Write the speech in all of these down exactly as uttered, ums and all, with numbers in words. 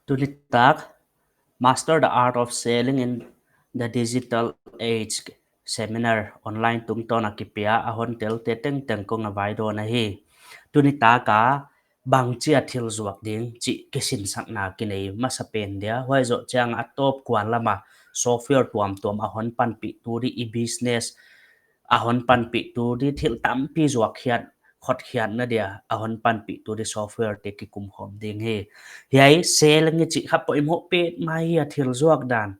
Tuni tak, Master the Art of Selling in the Digital Age seminar online tungtawn a kipia a hon telte tengteng kong a vaidawn ahi. Tuni tak a bangchi a thil zuak ding chih kisinsakna kinei masa pen dia. Huai zoh chiang a tawp kuan lam a software tuamtuam a hon panpih tu di, i business a hon panpih tu di, thil tampi zuak khiat, khot khiatna dia a hon panpih tu di software te kikum khawm ding hi. Hiai selling i chih kha poimoh petmah hi a thil zuak dan.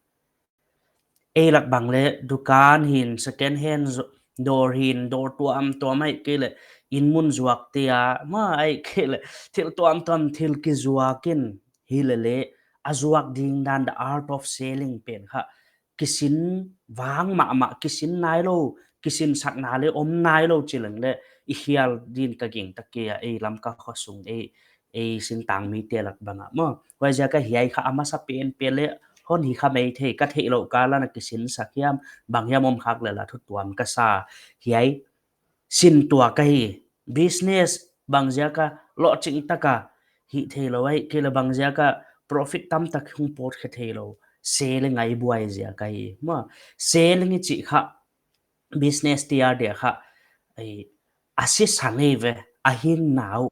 Ei lak bang leh dukan hi'n, second hand zo-, dawr hi'n, dawr tuamtuam ahihkeileh inn mun zuak te a, mah ahihkeileh thil tuamtuam thil kizuak in hilele a zuak ding dan, the art of selling pen kha kisin vang mahmah, kisin nailou, kisinsakna leh om nailou chi leng leh i hial din ka gingta kei a, ei Lamka khosung, ei, ei singtang mite lak bang a maw. Huaiziak a hiai kha a masa penpen leh hon hi kha maithei, ka theihlouh kal a na kisinsak hiam, bang hiam om khak leh la thu tuam ka sa. Hiai sin tuak ahi, business bangziak a lohching tak a hih theilou ahihkeileh bangziak a profit tamtak hong pawtkhe theilou, selling a i buai ziak ahi maw. Selling i chih kha business te a dia kha, ei, a sisan eive, a hinna uh.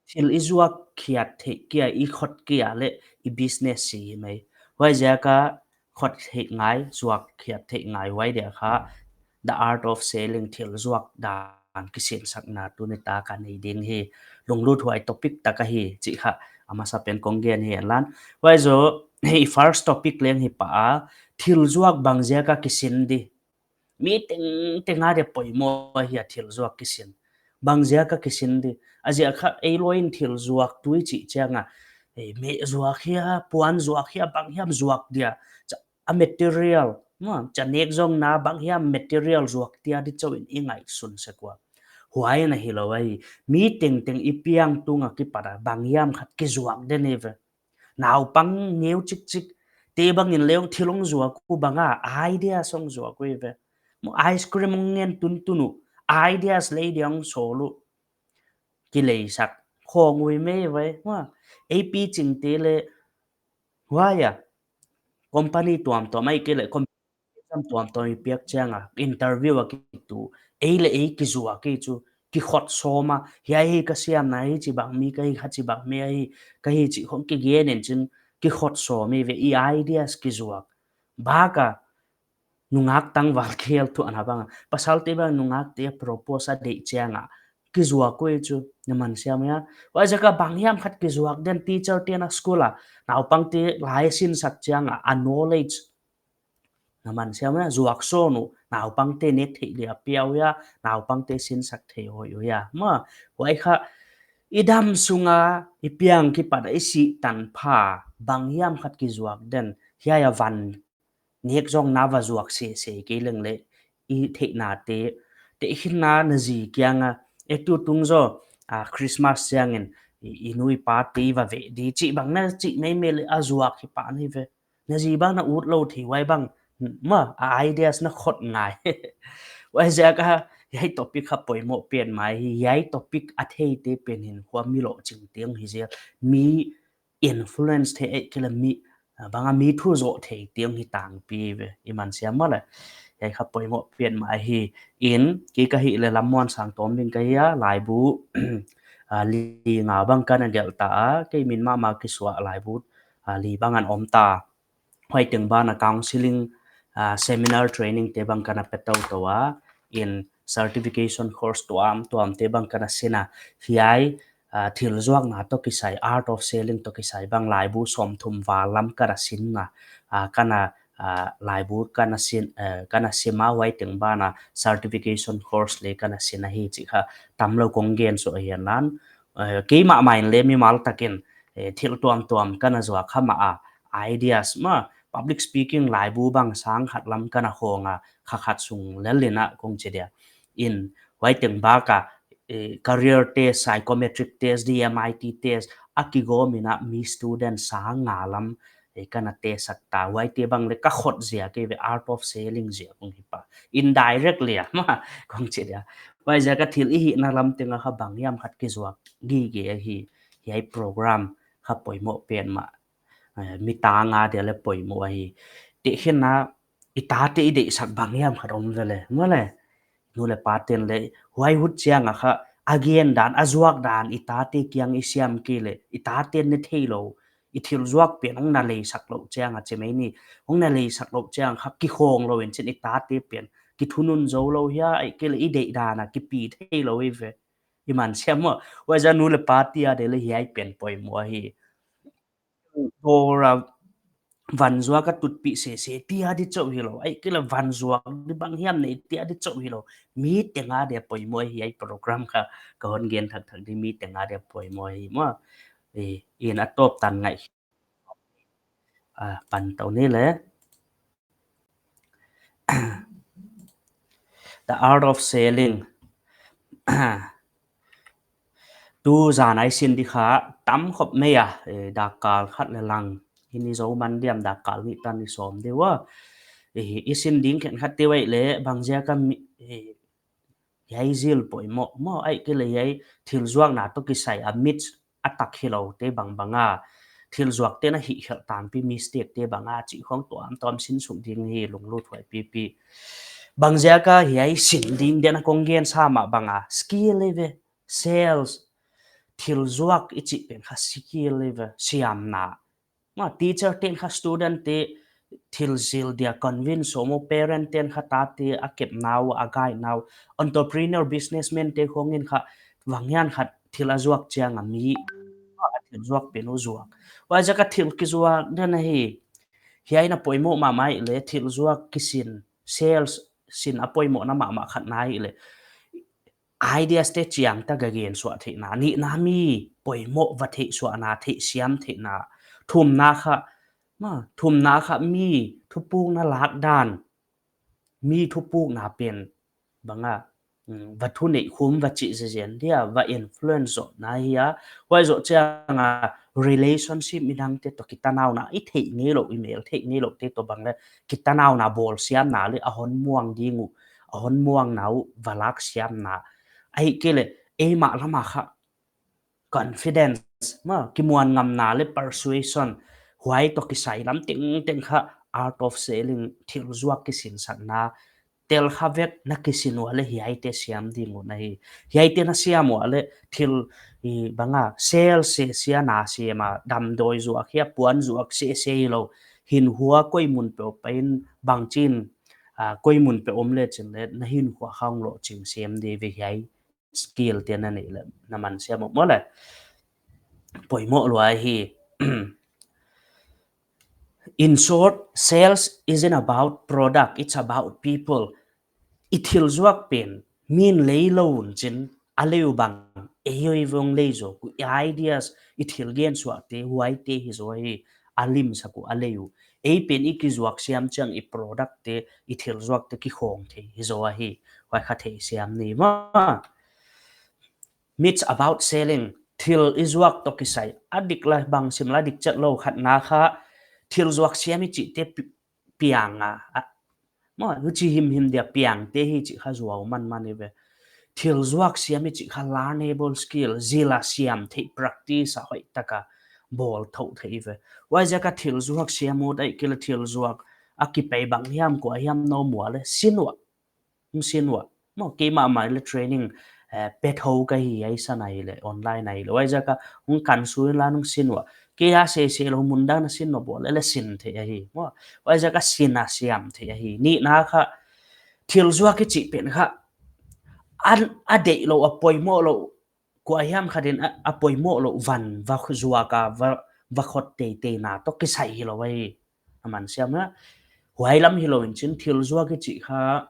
Thil i zuak khiat theih kia, i khot kia leh i business si mai. Huaiziak a khot theih ngai, zuak khiat theih ngai, huai dia kha the art of selling, thil zuak dan kisinsakna tuni tak a nei ding hi. Lunglut huai topic tak ahi chih kha a masa pen kong gen hi lan. Huai zoh, i first topic leng hi pah a, thil zuak bangziak a kisin di. Mi tengteng a dia poimoh hi a thil zuak kisin. Bangziak a kisin di. A ziak kha ei loi in thil zuak tu i chih chiang a, ei, meh zuak hia, puan zuak hia, bang hiam zuak dia. Cha-, a material, maw, cha nek zong na bang hiam material zuak dia di chauh in i ngaihsun sek ua. Huai na hilou ahi. Mi tengteng i piang tung a kipat a bang hiam khat kizuak den eive. Naupang neu chikchik te bang in leng thil hong zuak uh bang a, ideas hong zuak uh eive. Maw, ice cream hong ngen tuntun uh, ideas lei dia hong sawl uh. Kileisak khong uh mai ve. Maw, ei piching te leh huai a company tuamtuam ahihkeileh com-, exam tuamtuam i piak chiang a, interview a kitu, ei leh ei kizuak hi chu, kikhot sawm a, hiai hi ka siamna hi, chibang mi ka hi, kha chibang mi ahi, ka hi chih khong kigen in chin, kikhot sawm eive, i ideas kizuak. Bak a nungak tangval khel tuahna bang a, pasal te bang nungak te propose a deih chiang a kizuak uh hi chu, na man siam hia. Huaiziak a bang hiam khat kizuak den, teacher te'n a school a naupang te lai sinsak chiang a, a knowledge na man siam hia, zuak sawn uh, naupang te nek theih dia piau hia, naupang te sinsak thei hoih uh hia. Maw, huai kha i dam sung a i piang kipat a i sih tan pha bang hiam khat kizuak den, hiai a van nek zong na va zuak sese kei leng leh i theihna te, te hinna na zi kiang a, e tu tung zaw, a, Christmas chiang in i, i nu i pa te i va veh di chih bang na chih meimei leh a zuak hi pah ni ve. Na zi bang na ut lou thei, huai bang, maw, a ideas na khot ngai. Huaiziak a hiai topic kha poimoh petmah hi, hiai topic a theite pen hinkhua mi lohching te hong hi zel, mi influence thei ahihkeileh mi, a, bang a mi thu zoh thei te hong hi tangpi ve, i man siam maw le. Hiai kha poimoh petmah hi. In, kei ka hih leh Lammuansang Tawmving ka hi a, laibu, a, li nga bang ka na gelh ta a, kei min mahmah kisuah laibu, a, li bang ana om ta. Huai teng ban a counseling, a, seminar training te bang ka na pe toutou a, in certification course tuamtuam te bang ka na sin a, hiai, a, thil zuakna toh kisai, art of selling toh kisai bang laibu sawmthum val lam ka na sin a, a, ka na, a, laibu ka na sin, eh, ka na sim a, huai teng ban a certification course leh ka na sin ahi chih kha tamlou kong gen suk ahi lan. Eh, keimah mah in leh mimal takin, eh, thil tuamtuam ka na zuak kha mah a, ideas maw, public speaking laibu bang sang khat lam ka na hong a, kha khat sung lel in a kong chi dia. In, huai teng bak a, eh, career test, psychometric test, D M I T test, a kigawm in a mi student sang nga lam, eh, ka na test sak ta, huaite bang leh ka khot ziak eive, art of selling ziak kong hi pah. Indirectly a, maw, kong chi dia. Huaiziak a thil i hihna lam teng a kha bang hiam khat kizuak gige ahi, hiai program kha poimoh petmah. Eh, mi tang a dia leh poimoh ahi. Tehkhinna, i tate i deihsak bang hiam khat om ve leh, maw leh. Nu leh pa ten leh, huai hun chiang a kha, a gen dan, a zuak dan, i tate kiang i siam kei leh, i taten ne theilou, i thil zuak pen hong na leisak louh chiang a chi mai ni, hong na leisak louh chiang kha kikhong lou in chin i tate pen kithunun zou lou hia, ahihkeileh i deih dan a kipi theilou i ve. I man siam maw, huaiziak a nu leh pa tia dia leh hiai pen poimoh ahi. Dawr a van zuak a tutpih sese tia di chauh hilou, ahihkeileh van zuak di bang hiam nei tia di chauh hilou. Mi teng a dia poimoh ahi hiai program kha, ka hon gen thakthak di mi teng a dia poimoh ahi maw. Eh, in a tawp tan ngai. Ah, pan tou ni leh. The Art of Selling. Tu zan a i sin di kha tam khop mai a, eh, dakkal khat leh lang. Ini zou man diam dakkal nih tan i sawm di ua. Eh, i sin ding khenkhat te vai leh bangziak a mi, eh, hiai zil poimoh maw, ahihkeileh hiai thil zuakna toh kisai a mit a tak hilou te bangbang a, thil zuak te na hih khelh tangpi mistake te bang a chih khong tuamtuam sin suk ding hi lunglut huai pipi. Bangziak a hiai sin ding dia na kong gen sa mah bang a skill i ve, sales, thil zuak i chih pen kha skill i ve, siamna. Maw, teacher ten kha student te thil zil dia convince sawm uh, parent ten kha tate a kepna uh, a guide na uh, entrepreneur, businessman te khong in kha bang hiam kha thil a zuak chiang a mi, maw, a thil zuak pen uh zuak. Huaiziak a thil kizuak dan ahi. Hiai na poimoh mahmah leh thil zuak kisin, sales sin a poimohna mahmah khat na hi leh. Ideas te chiang tak a gen suah theihna, nihna mi poimoh va theih suahna, theih siam theihna, thumna kha, maw, thumna kha mi thupukna lak dan, mi thupukna pen bang a, mm, va thuneih khum va chih zezen dia, va influence zoh na hi a, huai zoh chiang a relationship midang te toh kitanauna, i theih ngeilouh, i mel theih ngeilouh te toh bang leh kitanauna bawl siamna leh a hon muang ding uh, a hon muangna uh va lak siamna. Ahihkeileh, eimah lam a kha confidence, maw, kimuan ngamna leh persuasion, huai toh kisai lam tengteng kha art of selling, thil zuak kisinsakna, tel kha vek na kisin ua leh hiaite siam ding uh na hi. Hiaite na siam ua leh thil, i, bang a, sales sese a na siam a, damdawi zuak hia, puan zuak sese hilou, hinkhua koi mun peuh pai in bangchin, ah, koi mun peuh om leh chin leh na hinkhua kha hong lohching sem di ve hiai skill te na neih leh na man siam uh maw leh. Poimoh lua hi. In short, sales isn't about product, it's about people. I thil zuak pen min lei lou un chin, a lei uh bang, ei oi vong lei zaw, ku i ideas, i thil gen suah te, huai te hi zaw hi, a limsak uh a lei uh. Ei pen i kizuak siam chiang i product te, i thil zuak te kikhong thei hi zaw ahi, huai kha thei siam ni maw. It's about selling, thil i zuak toh kisai, a dik leh bang sim leh dik chet lou khat na kha, thil zuak siam i chih te pi-, piang a, a, maw, huchi himhim dia piang te hi chih kha zuau manman i ve. Thil zuak siam i chih kha learnable skill, zil a siam theih practice a hoihtak a bawl thou theih i ve. Huaiziak a thil zuak siam uh ahihkeileh thil zuak a kipai bang hiam kua hiam na om ua leh sin ua. Hong sin ua. Maw, keimah mah leh training, eh, pe thou ka hi, ahi san ahihleh, online ahihleh. Huaiziak a hong kan sui la hong sin ua. Kei a sese lou mun dan a sin nop ua leh leh sin theih ahi. Maw, huaiziak a sin a siam theih ahi. Nihna kha, thil zuak i chih pen kha, a, a deih lou, a poimoh lou, kua hiam khat in a, a poimoh lou van va zuak a, va, va khot teitei na toh kisai hilou ahi. A man siam a. Huai lam hilou in chin thil zuak i chih kha,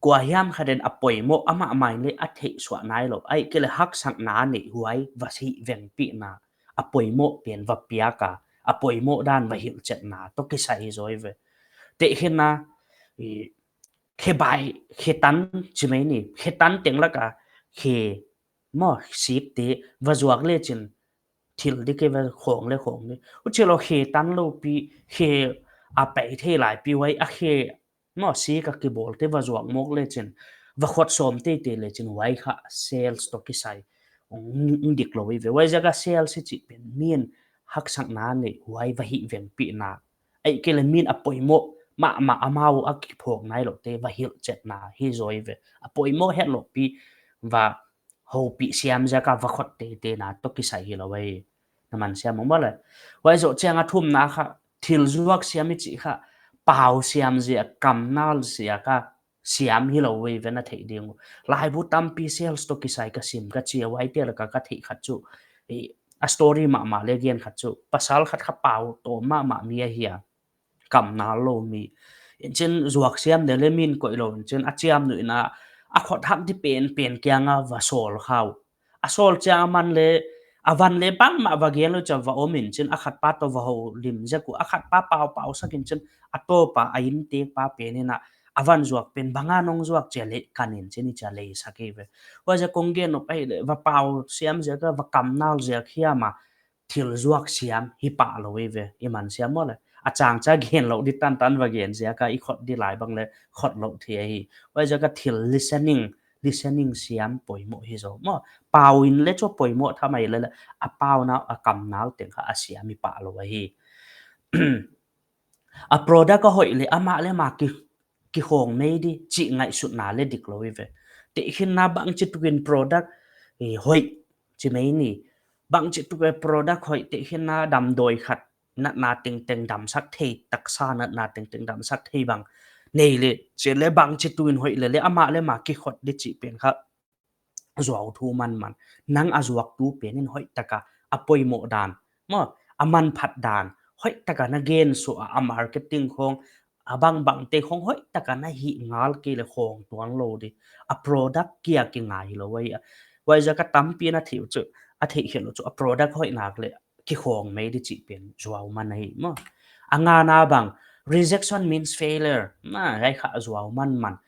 kua hiam khat in a poimoh amah mai leh a theih suah nailou, ahihkeileh haksatna neih huai va sih vengpihna, a poimoh pen va piak a, a poimoh dan va hilhchetna toh kisai hi zaw i ve. Tehkhinna, i, khe bai, khe tan chi mai ni, khe tan teng lak a, khe, maw, sik te va zuak leh chin, thil di kei va khong leh khong ni. Huchi lou khe tan lou pi, khe a pai thei lai pi huai a khe, maw, sik a kibawl te va zuak mawk leh chin, va khot sawm teitei leh chin huai kha sales toh kisai hong, hong dik lou i ve. Huaiziak a sales i chih pen min haksatna nei, huai va hihvengpihna. Ahihkeileh min a poimoh mahmah amau a kiphawk nailouhte va hilhchetna hi zaw ve. A poimoh hetlouh pi va houpih siam ziak a va khot teitei na toh kisai hilou ve. Na man siam maw le. Huai zoh chiang a thumna kha thil zuak siam i chih kha pau siam ziak, kamnal ziak a siam hilou ve, na theih ding uh. Laibu tampi sales toh kisai ka sim ka chi a, huaite laka ka theih khat chu, a story mahmah leh gen khat chu, pasal khat kha pau tawm mahmah mi ahi a, kamnal lou mi. Inchin zuak siam deuh leh min koih lou, inchin a chiamnuihna a khot hak di penpen kiang a va sawl kha uh. A sawl chiang a man leh, a van leh bangmah va gen lou cha va om inchin, a khatpa toh va houlim ziak uh, a khatpa paupau sak inchin, a tawpa, a inntekpa pen in a, a van zuak pen bang a nong zuak chia leh kan inchin i cha lei sak ve. Huaiziak kong gen nop ahihleh, va pau siam ziak a, va kamnal ziak hiam a, thil zuak siam hi pah lou ve, i man siam maw le. A chang cha gen louh di tantan va gen ziak a, i khot di lai bang leh khot louh thei ahi. Huaiziak a thil listening, listening siam poimoh hi zaw maw. Pau in leh chu poimoh thamai leh, a pauna a kamnal teng kha a siam hi pah lou ahi. A product a hoih leh amah leh amah ki, kikhawng mai di chih ngaihsutna leh diklou ve. Tehkhinna bangchituk in product hoih chi mai ni. Bangchituk in product hoih tehkhinna damdawi khat natna tengteng damsak thei, taksa natna tengteng damsak thei bang nei leh, chia leh bangchituk in hoih leh leh amah leh amah kikhot di chih pen kha zuau thu manman. Nang a zuaktu pen in hoihtaka a poimoh dan maw, a manphat dan hoihtaka na gen suah a, a marketing khong, a bangbangte khong hoihtaka na hih ngal kei leh khawng tuan lou di. A product kia kingai lou ve. Huaiziak a tampi na theih uh chu, a theih khelh uh chu a product hoih nak leh kikhawng mai di chih pen zuau man ahi maw. A ngana bang, rejection means failure. Na, hiai kha zuau manman.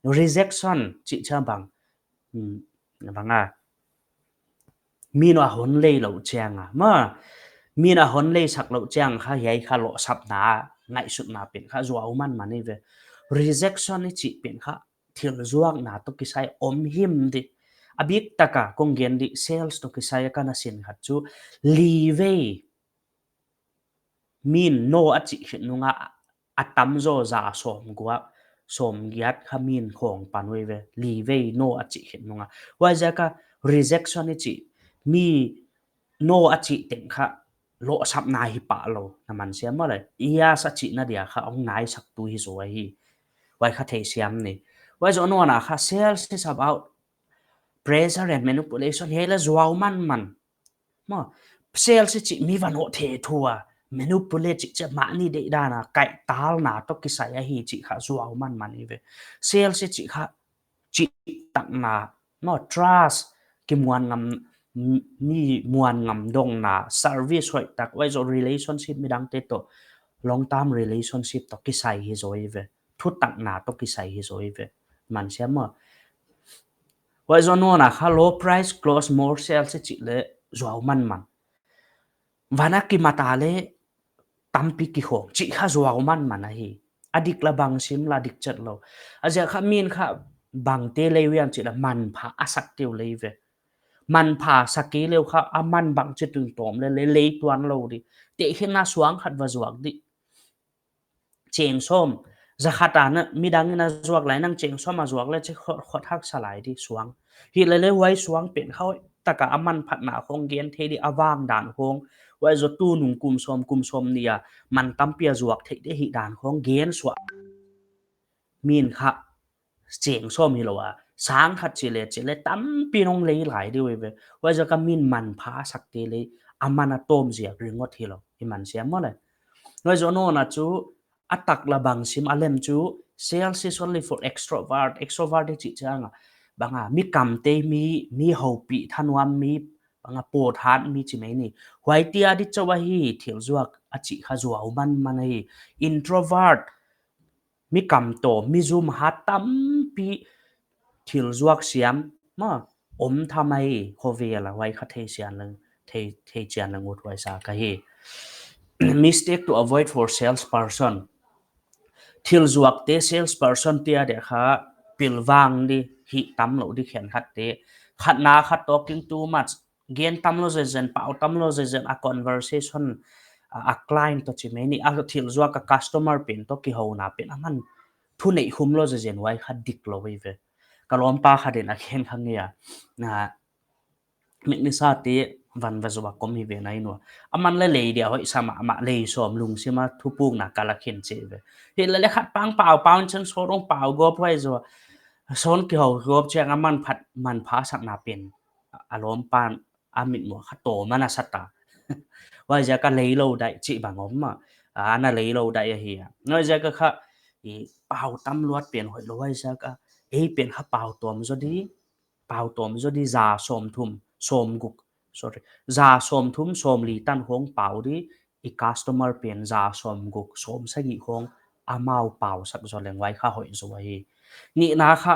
Rejection chih chiang bang, bang a, min a hon lei louh chiang a maw, min a hon lei sak louh chiang kha hiai kha lohsapna, ngaihsutna pen kha zuau manman ve. Rejection i chih pen kha thil zuakna toh kisai om him di. A biktaka kong gen di, sales toh kisai a ka na sin khat chu, li vei min no a chih khit nung a, a tamzaw za sawmgiat, sawmgiat kha min khawng pan ve, li vei no a chih khit nung a. Huaiziak a rejection i chih, mi no a chih teng kha lohsapna hi pah lou, na man siam maw le. Yes a chihna dia kha hong naisaktu hi zaw ahi. Huai kha thei siam ni. Huai zoh nawn a kha sales is about pressure and manipulation, hiai leh zuau manman. Maw, sales i chih mi va no thei thu a, manipulate chih chiah mahni deihdan a kaihtalna toh kisai ahi chih kha zuau manman ve. Sales i chih kha chihtakna, maw, trust, kimuan ngam, mi muan ngam dongna, service hoihtak, huai zoh relationship midangte toh, long term relationship toh kisai hi zaw ve. Thutakna toh kisai hi zaw ve. Man siam maw. Huai zoh nawn a kha low price close more sales i chih leh zuau manman. Van a kimat a leh tampi kikhawng chih kha zuau manman ahi. A dik leh bang sim leh dik chet lou. A ziak kha min kha bangte lei uh hiam chih leh manpha a sak te uh lei ve. Manpha sak kei leh uh kha a man bangchituk in tawm leh lei, lei tuan lou di. Tehkhinna suang khat va zuak di. Cheng sawm, za khat a na, midang in a zuak lai nang cheng sawm a zuak leh chih khot, khot haksa lai di suang. Hilele huai suang pen kha hoihtaka a manphatna khong gen thei di, a vang dan khong. Huai zoh tunung kum sawm, kum sawmnih a man tampi a zuak theih di hih dan khong gen suah. Min kha cheng sawm hilou a, sang khat chih leh, chih leh tampi nong lei lai di uh ve. Huai zoh ka min manpha sak te leh, a man a tawm ziak ringot hilou, i man siam maw le. Huai zoh nawn a chu, a tak leh bang sim a lem chu, sales is only for extrovert, extrovert i chih chiang a, bang a, mi kamtei mi, mi houpih thanuam mi, bang a, pawthat mi chih mai ni. Huaite a di chauh ahi, thil zuak a chih kha zuau manman ahi. Introvert, mi kamtawm, mi zum hat tampi thil zuak siam maw, om tham ahi, khovel a huai kha thei chian leng, thei, thei chian leng ut huai sa ka hi. Mistake to avoid for salesperson. Thil zuak te salesperson te a dia kha pilvang di, hih tam lou di khenkhat te. Khatna kha talking too much, gen tam lou zezen, pau tam lou zezen, a conversation, a, a client toh chi mai ni, a thil zuak a customer pen toh kihouna pen, aman thu neih khum lou zezen, huai kha dik lou hi ve. Ka lawmpa khat in a khen kha nge a, na, Magnus a te van va zuak kom hi ve nai nua. Aman le lei dia hoih sa mahmah, lei sawm lungsim a thupukna ka la khen chih ve. Hilele khat pang pau, pau chan sawt hong pau gawp huai zaw. Sawt kihou gawp chiang aman phat manpha sakna pen a lawmpan a mitmuh kha tawm ana sa ta. Huaiziak a lei lou daih chih bang om mah. A, ana lei lou daih ahi a. Huaiziak a kha, i, pau tam luat pen hoih lou huaiziak a. Ei pen kha pau tawm zaw di, pau tawm zaw di, za sawmthum, sawmguk, sorry, za sawmthum, sawmli tan hong pau di, i customer pen za sawmguk, sawmsagih hong amau pau sak zaw leng huai kha hoih zaw hi. Nihna kha,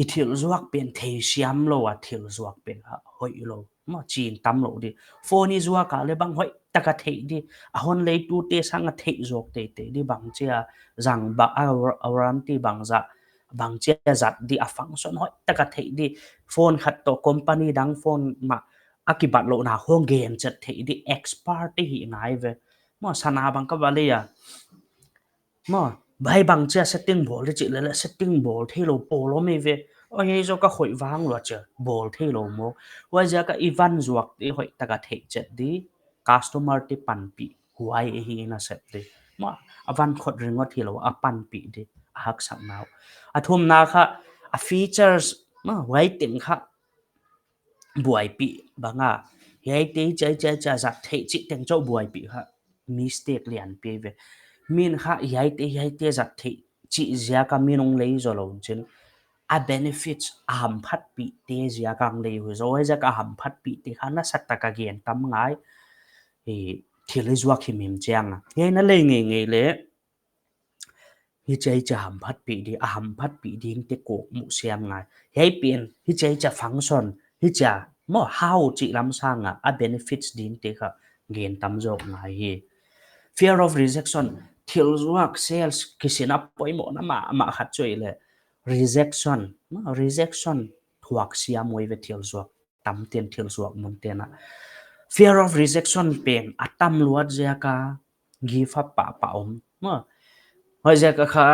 i thil zuak pen thei siam lou a thil zuak pen kha hoih lou. Maw, chin tam lou di. Phone i zuak a le bang hoih taka theih di. A hon lei tute sang a theih zawk teitei di, bang chia zang ba a, a warranty bang za, bang chia zat di, a function hoih taka theih di. Phone khat toh company dang phone mah a kibat louhna hong gen chet theih di, expert i hi ngai ve. Maw, sana bang ka va lei a. Maw, bai bang chia setting bawl di chih lele setting bawl thei lou pawl om hi ve. Aw, hiai zaw ka hoih vang lua chia bawl thei lou maw. Huaiziak a i van zuak di hoih taka theih chet di, customer te panpih huai ahi na sep di. Maw, a van khot ringot hilou a panpih di, a haksakna uh. A thumna kha, a features, maw, huai teng kha buaipih bang a. Hiaite hichia hichia zat theih chih teng chauh buaipih kha mistake lianpi ve. Min kha hiaite hiaite zat theih chih ziak a min hong lei zaw lou chin, a benefits a hamphatpihte ziak a hong lei uh zaw, huaiziak a hamphatpihte kha nasataka gen tam ngai. I, thil i zuak himhim chiang a. Hiai na lei ngeingei le, hichia hichia hamphatpih di, a hamphatpih dingte kawkmuh siam ngai. Hiai pen, hichia hichia function, hichia maw, how chih lam sang a, a benefits dingte kha gen tam zawk ngai hi. Fear of rejection, thil zuak, sales kisin a poimohna mahmah khat chu ahi le, rejection, maw, rejection thuak siam uh ahi ve thil zuak tamte'n thil zuak mun te'n a. Fear of rejection pen a tam luat ziak a give up pahpah om. Maw, huaiziak a kha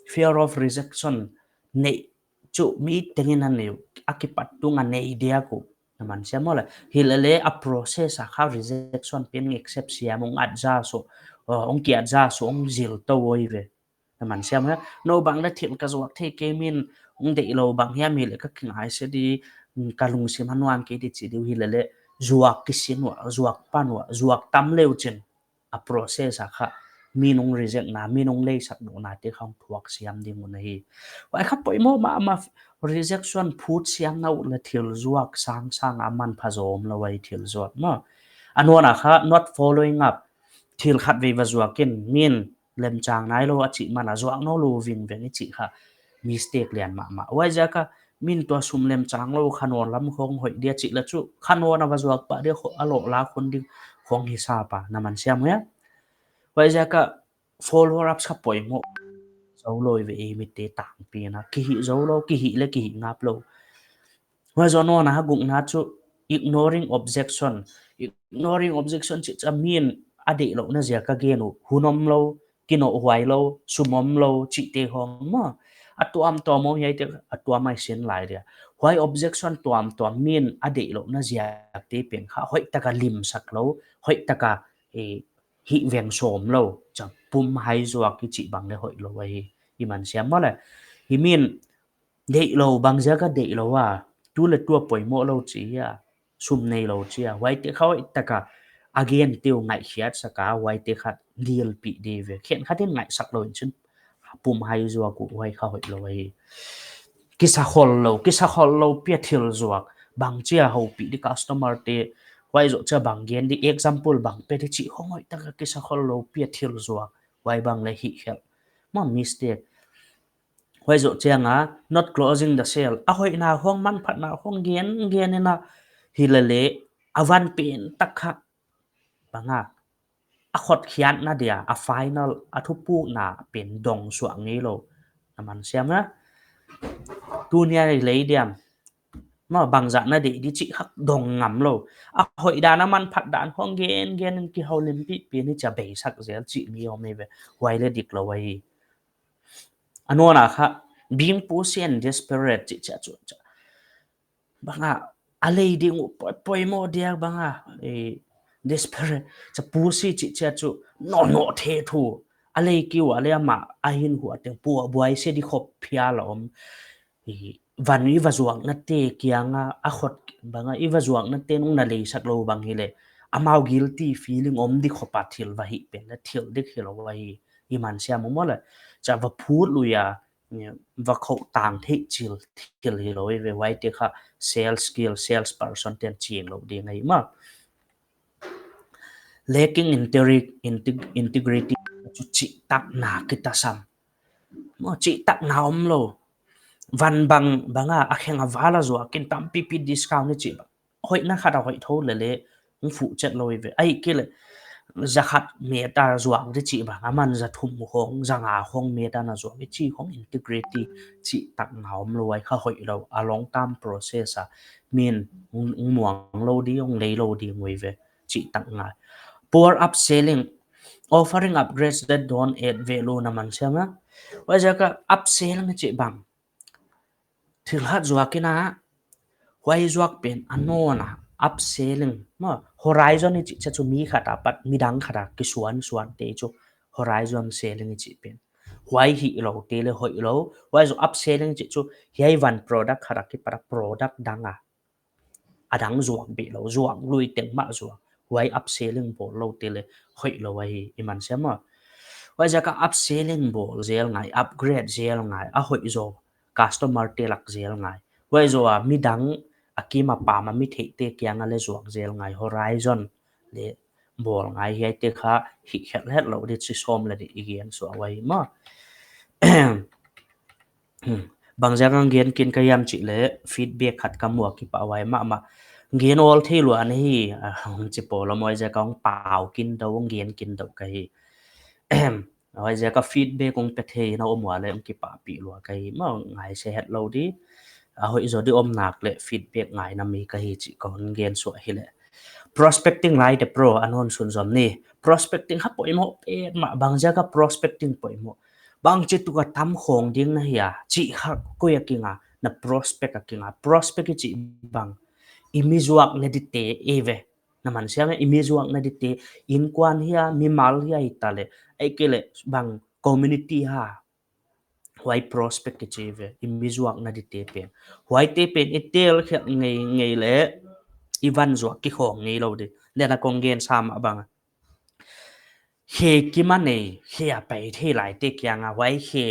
fear of rejection neih chu mi tengin a nei uh, a kipat tung a nei diak uh. Na man siam maw le. Hilele a process a kha rejection pen accept siam ung, at za sawm, uh, hong ki at za sawm hong zil tou ahi ve. Na man siam hia? Nou bang le thil ka zuak thei kei, min hong deih lou bang hiam hileh ka kingaise di, ka lungsim a nuam kei di chi di uh hilele, zuak kisin ua, zuak pan ua, zuak tam leu chin, a process a kha min hong reject na, min hong leisak louhna te kha hong thuak siam ding uh ahi. Huai kha poimoh mahmah, rejection phut siamna uh le thil zuak sangsang a manpha zaw om lou ahi thil zuak maw. A nuan a kha not following up, thil khatvei va zuak in min lemchang nailou a chih man a zuak nawnlou vingveng i chih kha mistake lian mahmah. Huaiziak a min tua sum lemchang lou, kha nawn lam khong hoih dia chih le chu kha nawn a va zuak pah dia, a loh la khun ding khong hi sa pa, na man siam hia? Huaiziak a follow ups kha poimoh zou lou ve, ei mite tangpi na, kihih zou lou, kihih le kihih ngap lou. Huai zaw nawn a gukna chu ignoring objection. Ignoring objection chih chu a min a deih louhna ziak a gen uh, hun om lou, kinouhuai lou, sum om lou chihte hong maw. A tuamtuam om hiaite, a tuam ai sin lai dia. Huai objection tuamtuam min a deih louhna ziak te pen kha hoihtaka limsak lou, hoihtaka, eh, hih veng sawm lou, cha pum hai zuak i chih bang le hoih lou ahi. I man siam maw le. Hi min deih lou, bang ziak a deih lou a, tu le tu a poimoh lou chi hia, sum nei lou chi a, huaite kha hoihtaka a gen te uh ngaihkhiat sak a, huaite kha deal pih di ve. Khenkhat in ngaihsak lou in chin pum hai zuak uh, huai kha hoih lou ahi. Kisa khol lou, kisa khol lou pi a thil zuak, bang chia houpih di customer te, huai zoh chia bang gen di, example bang pe di chih hong hoihtaka kisa khol lou pi a thil zuak, huai bang le hih khelh. Maw, mistake. Huai zoh chiang a, not closing the sale. A hoihna hong, manphatna hong gen gen in a, hilele, a van pen tak kha bang a, a khotkhiatna dia, a final, a thupukna pen dong suak ngeilou. Na man siam hia? Tuni a lei diam. Maw, bangzah na deih di chih kha dong ngam lou. A hoih dan a manphat dan khong gen gen in kihoulimpih pi ni chia beisak zel chih mi om hi ve. Huai leh dik lou ahi. A nawn a kha, being pushy and desperate chih chia chu chia. Bang a, a lei ding uh poi, poimoh diak bang a, eh, desperate, chia pushy chih chia chu, no, no, the thu. A lei kiu, a lei ama, a hin hua teng, pua, buai se di khop phial a om. I, van i va zuakna te kiang a, a khot bang a, i va zuakna te nung na leisak lou bang hi leh, amau guilty feeling om di khop a thil va hih pen leh, thil dik hi lou ahi, i man siam maw leh, chia va phut lui a, va khauh tang theih chil thil hi lou ve, huaite kha sales skill, sales person ten chiang lou ding ahi maw. Lacking integ-, integ-, integrity chu chihtakna kitasam. Maw, chihtakna om lou. Van bang, bang a, a kheng a val a zuak in tampipi discount ni chih bang. Hoihna khat a hoih thou leh leh, hong fuh chet lou ve. Ahihkeileh, za khat met a zuak di chih bang, aman za thum khong, za nga khong met a na zuak di chih khong integrity chihtakna om lou, huai kha hoih lou, a long term process a, min, hong, hong muang lou di, hong lei lou di ngui ve, chihtakna. Poor upselling, offering upgrades that don't add value na man siam a. Huaiziak a upselling chih bang. Thil khat zuak in a, huai zuak pen a nawn a, upselling. Maw, horizon i chih chia chu mi khat apat, midang khat a kisuan suan te chu horizon selling i chih pen. Huai hi lou te leh hoih lou, huai zoh upselling chih chu hiai van product khat a kipat a product dang a. A dang zuak beh lou, zuak lui teng mah zuak. Huai upselling bawl lou te leh hoih lou ahi, i man siam maw. Huaiziak a upselling bawl zel ngai, upgrade zel ngai, a hoih zaw customer te lak zel ngai. Huai zoh a midang a kim a pam a mi theih te kiang a leh zuak zel ngai, horizon leh bawl ngai, hiaite kha hih het het lou di chih sawm leh di i gen suah huai maw. Bangziak a gen kin ka hiam chih leh feedback khat ka mu a kipahhuai mahmah. Gen awl thei lua na hi, ah, hong chi pawl a maw, huaiziak a hong pau kin dou, hong gen kin dou ka hi. Huaiziak a feedback hong pe thei na om ua leh hong kipahpih lua ka hi. Maw, ngai se het lou di. A hoih zaw di om nak leh feedback ngai na mi ka hi chih ka hon gen suah hi leh. Prospecting lai te pro a nawn sunzom ni. Prospecting kha poimoh petmah, bangziak a prospecting poimoh. Bangchi tuk a tam khong ding na hia, chih kha koi a kiang a, na prospect a kiang a. Prospect i chih bang, i mi zuakna di te e ve. Na man siam e, i mi zuakna di te, innkuan hia, mimal hia hita leh, ahihkeileh bang community ha. Huai prospect kichi ve, i mi zuakna di te pen. Huaite pen i tel khial ngei ngei leh, i van zuak kikhong ngei lou di. Nena kong gen sam a bang a. Khe kim a nei, khe a pai thei lai te kiang a, huai khe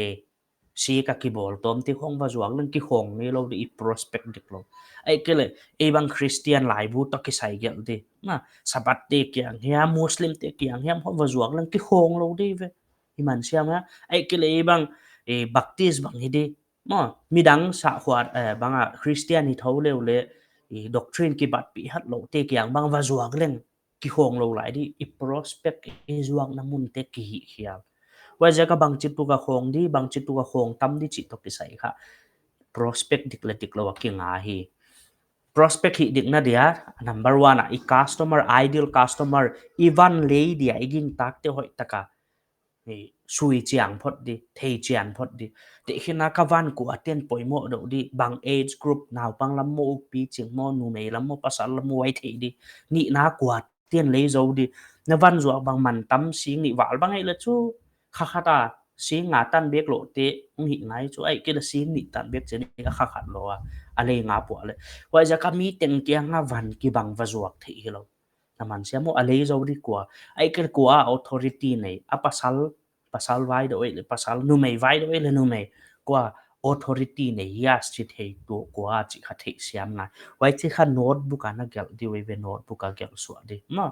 sik a kibawl tawm te khong va zuak leng kikhong ngei lou di, i prospect dik lou. Ahihkeileh, ei bang Christian laibu toh kisai gelh di. Na, Sabbath te kiang hiam, Muslim te kiang hiam, khong va zuak leng kikhong lou di ve. I man siam a, ahihkeileh ei bang, eh, Baptist bang hi di. Maw, midang sahkhua, eh, bang a Christian hi thou leh leh, eh, doctrine kibatpih hat lou te kiang bang va zuak leng kikhong lou lai di, i prospect i zuakna mun te kihih khial. Huaiziak a bangchi tuk a khong di, bangchi tuk a khong tam di chih toh kisai kha. Prospect dik leh dik lou a kinga hi. Prospect hih dikna dia, number one a, i customer, ideal customer, i van lei dia, i gingtak te hoihtak a. Ni, sui chiang phot di, thei chian phot di. Tehkhinna ka van kua ten poimoh dou di, bang age group, naupang lam maw, ukpi ching maw, numei lam maw, pasal lam maw, huai thei di. Nihna kua ten lei zou di. Na van zuak bang man tam sing nih val bang ei leh chu, kha khat a, sing nga tan bek lou te, hong hih ngai chu, ahihkeileh sing nih tan bek chih ni a kha khat lou a, a lei nga pua leh. Huaiziak a mi teng kiang a van kibang va zuak thei hi lou. Na man siam maw, a lei zou di kua. Ahihkeileh kua authority nei, a pasal, pasal vai dou ei leh pasal, numei vai dou ei leh numei. Kua authority nei, yes, chih thei tuh kua chih kha thei siam ngai. Huai chih kha notebook a na gelh di, huai ve notebook a gelh suah di. Maw.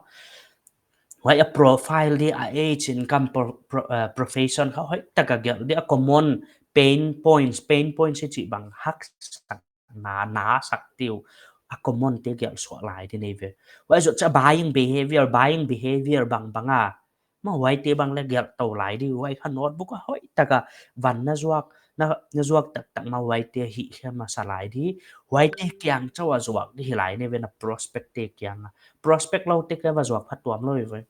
Huai a profile di, a age, income, pro-, pro-, eh, profession kha hoihtak a gelh di, a common pain points, pain points i chih bang haksa na, na sak tiu, a common te gelh suah lai di nei ve. Huai zoh chia buying behavior, buying behavior bang bang a. Maw huaite bang leh gelh tou lai di, huai kha notebook a hoihtak a van na zuak, na, na zuak taktak ma huaite hih hiam a sa lai di. Huaite kiang chauh a zuak di hi lai ne ve, na prospect te kiang a. Prospect lou te kia va zuak phatuam lou ve.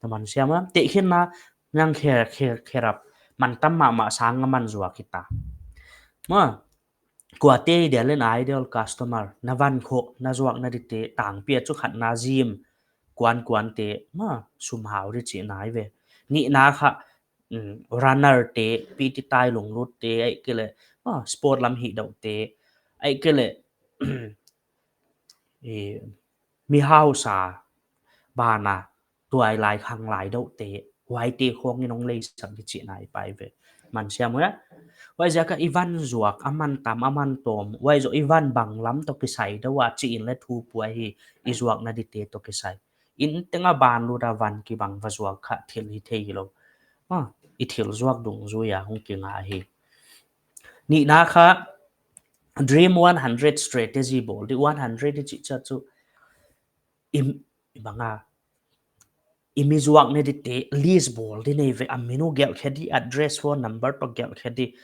Na man siam a. Tehkhinna nang khe, khe, khe rap. Man tam mahmah sang a man zuak hita. Ma, kuate ideal and ideal customer. Na van kho, na zuakna di te, tangpi a chu khatna gym, kuan kuan te, ma, sum hau di chihna hi ve. Nihna kha, mm, runner te, P T tai lunglut te, ahihkeileh, ma, sport lam hih deuh te, ahihkeileh, eh, mi hausa, bana, tuai lai khang lai deuh te, huaite khong in hong lei sak di chihna hi pai ve. Man siam uh a. Huaiziak a i van zuak, a man tam, a man tawm, huai zoh i van bang lam toh kisai deuh a, chi in le thu pua hi, i zuakna di te toh kisai. Inn teng a ban lut a van kibang va zuak kha thil hi thei lou. Ah, i thil zuak dungzui a hong kinga hi. Nihna kha, dream one hundred strategy bawl di, one hundred di chih chiat chu, i, i bang a, i mi zuakna di te list bawl di nei ve, a min uh gelh khe di, address, phone number toh gelh khe di.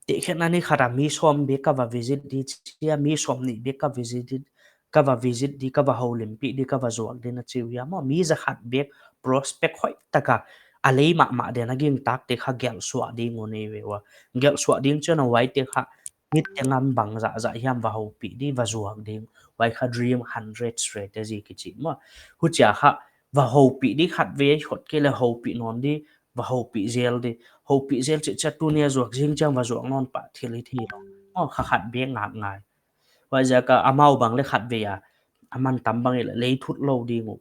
Tehkhinna ni khat a mi sawm bek ka va visit di chia, mi sawmnih bek ka visit di, ka va visit di, ka va houlimpih di, ka va zuak di na chi uh hiam maw. Mi za khat bek prospect hoih tak a, a lei mahmah den a gingtak te kha gelh suah ding uh nei ve ua. Gelh suah ding chiang a huaite kha niteng a bangzah zah hiam va houpih di, va zuak ding. Huai kha dream hundred strategy kichi maw. Huchia kha va houpih di khatvei, khot kei le houpih nawn di, va houpih zel di. Houpih zel chih chiat tuni a zuak zing chiang va zuak nawn pah thil hi thei. Maw, kha khat bek ngak ngai. Huaiziak a amau bang le khatvei a, a man tam bang i le lei thut lou ding uh.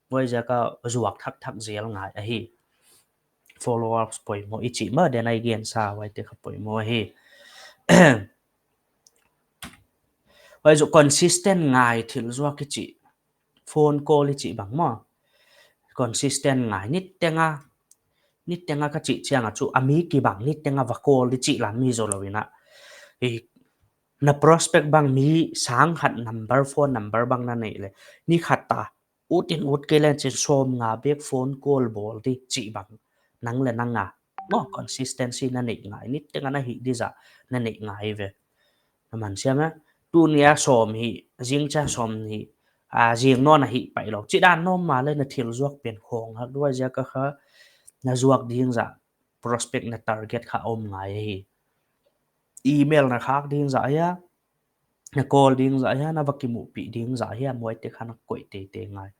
Huaiziak a zuak thakthak zel ngai ahi. Followers poimoh i chih ma, den a i gen sa huaite kha poimoh ahi. Huai zoh consistent ngai thil zuak i chih. Phone call i chih bang maw. Consistent ngai niteng a. Niteng a ka chih chiang a chu a mi kibang niteng a va call di chih lam hi zoulou in a. I, na prospect bang mi sang khat number, phone number bang na neih le, ni khat a ut in ut kei len chin sawmnga bek phone call bawl di chih bang. Nang le nang a, maw, consistency na neih ngai, niteng a na hih di zah na neih ngai ve. Na man siam a, tuni a sawm hi, zing chiang sawmnih, a, zing nawn a hih pai lou. Chih dan normal le na thil zuak pen khong hak huaiziak a kha, na zuak ding zah, prospect na target kha om ngai hi. Email na khak ding zah hia, na call ding zah hia, na va kimuhpih ding zah hia, huaite kha na koih teitei ngai.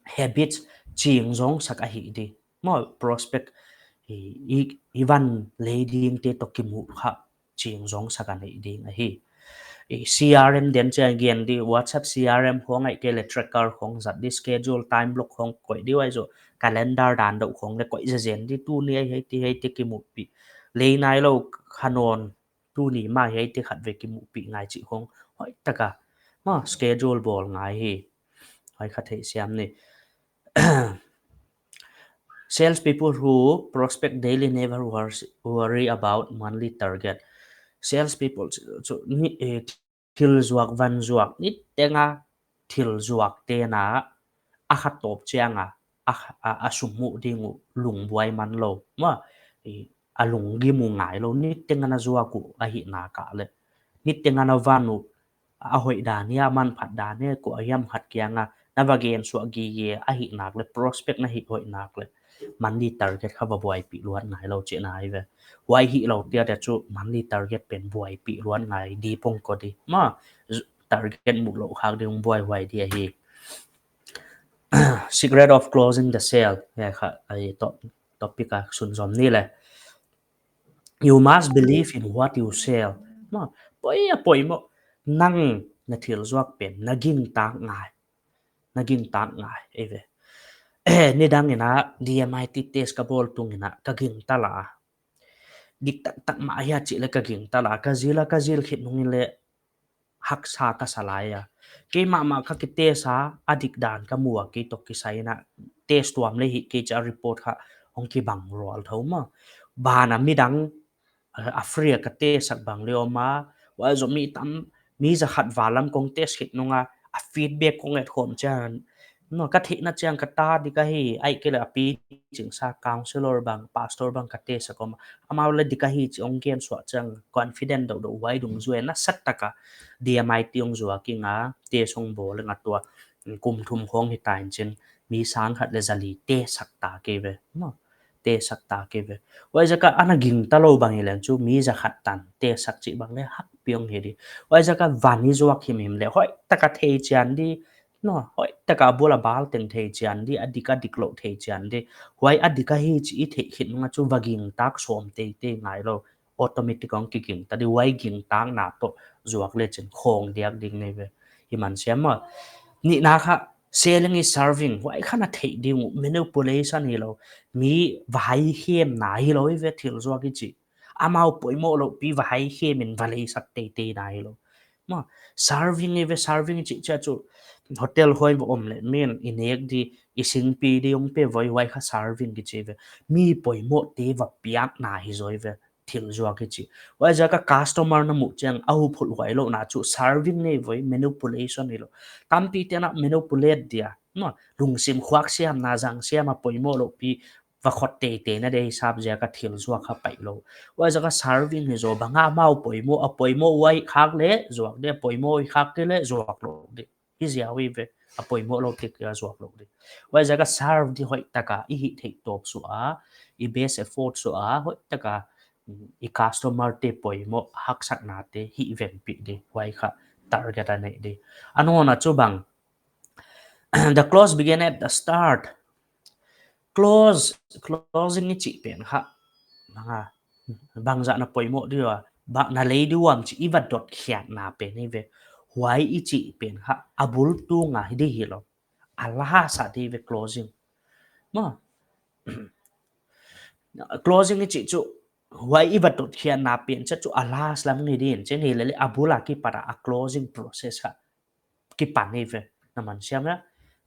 Habits ching zong sak ahi di. Maw, prospect i, i, i van lei ding te toh kimuh kha ching zong sak a neih ding ahi. I, C R M den chiang gen di, WhatsApp C R M khong ahihkei le tracker khong zat di, schedule time block khong koih di, huai zoh calendar dan deuh khong le koih zezen di, tuni a hiaite hiaite kimuhpih. Lei nailou kha nawn, tuni ma hiaite khatvei kimuhpih ngai chih khong hoih tak a, maw, schedule bawl ngai hi. Huai kha theih siam ni. Sales people who prospect daily never wor-, worry about monthly target. Sales people chu, chu ni, eh, thil zuak van zuak niteng a thil zuak te na a kha tawp chiang a, a, a, a sum muh ding uh lungbuai man lou. Maw, i, a lunggim uh ngai lou, niteng a na zuak uh ahihna kha le. Niteng a na van uh a hoih dan hia, a manphat dan hia, kua hiam khat kiang a na va gen suak gige ahih nak le, prospect na hih hoih nak le, monthly target kha va buaipih luat ngai lou chihna hi ve. Huai hilou chiat a chu monthly target pen buaipih luat ngai di pong ko di. Maw, z-, target muh louh khak ding buaihuai di ahi. Secret of closing the sale. Huai kha, ai to-, topic a sunzom ni le. You must believe in what you sell. Maw, poi a poimoh, nang na thil zuak pen na gingtak ngai. Na gingtak ngai, ei ve. Nidang in a D M I T test ka bawl tung in a ka gingta la. Dik taktak mah hia chih le ka gingta la. Ka zil a, ka zil khit nung in le haksa ka sa lai a. Keimah mah ka kitest a, a dik dan ka mu a, kei toh kisai in a test tuam le hih kei chia report kha hong kibang rual thou maw. Ban a midang, eh, a free a ka test sak bang le om a, huai zoh mi tam, mi za khat val lam kong test khit nung a, a feedback kong et khawm chiang No, ka theihna chiang ka ta dik ahi, ahihkeileh a pi ching sa counselor bang, pastor bang ka test a kawm. Amau leh dik ahi chih hong gen suah chiang confident deuhdeuh huai dungzui a nasat taka D M I te hong zuak ing a, test hong bawl ing a tua, kum thum khong hita in chin, mi sang khat leh zali test sak ta kei ve. No. Test sak ta kei ve. Huaiziak a ana gingta lou bang hi leng chu mi za khat tan test sak chih bang leh hakpi hong hi di. Huaiziak a van i zuak himhim leh hoihtaka thei chian di. No, hoihtaka a bul a bal teng thei chian di, a dik a diklou thei chian di. Huai a dik ahi chih i theih khit nung a chu va gingtak sawm teitei ngai lou. Automatic hong kigingta di, huai gingtakna toh zuak leh chin khawng diak ding nei ve. Hi man siam maw. Nihna kha, selling is serving. Huai kha na theih ding uh, manipulation hilou. Mi va haikhem na hilou hi ve thil zuak i chih. Amau poimoh loupi va haikhem in va leisak teitei na hilou. Maw, serving i ve, serving chih chia chu hotel khong va om leh min i nek di, i singpi di hong pe voi, huai kha serving kichi ve. Mi poimoh te va piak na hi zaw i ve thil zuak i chih. Huaiziak a customer na muh chiang a huphulh huai louhna chu serving nei voi, manipulation hilou. Tampi te'n a manipulate dia. No, lungsim khuak siam na zang siam a poimoh loupi va khot teitei na di hisap ziak a thil zuak kha pai lou. Huaiziak a serving hi zaw bang a amau poimoh, a poimoh huai khak leh zuak di, a poimoh huai khak kei leh zuak lou di. Hi ziau i ve, a poimoh lou te kia zuak lou di. Huaiziak a serve di hoihtaka i hih theih tawp suah a, i best effort suah a, hoihtaka, mm, i customer te poimoh haksatna te hih vengpih di. Huai kha target a neih di. A nihna chu bang, the close begin at the start. Close, closing i chih pen kha. Bang a, bangzah na poimoh di ua, bang na lei di uam chih i va dot khiatna pen i ve. Huai i chih pen kha, a bul tung a hi di hilou. A last a di ve closing. Maw. Closing i chih chu, huai i va dot khiatna pen chia chu a last lam ngai din, chia ngai lele a bul a kipat a closing process kha. Kipan hi ve, na man siam a,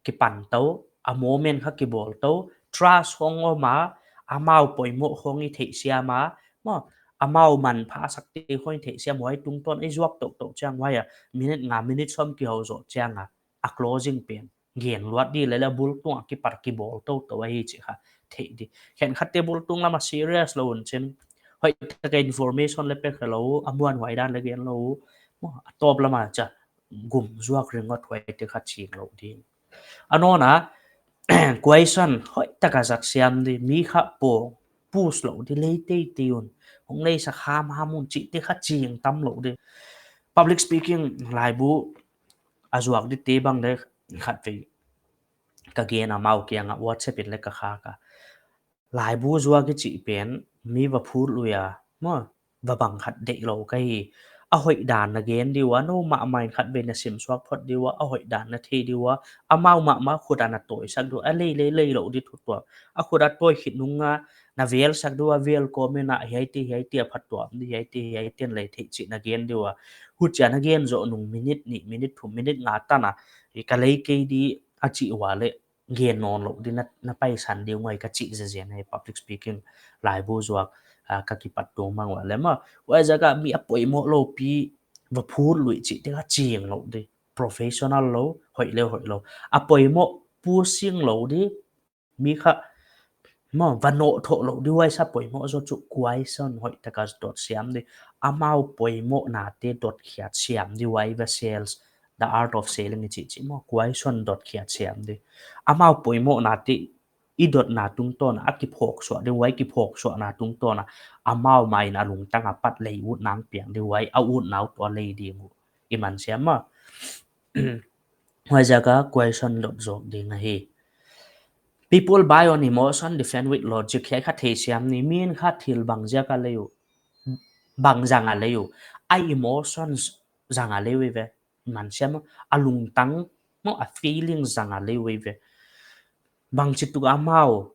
kipan tou, a moment kha kibawl tou, trust hong om a, amau poimoh hong i theih siam a, maw, amau manpha sak te hong i theih siam, huai tungtawn i zuak touhtouh chiang huai a, minute nga, minute sawm kihou zoh chiang a, a closing pen gen luat di lele bul tung a kipat kibawl toutou ahi chih kha theih di. Khenkhat te bul tung lam a serious lou un chin, hoihtaka information leh pe kha lou, a muanhuai dan leh gen lou, maw, a tawp lam a chia gum zuak ringot huai te kha ching lou di. A nihna, question hoihtaka zat siam di, mi kha pawng push lou di, lei teitei un, hong leisak hamham un chih te kha ching tam lou di. Public speaking laibu a zuak di te bang leh khatvei ka gen amau kiang a WhatsApp in leh ka khak a. Laibu zuak i chih pen, mi va phut lui a, maw, va bang khat deih lou ka hi. A hoihdan na gen di ua, nou mahmah in khatvei na sim suak phot di ua, a hoihdan na thei di ua, amau mahmah khut a na tawi sak di ua, a lei lei lei lou di thu tuak. A khut a tawi khit nung a, na vel sak di ua, vel comment a, hiai te, hiai te a phattuam di, hiai te, hiai te'n lei theih chih na gen di ua. Huchia na gen zoh nung minute nih, minute thum, minute nga tan a, i ka lei kei di a chih ua leh gen nawn lou di na, na paisan di ngai ka chih zezen hi public speaking laibu zuak, ah, ka kipat tung mang ua leh maw. Huaiziak a mi a poimoh loupi va phut lui chih te kha ching lou di. Professional lou, hoih leh hoih lou. A poimoh pushing lou di, mi kha, maw, va nawh thoh lou di huai sa poimoh zaw chu question hoihtaka dot siam di. Amau poimohna te dot khiat siam di huai va sales, the art of selling i chih chih maw, question dot khiat siam di. Amau poimohna te i dotna tungtawn a kiphawk suah di huai, kiphawk suahna tungtawn a amau mah in a lungtang a pat lei utna piang di huai, a utna uh tua lei ding uh. I man siam maw. Huaiziak a question dot zuak ding ahi. People buy on emotion, defend with logic. Hiai kha thei siam ni, min kha thil bang ziak a lei uh, bang zang a lei uh. A emotions zang a lei uh ve. Man siam maw, a lungtang maw, a feelings zang a lei uh ve. Bangchituk a amau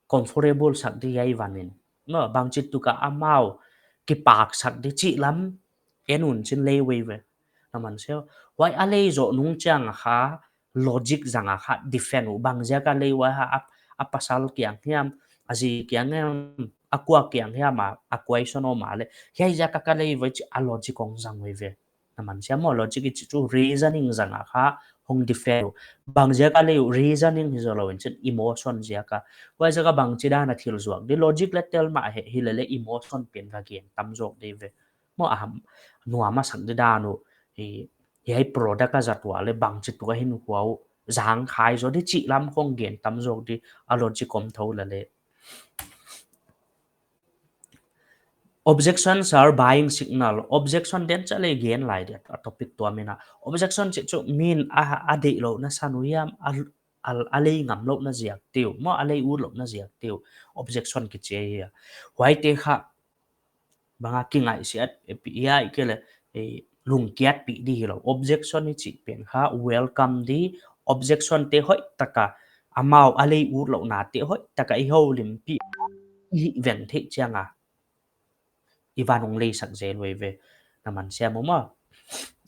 comfortable sak di hiai van in. Maw, bangchituk a amau kipak sak di chih lam en un chin lei uh ve. Na man siam. Huai a lei zoh nung chiang a kha logic zang a kha defend uh, bang ziak a lei uh a, a, a pasal kiang hiam, a zi kiang hiam, a kua kiang hiam a, a question om a leh, hiai ziak a ka lei uh ve chih a logic hong zang uh ve. Na man siam maw, logic i chih chu reasoning zang a kha hong differ uh. Bang ziak a lei uh, reasoning hi zaw lou in chin, emotion ziak a. Huai ziak a bangchidan a thil zuak di, logic leh tel mah hi, hilele emotion pen va gen tam zawk di ve. Maw, a nuam a sak di dan uh, hiai product a zat ua leh bangchituk a hin huai uh zang khai zaw di chih lam khong gen tam zawk di, a logic om thou lele. Objections are buying signal. Objection den cha lei gen lai di a topic tuam in a. Objection chih chu min a, a deih louhna san uh hiam, a, a, a lei ngam louhna ziak te uh, maw a lei ut louhna ziak te uh. Objection kichi a. Huaite kha bang a kingaihsiat, eh, pi, ahihkeileh, eh, lungkiat pi di hilou. Objection i chih pen kha welcome di, objection te hoihtak a, amau a lei ut louhna te hoihtak a i houlimpih, i veng theih chiang a i van hong lei sak zel uh ve. Na man siam maw.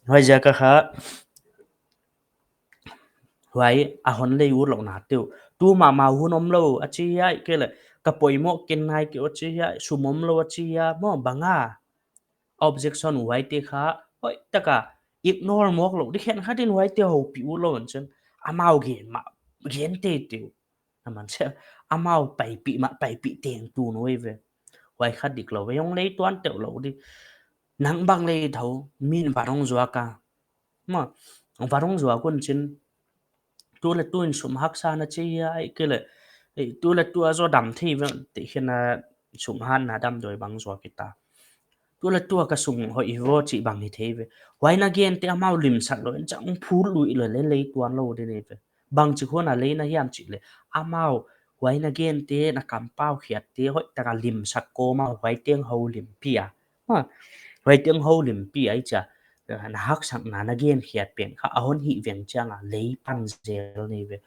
Huai ziak a kha, huai a hon lei ut louhna te uh. Tu mahmah hun om lou a chi hiam, ahihkeileh ka poimoh ken nai kei uh a chi hiam, sum om lou a chi hiam, maw bang a. Objection huaite kha hoihtak a ignore mawk lou di, khenkhat in huaite houpih ut lou in chin, amau gen mah gen teitei uh. Na man siam, amau paipih mah paipih teng tu uh ve. Huai kha dik lou ve, hong lei tuan teuh lou di. Nang bang lei thou, min va hong zuak a, maw va hong zuak un chin, tu leh tu in sum haksa na chi hiam, ahihkeileh, eh, tu leh tu a zaw dam thei ve, ti khin a sum hatna damdawi bang zuak hita. Tu leh tu a ka sum hoih hi vo chih bang hi thei ve. Huai na gen te amau limsak lou in chang phut lui lele lei tuan lou di nei ve. Bangchi khong a lei na hiam chih leh, amau huai na gen te, na kampau khiat te hoihtak a limsak kawm a, huai teng houlimpih a. Ha, huai teng houlimpih a i chia, na haksakna na gen khiat pen kha a hon hih veng chiang a lei pan zel nei ve.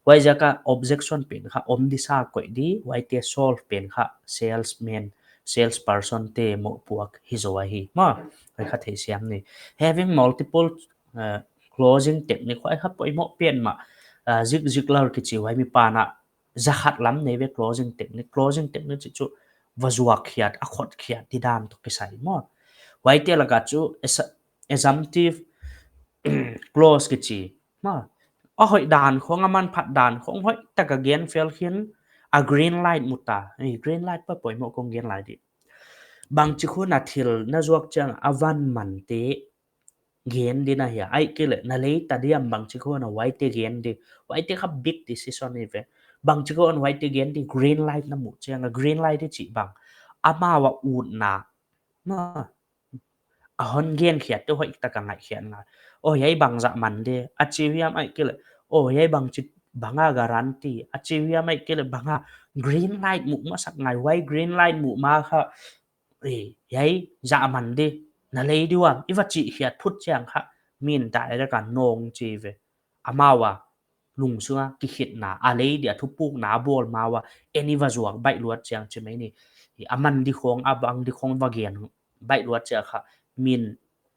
Huai ziak a objection pen kha om di sa koih di, huaite solve pen kha salesman, salesperson te mohpuak hi zaw ahi. Maw, huai kha theisiam ni. Having multiple, uh, closing technique, huai kha poimoh pen mah, uh, Zig Ziglar kichi huai mi pan a zakhat lam nei ve closing technique. Closing technique chih chu va zuak khiat, a khot khiat di dan toh kisai maw. Huaite lak a chu as-, assumptive close kichi. Maw, a hoih dan khong, a manphat dan khong hoihtak a gen fel khin, a green light mu ta. Eh, green light pa poimoh kong gen lai di. Bangchi khong a thil na zuak chiang a van man te gen di na hia, ahihkeileh na lei ta diam bangchi khong a huaite gen di. Huaite kha big decision hi ve. Bangchi khong a huaite gen di, green light na muh chiang a, green light i chih bang, amau a utna, maw, a hon gen khiat te hoihtak a ngaihkhiatna. Oh, hiai bang zah man di a chi hiam, ahihkeileh, oh, hiai bangchi bang a guarantee a chi hiam, ahihkeileh bang a green light muh masak ngai. Huai green light muh ma kha, eh, hiai zah man di, na lei di uam, i va chih khiat phut chiang kha min direct a no chi ve. Amau a lungsunga kikhitna, a lei dia thupukna a bawl ma ua, en i va zuak baih luat chiang chi mai ni. A man di khong, a bang di khong va gen baih luat chiang kha min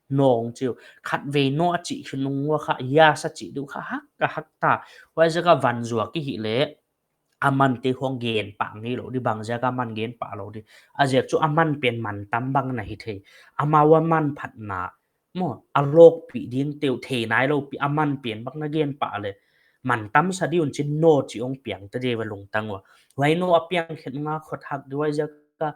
no chi uh. Khatvei no a chih khin nung ua kha yes a chih di uh kha hak a hak ta. Huai ziak a van zuak i hih leh a man te khong gen pah ngei lou di, bang ziak a man gen pah lou di. A ziak chu a man pen man tam bang na hi thei. Amau a manphatna, maw, a lawkpih ding te uh thei nai lou pi, a man pen bang na gen pah leh man tam sa di un chin no chi hong piang ta di ve lungtang ua. Huai no a piang khin nung a khot hak di, huai ziak a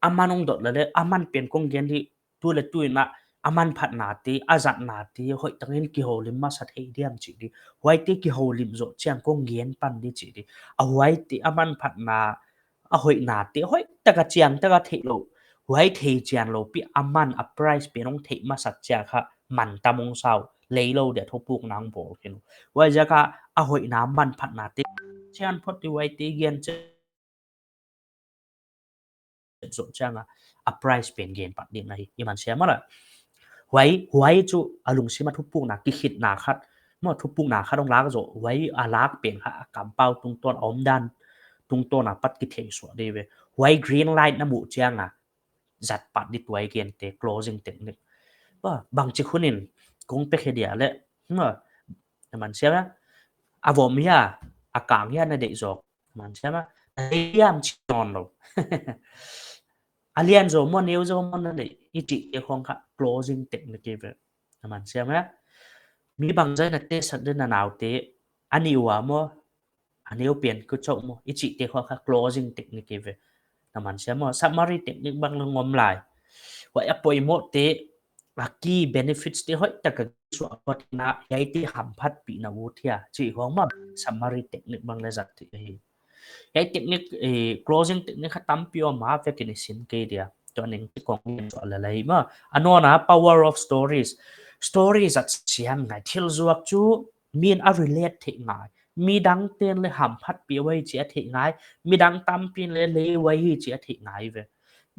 a man hong dot lele, a man pen kong gen di, tu leh tu in a, a manphatna te, a zatna te hoihtak in kihoulim masa thei diam chih di. Huaite kihoulim zoh chiang kong gen pan di chih di. A huaite a manphatna, a hoihna te hoihtak a chiantak a theih lou, huai thei chian lou pi, a man a price pen hong theih masak chiang kha man tam hong sa uh, lei lou dia thupukna hong bawl khin uh. Huai ziak a a hoihna manphatna te chian phot di, huaite gen chian zoh chiang a, a price pen gen pat ding ahi, i man siam maw la. Huai, huai chu a lungsim a thupukna, kikhitna khat, maw, thupukna khat hong lak zoh, huai a lak pen kha a kampau tungtawn, a omdan tungtawn a pat kithei suak di ve. Huai green light na muh chiang a zat pat di tuai gen te, closing technique. Ba, bangchi khong in kong pe khe dia leh, maw, na man siam a, a vom hia, a kang hia na deih zaw, man siam a, na deih hiam chi nawn lou. A lian zaw maw, neu zaw maw na deih, i chih te khong kha closing technique ve. Na man siam a. Mi bangzah na test sak den na naute, a nih ua maw, a neu pen kua chauh maw, i chihte khong kha closing technique ve. Na man siam maw, summary technique bang leng om lai. Huai a poimohte, a key benefits te hoihtak a suah phot na, hiaite hamphatpihna uh hia, chih khong maw, summary technique bang leng zat theih hi. Hiai technique, eh, closing technique kha tampi om a, vekin i sin kei dia. Tua ning chih khong gen suah lel lai maw. A nona power of stories. Story zat siam ngai, thil zuak chu min a relate theih ngai. Midangte'n leng hamphatpih uhi chih a theih ngai. Midang tampi'n leng lei uhi chih a theih ngai ve.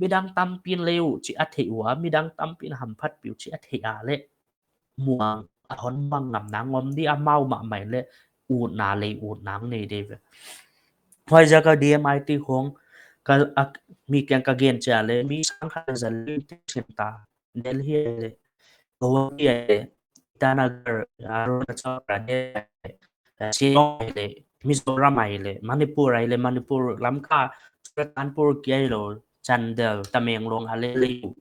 Midang tampi'n lei uh chih a theih ua, midang tampi'n hamphatpih uh chih a theih a leh, muang, a hon muang ngam nang om di, amau mahmah leng utna lei ut nang nei di ve. Huaiziak a D M I T khong, ka, a, mi kiang ka gen chia leh, mi sang khat za li te sin ta, Delhi leh, Guwahati leh, Itanagar, Arunachal Pradesh leh, Shillong leh, Mizoram leh, Manipur leh, Manipur, Lamka, Churachandpur kia lou, Chandel, Tamenglong a leh lei uh.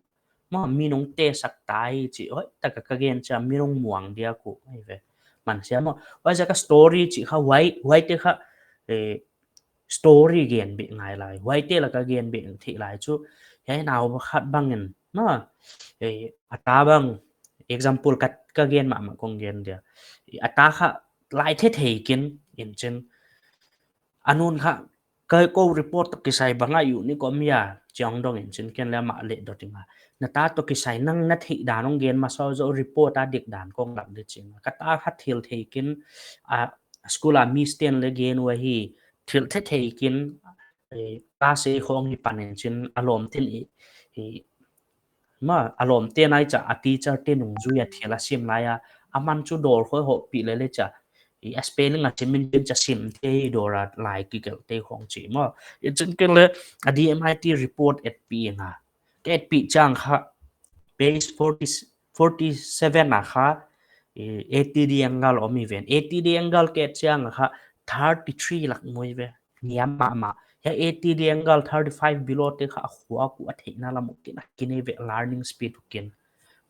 Maw, minung test sak ta hi chih, hoihtak a ka gen chia minung muang dia uh, ai ve. Man siam maw. Huaiziak a story chih kha huai, huaite kha, eh, story gen beh ngai lai. Huaite lak a gen beh theih lai chu. Hiai nau khat bangin, maw, eh, a ta bang, example ka, ka gen mahmah khong gen dia. A ta kha lai thei thei kin in chin. A nung kha, ka kou report toh kisai bang a unique om hia, chiang dong in chin ken leh amah leh dot ing a. Na ta toh kisai nang na theih dan hong gen masa zoh report a dik dan khong lak di chih ing a. Ka ta kha thil thei kin, a, school a miss te'n leng gen uhi, thil thei thei kin, eh, ka se khong hi pan in chin a lawmte'n i, i, maw, a lawmte'n ai cha a teacher te nungzui a thil a sim lai a, aman chu dawr khong hohpih leh leh cha, i a spelling a sim in chin cha sim thei dawr a lai kigelh te khong chih maw. I chin ken leh a D M I T report etpih ing a. Ka etpih chiang kha, page forty, forty-seven a kha, eh, eighty degree angle om hi ven. Eighty degree angle ka et chiang kha, thirty-three lak maw ve. Niam mahmah. Hiai eighty degree angle thirty-five below te kha a khuak uh a theihna lam uh kin a kin ve learning speed uh kin.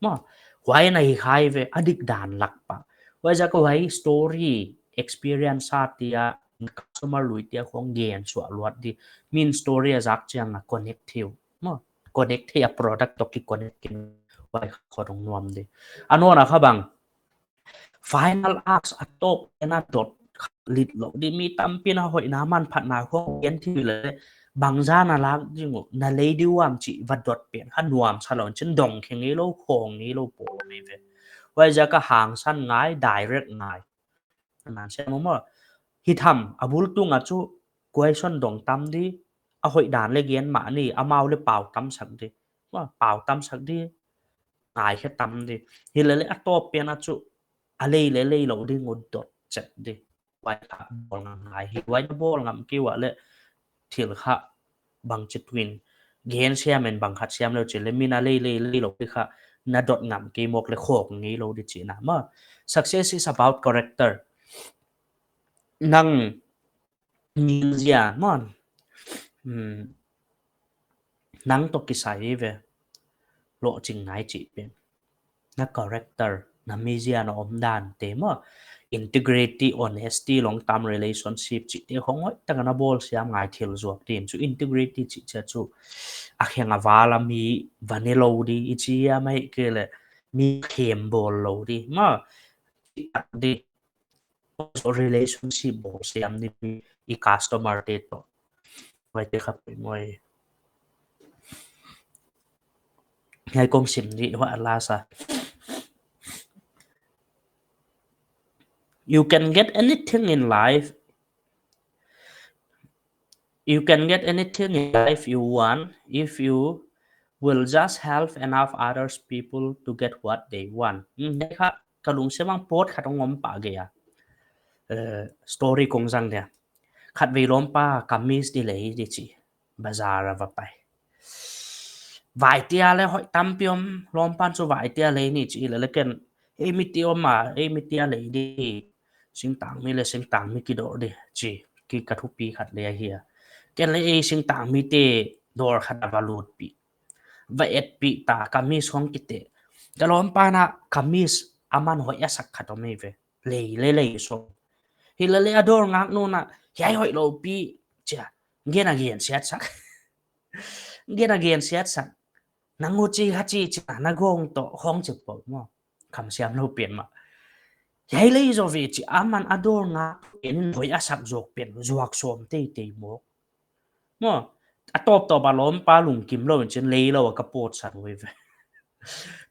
Maw, huai na hi khai ve a dik dan lak pah. Huaiziak a huai story experience a tia customer lui tia khong gen suah luat di. Min story a zak chiang a connect thei uh. Maw, connect thei a product toh ki connect kin huai kha khong nuam di. A nona kha bang. Final ask a tawp pen a dot lit lou di mi tampi'n a hoihna manphatna khong gen thei leh bangzah na lak ding uh na lei di uam chih va dot pen kha nuam sa lou in chin dong khe ngei lou khong ngei lou po mai ve. Huaiziak a hangsan ngai direct ngai. Nan se maw maw. Hi tham a bul tung a chu question dong tam di a hoih dan leng gen mah ni amau leng pau tam sak di. Maw pau tam sak di. Ngai khe tam di. Hi leh leh a tawp pen a chu a lei leh lei lou ding uh dot chet di. Huai kha bawl ngam ngai hi. Huai na bawl ngam kei ua leh thil kha bangchi tuin gen siam in bang khat siam lou chih leh min a lei lei lei lou kha na dot ngam kei mawk leh khawk ngei lou di chihna maw. Success is about character. Nang min zia maw. Hmm. Nang toh kisai ve. Lohching ngai chih pen. Na character, na mi zia na omdan te maw. Integrity, honesty, long term relationship chih te khong hoihtak a na bawl siam ngai thil zuak din chu integrity chih chia chu a kheng a val a mi va ne lou di i chi a mai kei leh mi khem bawl lou di maw. Di relationship bawl siam di i customer te toh. Huaite kha poimoh. Hiai kong sim di hua lasa. You can get anything in life. You can get anything in life you want if you will just help enough others people to get what they want. Hmm, hiai kha ka lungsim a pawt khat hong om pah gei a. Eh, story kong zang dia. Khatvei lawmpa ka miss di lei di chi. Bazar a va pai. Vai tia leh hoih tampi om lawmpan chu vai tia lei ni chi leh leh ken. Ei mi ti om a, ei mi tia lei di. Singtang mi leh singtang mi kidoh di chi. Ki ka thupi khat leh ahi a. Ken leh ei singtang mi te dawr khat a va lutpih. Va etpih ta ka miss hong kite. Ka lawmpa na kamis aman hoih a sak khat om ei ve. Lei le lei sawm. Hilele a dawr ngak nu na, hiai hoih lou pi chia. Gen a gen siat sak. Gen a gen siat sak. Nang u chi ha chi chi na gong to hong chi po maw. Kam siam lou pen mah. Hiai lei zaw ve chi aman a dawr ngak en hoih a sak zawk pen zuak sawm teitei mawk. Maw, a tawp tawp a lawmpa lungkim lou in chin lei lou a ka pawt san ui ve.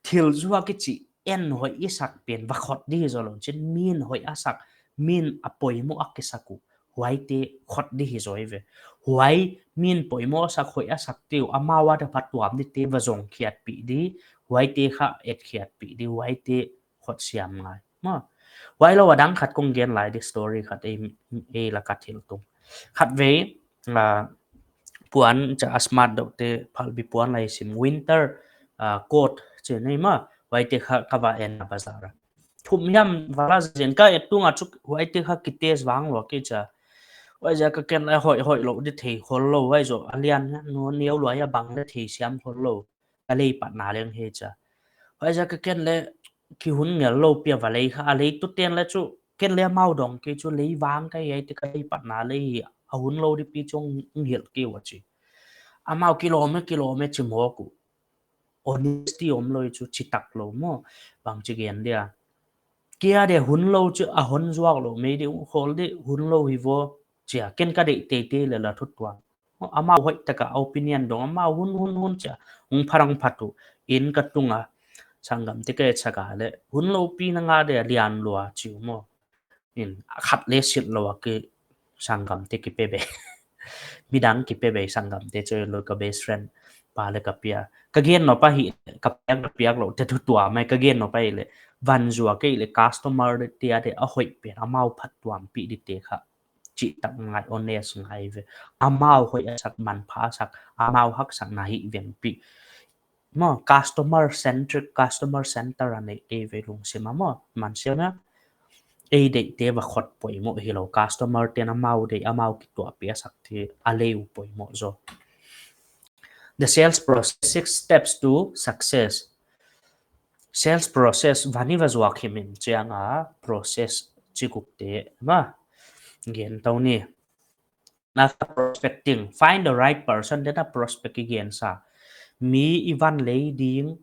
Thil zuak i chi en hoih i sak pen va khot di hi zaw lou in chin min hoih a sak, min a poimoh a kisak uh. Huaite khot di hi zaw ei ve. Huai min poimoh a sak hoih a sak te uh, amau a da phattuam di te va zong khiat pi di, huaite kha et khiat pi di, huaite khot siam ngai. Maw. Huai lou a dang khat kong gen lai di story khat ei, ei la ka thil tung. Khat vei, ah, puan cha a smart deuh te phalbi puan lai sim winter, ah, coat chi nei maw. Huaite kha ka va en a bazar a. Thum hiam va la zen ka et tung a chu huaite kha ki test vang lua kei cha. Huai ziak a ken le hoih hoih lou di thei khol lou huai zaw a lian nu neu lua a bang le thei siam khol lou. Ka lei patna leng hi cha. Huai ziak a ken le ki hun ngel lou pia va lei kha, a lei tu ten le chu ken le amau dong kei chu lei vang ka hiai te ka lei patna lei hi a hun lou di pi chong ngel kei ua chi. Amau kilawm e, kilawm e chi mawk uh. Honesty om lou chu chi tak lou maw. Bang chi gen dia. Kia de hun lou chu a hon zuak lou mei di uh khol di hun lou hi vo chia. Ken ka deih teitei le la thut tuan. Amau hoih taka opinion dong, amau hun, hun, hun chia. Hung pharang phatu, in ka tunga, sanggam te ka et sak a le, hun lou pi na nga de lian lua chiu maw. In, khat le sit lou a ki sanggam te ki pe be. Midang ki pe be sanggam te choi lou ka best friend. Pa le ka pia. Ka gen nop ahi, ka piak, ka piak lou, te thu tua mai, ka gen nop ahi le. Van zuak ei le, customer te a de, a hoih pen, amau phattuam pi di te kha. Chih tak ngai, honest ngai ve. Amau hoih a sak, manpha sak, amau haksatna hi veng pi. Maw, customer centric, customer center a nei ei ve lungsim a maw, man siam a. Ei deih te va khot poimoh hi lou, customer ten amau deih, amau kituahpih a sak te a lei uh poimoh zaw. The sales process, six steps to success. Sales process, van i va zuak himhim chiang a process chi guk te, maw. Gen tou ni. After prospecting, find the right person, then a prospect i gen sa. Mi i van lei ding,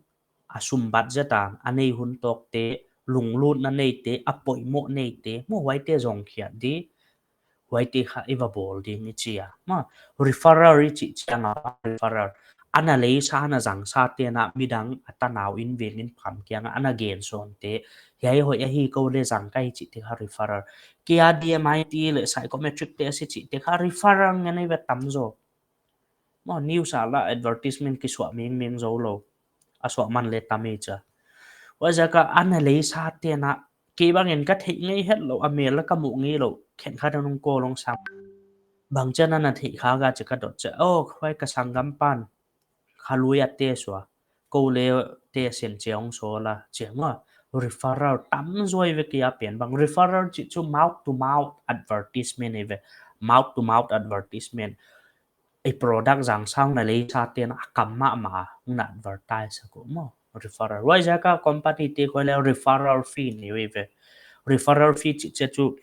a sum budget a, a nei hun tawk te, lunglutna nei te, a poimoh nei te, maw huaite zong khiat di, huaite kha i va bawl ding i chi a. Maw, referral i chih chiang a, referral. Ana lei sa, ana zang sa te na midang a tanau in veng in pham kiang a, ana gen sawn te. Hiai hoih ahi kou le zang ka hi chih te kha referral. Kia D M I T le psychometric test i chih te kha referral ngen i ve tam zaw. Maw, news a la advertisement ki suah meng meng zaw lou. A suah man le tam ei cha. Huai ziak a ana lei sa te na kei bang in ka theih ngei het lou, a mel la ka muh ngei lou, khenkhat a nung ko long sam. Bang chiang ana theih kha ga chi ka dot cha. Oh, huai ka sanggam pan. Kha lui a test ua. Kou le test in chi ong so la. Chi maw. Referral tam zaw ei ve kia pen bang. Referral chih chu mouth to mouth advertisement ei ve. Mouth to mouth advertisement. I product zang sa na lei sa te na a kam mahmah na advertise ko maw. Referral. Huai ziak a company te khoi le referral fee nei ve. Referral fee chih chiang chu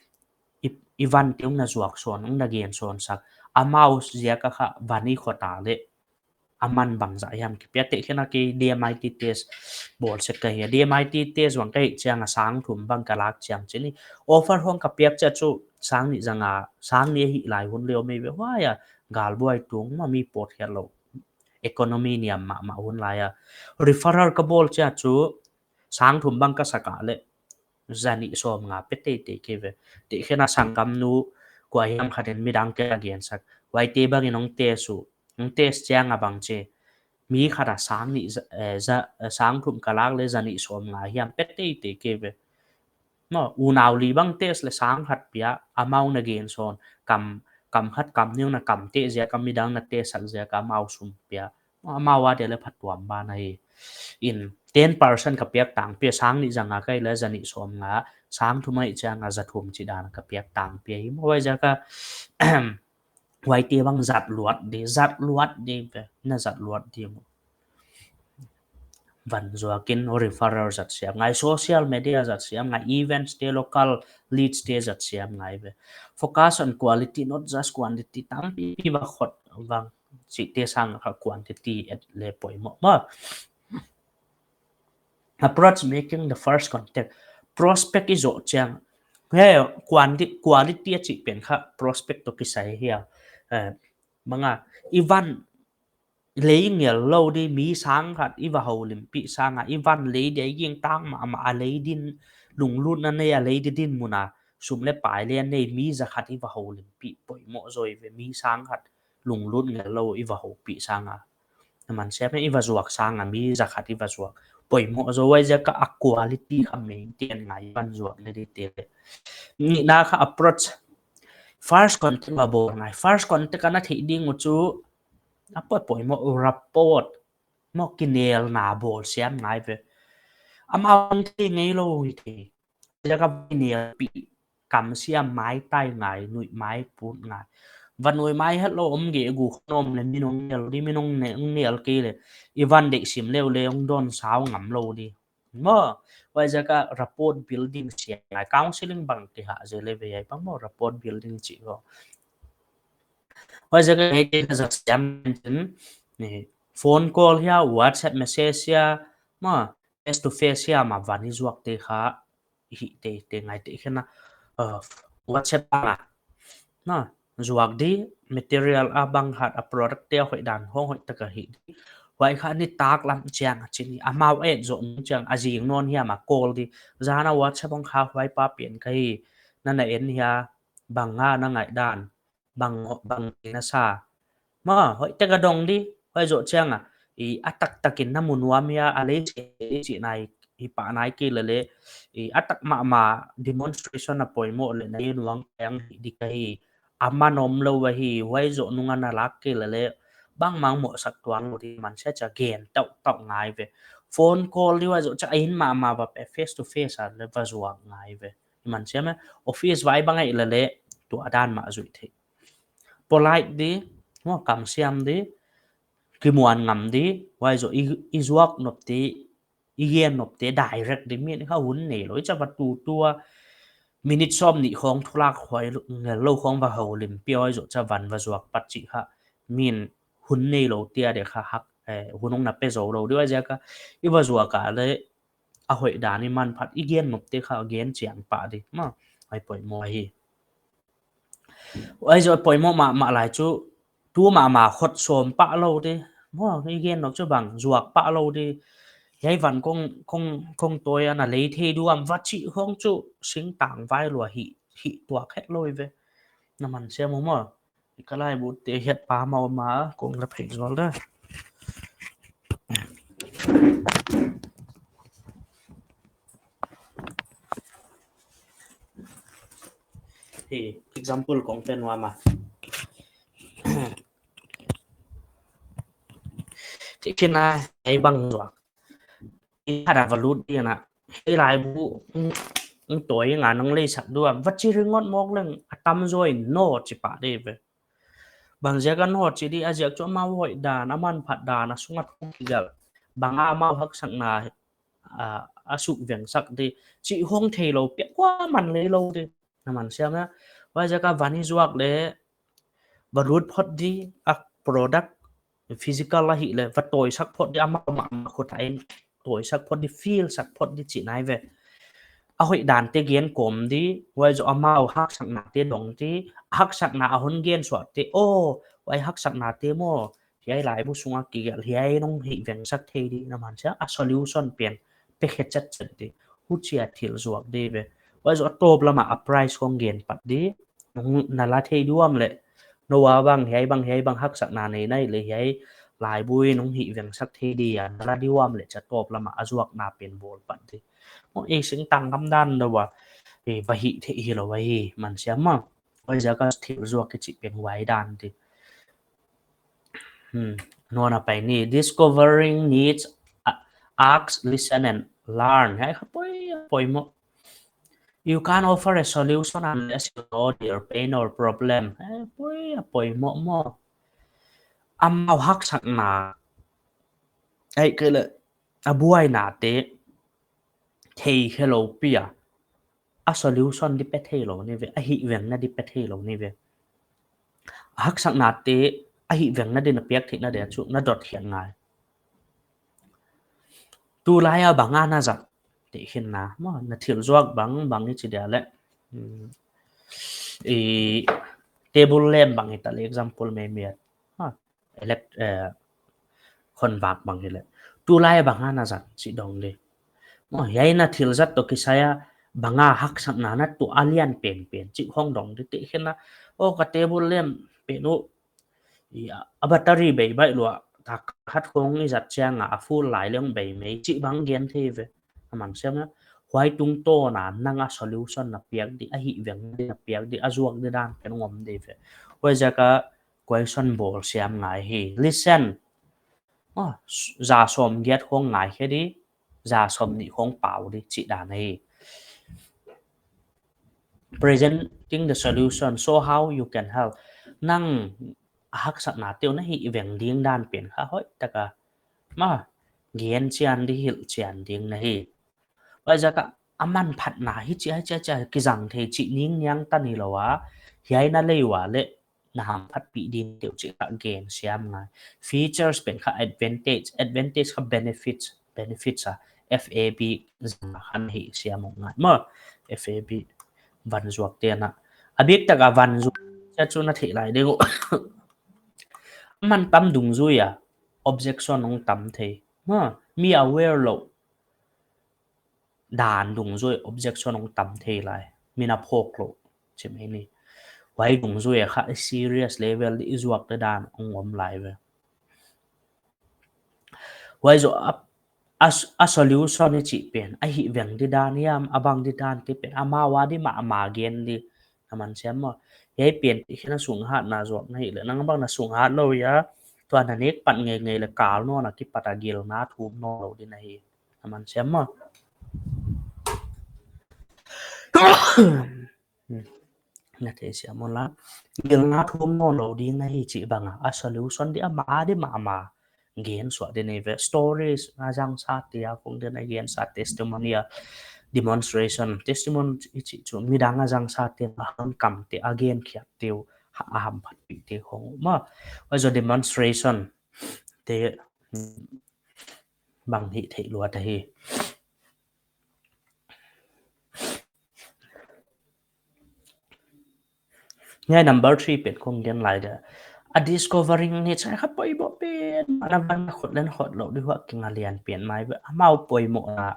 i, i van te ong na zuak sawn, ong na gen sawn sak. Amau ziak a kha van i khot a le. Aman bangzah hiam ki pia te khen a ki D M I T test bawl sek ka hi a. D M I T test bang ka hih chiang a sang thum bang ka lak chiang chi ni. Offer hong ka piak chiang chu sang nih zang a, sang nih hi lai hun leh om ei ve huai a. Gal buai tung maw mi pawt hial lou. Economy niam mahmah hun lai a. Referral ka bawl chiang chu sang thum bang ka sak a le. Zanih sawm nga pe teitei kei ve. Te khen a sanggam nu kua hiam khat in midang ke a gen sak. Huaite bang in ong test uh. Ong test chiang a bang chi. Mi khat a sang nih za, eh, za, eh, sang thum ka lak le zanih sawm nga hiam pe teitei kei ve. Maw, unau li bang test le sang khat pia, amau na gen sawn, kam, kam khat kam nih na kam te ziak a midang na test sak ziak a amau sum pia. Amau a de le phattuam ban ahi. In ten percent ka piak tang pia sang nih zang a kai le zanih sawm nga, sang thum a hih chiang a za thum chi dan ka piak tang pia hi. Maw huai ziak a, huaite bang zat luat di, zat luat di ve, na zat luat di maw. van zuakin referral zat siam ngai, social media zat siam ngai, events te, local leads te zat siam ngai ve. Focus on quality, not just quantity. Tampipi va khot vang chihte sang kha quantity et le poimoh maw. Approach making the first contact. Prospect i zoh chiang, he quanti-, quality a chih pen kha prospect toh kisai hia. Eh, manga, i van lei ngel lou di mi sang khat i va houlimpih sanga, i van lei di a ging tang mahmah a lei din, lunglutna nei a lei di dinmun a, sum le pai le a nei mi za khat i va houlimpih poimoh zaw ve, mi sang khat lunglut ngel lou i va houpih sanga. Na man siam e, i va zuak sanga mi za khat i va zuak poimoh zaw, huaiziak a quality kha maintain ngai van zuak le di te. Nihna kha approach. First contact va bawl ngai. First contact a na theih ding uh chu a poi poimoh rapport maw, kinelna bawl siam ngai ve. Amau thei ngei lou hi thei. Ziak a va nelpih, kam siam mai tai ngai, nuih mai put ngai. Va nuih mai hetlou om gegu khong om le min hong nel di, min hong ne-, hong nel kei le. I van deih sim leu le hong dawn sau ngam lou di. Maw, huaiziak a rapport building siam ngai, counseling bang kihah zel ve hiai bang maw, rapport building chih kha. Huaiziak a hiaite kha zat siam in, ni, phone call hia, WhatsApp message hia, maw, face to face hia, mah van i zuakte kha, hih teitei ngai te khen a, uh, WhatsApp a, na, zuak di, material a bang hat a product te a hoih dan hong hoih taka hih di. Huai kha nitaklam chiang a chih ni, amau et zoh nung chiang a zing nawn hiam a call di. Zan a WhatsApp hong kha huai pa pen ka hi, na na en hia, bang a na ngaihdan, bang, bang na sa. Maw, hoih taka dong di, huai zoh chiang a, i a taktakin na mu nuam hia, a lei se chih nai, hi pah nai kei le le, i a tak mahmah demonstration a poimoh le na i nuang yang hi di ka hi, a man om lou a hi, huai zoh nung a na lak kei le le, bangmah mohsak tuan lou di man sia chia gen tauh tauh ngai ve. Phone call di huai zoh chia a in mahmah va pe face to face a le va zuak ngai ve. I man siam e, office vai bang a i le le, tua dan mah zui thei. Polite di, maw, kam siam di, kimuan ngam di, huai zoh i, i zuak nop di, i gen nop te direct di, min kha hun nei lou, i chia va tu tua, minute sawmnih khong thulak huai ngel lou khong va houlimpih huai zoh chia van va zuak pat chih kha, min hun nei lou tia de kha hak, eh, hun hong na pe zou lou di huaiziak a, i va zuak a le, a hoih dan i manphat i gen nop te kha gen chian pah di. Maw, huai poimoh hi. Huai zoh poimoh mahmah lai chu, tu mahmah khot sawm pah lou di. Maw, i gen nop chu bang, zuak pah lou di. Hiai van kong, kong, kong toi a na lei thei diam va chih khong chu, singtang vai lua hi, hi tuak het lou ve. Na man siam maw maw. Ka laibu te hiat pa mau ma kong la phei zual da. Hi, example kong pe nuam a. Ti khin a, ei bang zuak. I khat a va lut di na. Ei laibu, mm, mm, toi nga nang lei sak diam. Va chi ringot mawk leng, a tamzaw in no chi pah di ve. Bang ziak a no chi di, a ziak chu amau hoih dan, a manphat dan, a sung a thu kigelh. Bang a amau haksatna, a, a suk vengsak di. Chih hong thei lou, piak kuaman lei lou di. Na man siam e. Huaiziak a van i zuak le, va lut phot di, a product, physical a hih le, va toisak phot di, amau mahmah khut a in toisak phot di, feel sak phot di chih nai ve. A hoih dan te gen kawm di, huai zoh amau haksatna te dong di, haksatna a hon gen suak di, oh, huai haksatna te maw, hiai laibu sung a kigelh, hiai nong hih vengsak thei di, na man siam e, a solution pen, pe khe chetchet di, huchia thil zuak di ve. Huai zoh a tawp lam a a price khong gen pat di, nong na la thei diam le, nou a bang, hiai bang, hiai bang haksatna nei nai le, hiai laibu i nong hih vengsak thei di a, na la diam le chia tawp lam a a zuakna pen bawl pat di. Maw, ei singtang ngam dan lou a, ei va hih thei hi lou a hi, man siam e maw. Huaiziak a thil zuak kichi pen huai dan di. Hmm. Nona pai ni, discovering needs, a-, ask, listen and learn. Hiai kha poi, poimoh. You can offer a solution unless you know their pain or problem. Eh, poi, poimoh maw. Amau haksatna. Ei, kei le, a buainate thei khe lou pi a, a solution di pe thei lou ni ve, a hihvengna di pe thei lou ni ve. A haksatnate a hihvengna di na piak theihna dia chu na dot khiat ngai. Tulai a bang a na zat, teh khin na, maw, na thil zuak bang bang i chi dia leh, hmm, i table lamp bang i ta leh example mai mai a, ha, elect, eh, khonvak bang hi leh. Tulai a bang a na zat chih dong di. Maw, hiai na thil zat toh kisai a bang a haksatna na tuah a lian penpen chih khong dong di, teh khin na, oh, ka table lamp pen uh, i a, a battery bei baih lua, tak khat khong i zat chiang a, a full lai leng bei mai chih bang gen thei ve. A man siam na, huai tungtawn a nang a solution na piak di, a hihveng di na piak di, a zuak di dan pen om di ve. Huaiziak a question bawl siam ngai hi. Listen. Oh, za sawmgiat khong ngai khe di, za sawmnih khong pau di chih dan hi. Presenting the solution, show how you can help. Nang a haksatnate uh na hihveng ding dan pen kha hoih taka, maw, gen chian di, hilh chian ding na hi. Huaiziak a a manphatna hichi, hichi, hichi a kizang thei chih ning niang ta ni lou a, hiai na lei ua leh na hamphatpih ding teuh chih kha gen siam ngai. Features pen kha advantage, advantage kha benefits, benefits a F A B zang a khan hi siam ngai. Maw, F A B van zuak te na. A bik taka van zuak chia chu na theih lai ding uh. Man tam dungzui a objection hong tam thei. Maw, mi aware lou dan dungzui objection hong tam thei lai. Mi na phawk lou chih mai ni. Huai dungzui a kha serious level di i zuak di dan hong om lai ve. Huai zoh a, a, a solution i chih pen, a hihveng di dan hiam, a bang di dan te pen, amau a di mahmah gen di. A man siam maw. Hiai pen teh khin na sung hat na zuak na hi leh, nang bang na sung hat lou a, tua na nek pat ngeingei leh kal nawn a kipat a gilna thum nawn lou di na hi. A man siam maw. Hmm. Na thei siam maw la. Gilna thum nawn lou ding na hi chih bang a, a solution di amau a di mahmah gen suah di na hi ve. Stories a zang sa te a khong di na gen sa, testimony a, demonstration. Testimony i chih chu midang a zang sa te a hon kam te a gen khiat te uh, ha, a hamphatpih te khong maw. Huai zoh demonstration te, hmm, bang hi theih lua ta hi. Hiai number three pen kong gen lai dia. A discovering ni chai kha poimoh pen. Ana van khut len khut lou di huai kinga lian pen mai ve. Amau poimohna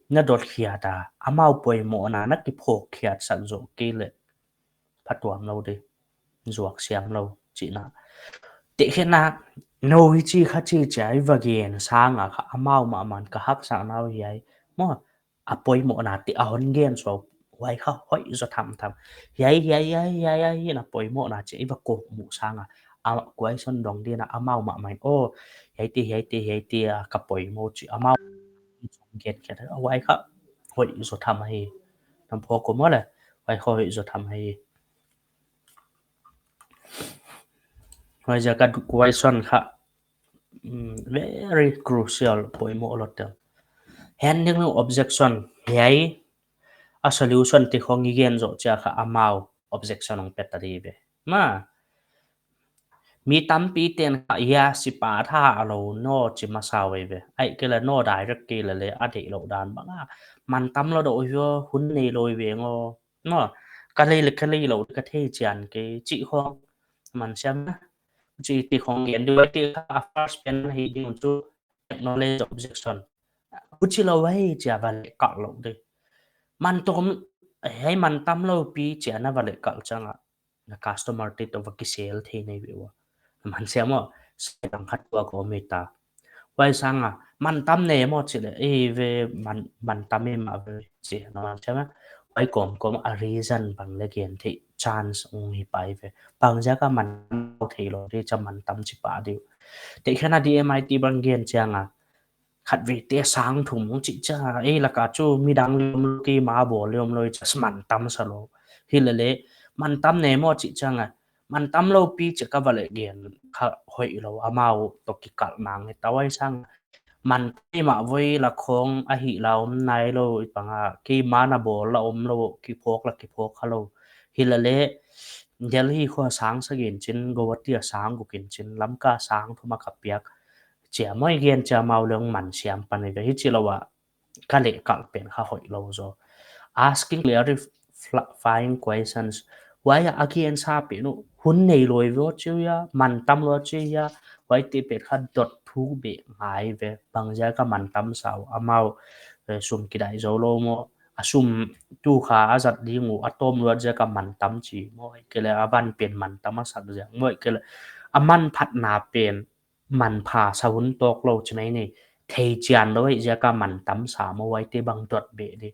na dot khiat a, amau poimohna na kiphawk khiat sak zoh kei leh phatuam lou di. Zuak siam lou chihna. Teh khin na, nou hichi kha chi chia i va gen sang a kha amau mahmah in ka haksatna uh hiai. Maw, a poimohna te a hon gen suah, huai kha hoih zaw thamtham. Hiai, hiai, hiai, hiai, hiai, hiai na poimohna chih i va kawkmuh sang a, a, question dong di na amau mahmah in, oh, hiai te, hiai te, hiai te a ka poimoh chih amau gen khiat, huai kha hoih zaw tham hi. Na phawk uh maw leh, huai kha hoih zaw tham hi. Huaiziak a question kha, mm, very crucial, poimoh lou te. Handling objection, hiai a solution te khong i gen zoh chia kha amau objection hong pe ta di ve. Maw, mi tampi ten kha, ya, sipa tha a lou no chi masa uh ve. Ahihkeileh no direct kei leh leh a deih lou dan bang a. Man tam lou dou uh, hun nei lou ve ngo. Maw, ka lei leh ka lei lou ka thei chian kei chih khong. Man siam na. Chih te khong gen di uh te kha first pen hi ding chu acknowledge objection. Huchi lou hi chia va leh kal lou di. Man tom, hiai man tam lou pi chia na va leh kal chang a, na customer te toh va kisel thei nei ve ua. Man siam maw, sai tang khat ua ko mi ta. Huai sang a, man tam ne maw chih leh, ei ve man, man tam e mah ve chih, na man siam a. Huai kawmkawm a reason bang leh gen theih chance hong hi pai ve. Bangziak a man tam thei lou di chia man tam chi pah di uh. Teh khin na D M I T bang gen chiang a, khatvei te sang thum hong chih chia, ei lak a chu midang leh om lou, keimah bawl leh om lou, chia man tam sa lou. Hi leh leh, man tam ne maw chih chiang a, man tam lou pi chia ka va leh gen kha hoih lou, amau toh kikal nang hi ta huai sang. man pi mah voi la khong a hih la om nai lou i pang a, keimah na bawl la om lou, kiphawk la kiphawk kha lou. Hi la leh, Delhi khua sang sagih in chin, Guwahati a sang guk in chin, Lamka sang thum a ka piak. Chia moi gen chia mau leng man siam pan i ve hi chi lou a, ka leh kal pen kha hoih lou zaw. Asking clarifying questions. Huai a again sa pen uh, hun nei lou i ve uh chi uh hia, man tam lou chi uh hia, huaite pen kha dot thu beh ngai ve, bang ziak a man tam sa uh, amau, eh, sum kidai zou lou maw, a sum tu kha a zat ding uh, a tawm luat ziak a man tam chi maw, ahihkeileh a van pen man tam a sak ziak maw, ahihkeileh a man phatna pen manpha sa hun tawk lou chi mai ni, thei chian lou ahih ziak a man tam sa maw, huaite bang dot beh di.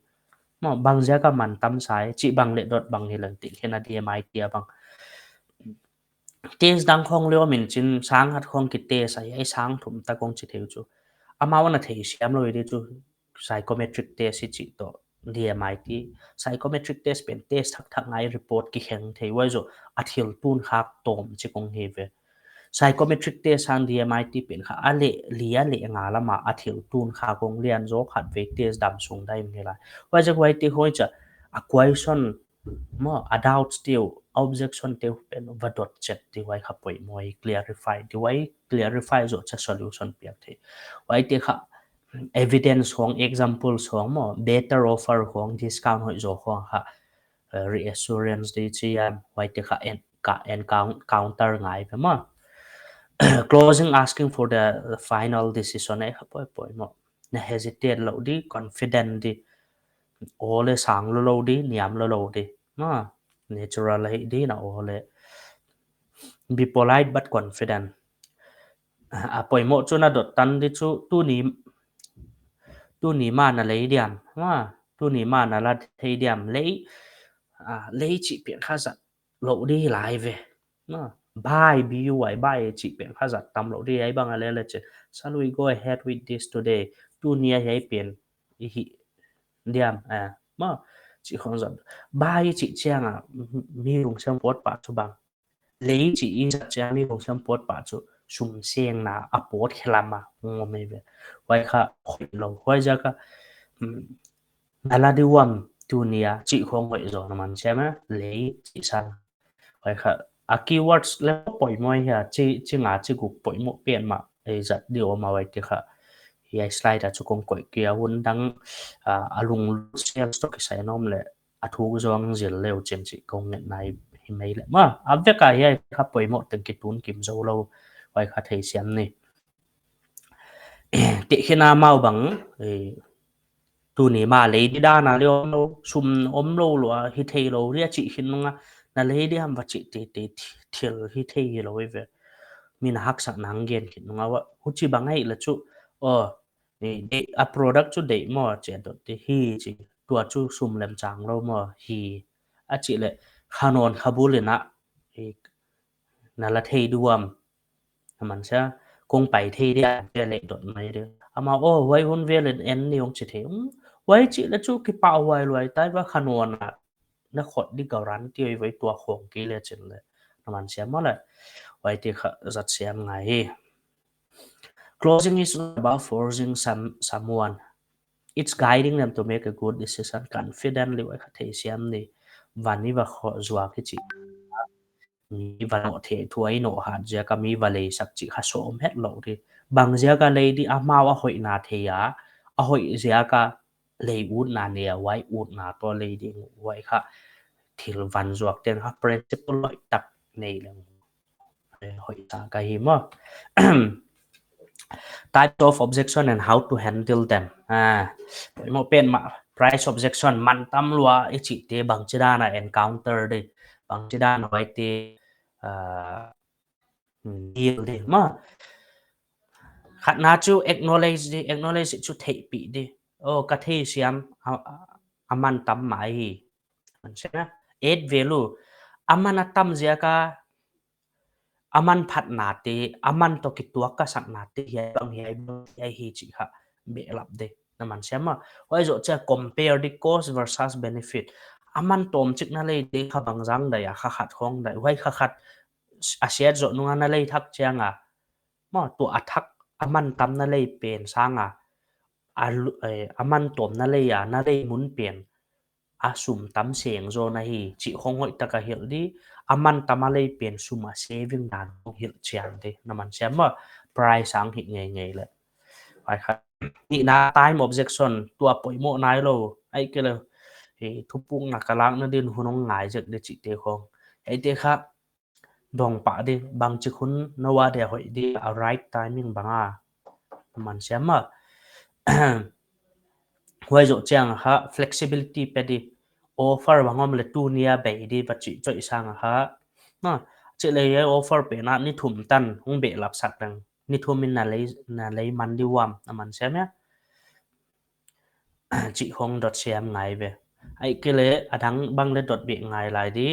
Maw, bang ziak a man tam sa e, chih bang leh dot bang hi leng tih khen a D M I T a bang. Test dang khong leh om in chin, sang khat khong ki test a, hiai sang thum ta kong chi thei uh chu. Amau na thei siam lou i di chu, psychometric test i chih toh, D M I T. Psychometric test pen test thak thak ngai, report kikheng thei, huai zoh a thil tun khak tawm chi kong hi ve. Psychometric test sang D M I T pen kha a leh li a leh nga lam a a thil tun khak kong lian zaw khat vei test dam sung dai mi lai. Huai ziak huaite khong chia a question maw, a doubts te uh, a objection te uh pen va dot chet di, huai kha poimoh, clarify di, huai clarify zoh chia solution piak thei. Huaite kha evidence khong, example khong maw, better offer khong, discount hoih zaw khong kha, eh, reassurance di chi a, huaite kha en-, ka encounter ngai ve maw. Closing asking for the final decision, eh, kha poi, poimoh. Na hesitate lou di, confident di. Aw leh sang lou lou di, niam lou lou di. Maw, natural hi di na aw leh. Be polite but confident. A poimoh chu na dot tan di chu, tuni, tuni mah na lei diam. Maw, tuni mah na la thei diam, lei, ah, lei chih pen kha zat lou di lai ve. Maw, buy, B U Y, buy chih pen kha zat tam lou di, hiai bang a leh leh chi. Shall we go ahead with this today? Tuni a hiai pen i hih diam, eh, maw, chih khong zat. Buy chih chiang a, mi lungsiam pawt pah chu bang. Lei chih i zat chiang mi lungsiam pawt pah chu, sum seng na a pawt khelam a, ngom ei ve. Huai kha hoih lou, huai ziak a, mm, na la di uam tuni a, chih khong hoih zaw na man siam a, lei chih sang. Huai kha, a keywords leh poimoh hia, chi, chi nga chi guk poimoh pen mah, ei zat di om a huaite kha. Hiai slide a chu kong koih kei a, hun dang, ah, a lunglut sales toh kisai nom leh, a thuk zong zil leu chin chih kong ngetna hi mai leh. Maw, a vek a hiai kha poimoh teng kitun kim zou lou, huai kha thei siam ni. Tih khin a amau bang, eh, tuni mah lei di dan a leh om lou, sum om lou lou a, hi thei lou di a chih khin nung a, na lei di ham va chih tete thi-, thil hi thei hi lou i ve. Min haksa nang gen khin nung a huai, huchi bang ahih leh chu, aw, eh, deih, a product chu deih maw, chia dot di hi chi, tua chu sum lem chang lou maw, hi, a chih leh, kha nawn kha bul in a, eh, na la thei di uam. A man sia, kong pai thei di a, chia leh dot mai di. Amau, aw, huai hun vel in en ni ong chi thei. Hmm, huai chih leh chu kipahhuai luai tai va kha nawn a. Na khot di guarantee oi vai tua khong kei leh chin leh. Na man siam maw leh. Huaite kha zat siam ngai hi. Closing is not about forcing some, someone. It's guiding them to make a good decision confidently, huai kha thei siam ni. Van i va khot zuak hi chih. Mi va noh thei thu a i noh hat ziak a mi va lei sak chih kha sawm het lou di. Bang ziak a lei di amau a hoihna thei a, a hoih ziak a lei utna nei a, huai utna toh lei ding huai kha thil van zuak ten kha principle hoih tak nei leng. Hoih tak ahi maw. Types of objection and how to handle them. Ah, poimoh pen mah, price objection, man tam lua i chihte bang chidan a encounter di, bang chidan a huaite, ah, deal di maw. Khatna chu acknowledge di, acknowledge chu theihpih di. Oh, ka thei siam, a, a, a man tam mai hi. Add value. A man a tam ziak a, a man phatna te, a man toh kituak ka sakna te, hiai bang, hiai bang, hiai hi chih kha behlap di. Na man siam maw. Huai zoh chia compare di cost versus benefit. A man tawm chik na lei di kha bang zang dai a, kha khat khong dai. Huai kha khat a siat zoh nung a na lei thak chiang a. Maw, tua a thak, a man tam na lei pen sang a, a lu-, eh, a man tawm na lei a, na lei mun pen a sum tam seng zaw na hi chih khong hoih taka hilh di, a man tam a lei pen sum a saving dan khong hilh chian di, na man siam maw, price sang hi ngeingei leh. Ai kha, nihna time objection, tua poimoh nai lou, ahihkeileh, eh, thupukna ka lakna din hun hong ngai zek di chihte khong. Eite kha, dong pah di, bangchik hun na uah dia hoih di, a right timing bang a, man siam maw. Huai zoh chiang kha, flexibility pe di, offer bang om leh tuni a bei di, va chih choih sang kha. Na, chih leh hiai offer pen a ni thum tan, hong behlap sak dang. Ni thum in na lei, na lei man di uam, na man siam ia. Chih khong dot siam ngai ve. Ahihkeileh, a dang bang leh dot beh ngai lai di.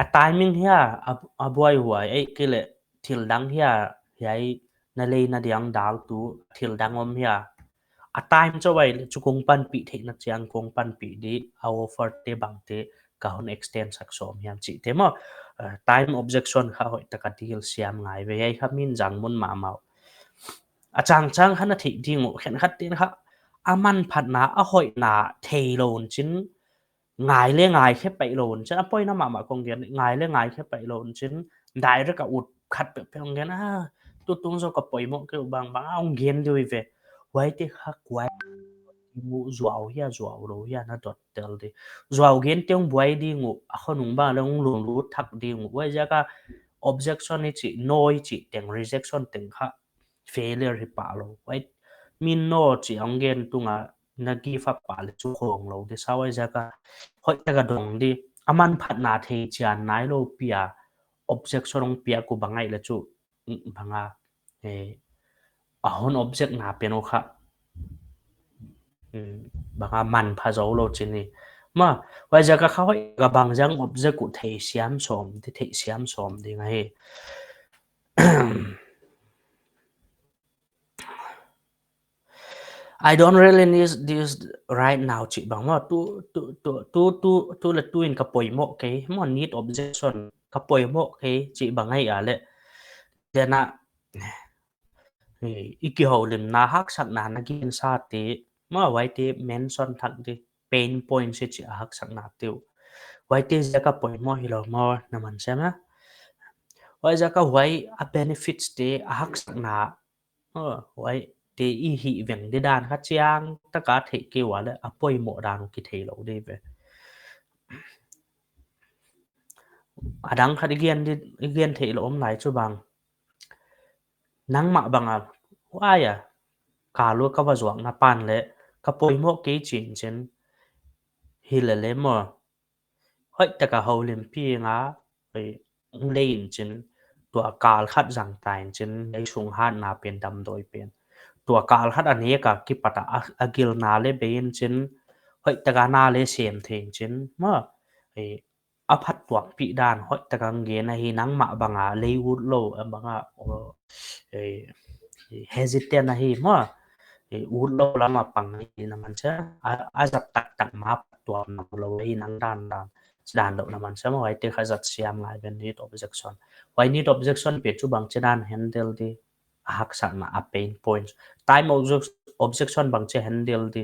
A timing hia, a, a buaihuai, ahihkeileh, thil dang hia, hiai na lei na diang dal tu, thil dang om hia. A time chauh uai leh chu kong panpih theihna chiang kong panpih di, a offer te bangte ka hon extend sak sawm hiam chihte maw. Eh, time objection kha hoih taka deal siam ngai ve, hiai kha min zang mun mahmah uh. A changchang kha na theih ding uh, khenkhat ten kha a manphatna, a hoihna theilou un chin, ngai leh ngaikhe paih lou un chin, a poina mahmah kong gen, ngai leh ngaikhe paih lou un chin, direct a ut khat peuhpeuh kong gen, ah, tutung zaw ka poimoh kei uh bangbang, ah, hong gen di uh ve. Huaite kha kuai mu zuau hia, zuau lou hia, na dot tel di. Zuau gente hong buai ding uh, a khonung bang leh hong lunglut thak ding uh. Huaiziak a objection i chih, no i chih teng, rejection teng kha failure hi pah lou. Huai min no chih hong gen tung a na give up pah leh chu khong lou di sa, huaiziak a hoih taka dong di. A manphatna thei chian nai lou pi a objection hong piak uh bang ahih leh chu, mm, bang a, eh, a hon object na pen uh kha, mm, bang a manpha zou lou chih ni. Maw, huaiziak a kha hoih taka bangzang object uh thei siam sawm di, thei siam sawm di ngai. I don't really need this right now chih bang maw, tu, tu, tu leh tu in ka poimoh kei, maw, need objection, ka poimoh kei chih bang ahih leh. Tena, eh, i kihoulimna haksatna na gen sa te, maw, huaite mention thak di, pain points i chih a haksatna te uh. Huaite ziak a poimoh hilou maw, na man siam ia. Huaiziak a huai a benefits te, a haksatna, oh, huaite i hihveng di dan kha chiang taka theih kei ua leh a poimoh dan uh kithei lou di ve. A dang khat i gen di, i gen theih lou om lai chu bang. Nangmah bang a, huai a, ka lu ka va zuakna pan leh, ka poimoh kei chin chin. Hilele maw. Hoih taka houlimpi nga, hei, lei in chin, tua kal khat zang ta in chin, lei sung hatna pen damdawi pen. Tua kal khat a nek a kipat a, a, a gilna leh bei in chin, hoih taka na leh sem thei in chin, maw, hei, a phattuampih dan hoih taka gen ahi, nangmah bang a lei ut lou, a bang a, oh, eh, hesitant ahi maw, eh, ut lou lam a pang ahi na man siam, a, a zat taktak ma phattuam lou ahi nang dan dan, dan lou na man siam maw, huaite kha zat siam ngai ve need objection. Huai need objection pen chu bangchi dan handle di, a haksatna, a pain points. Time obje-, objection bangchi handle di.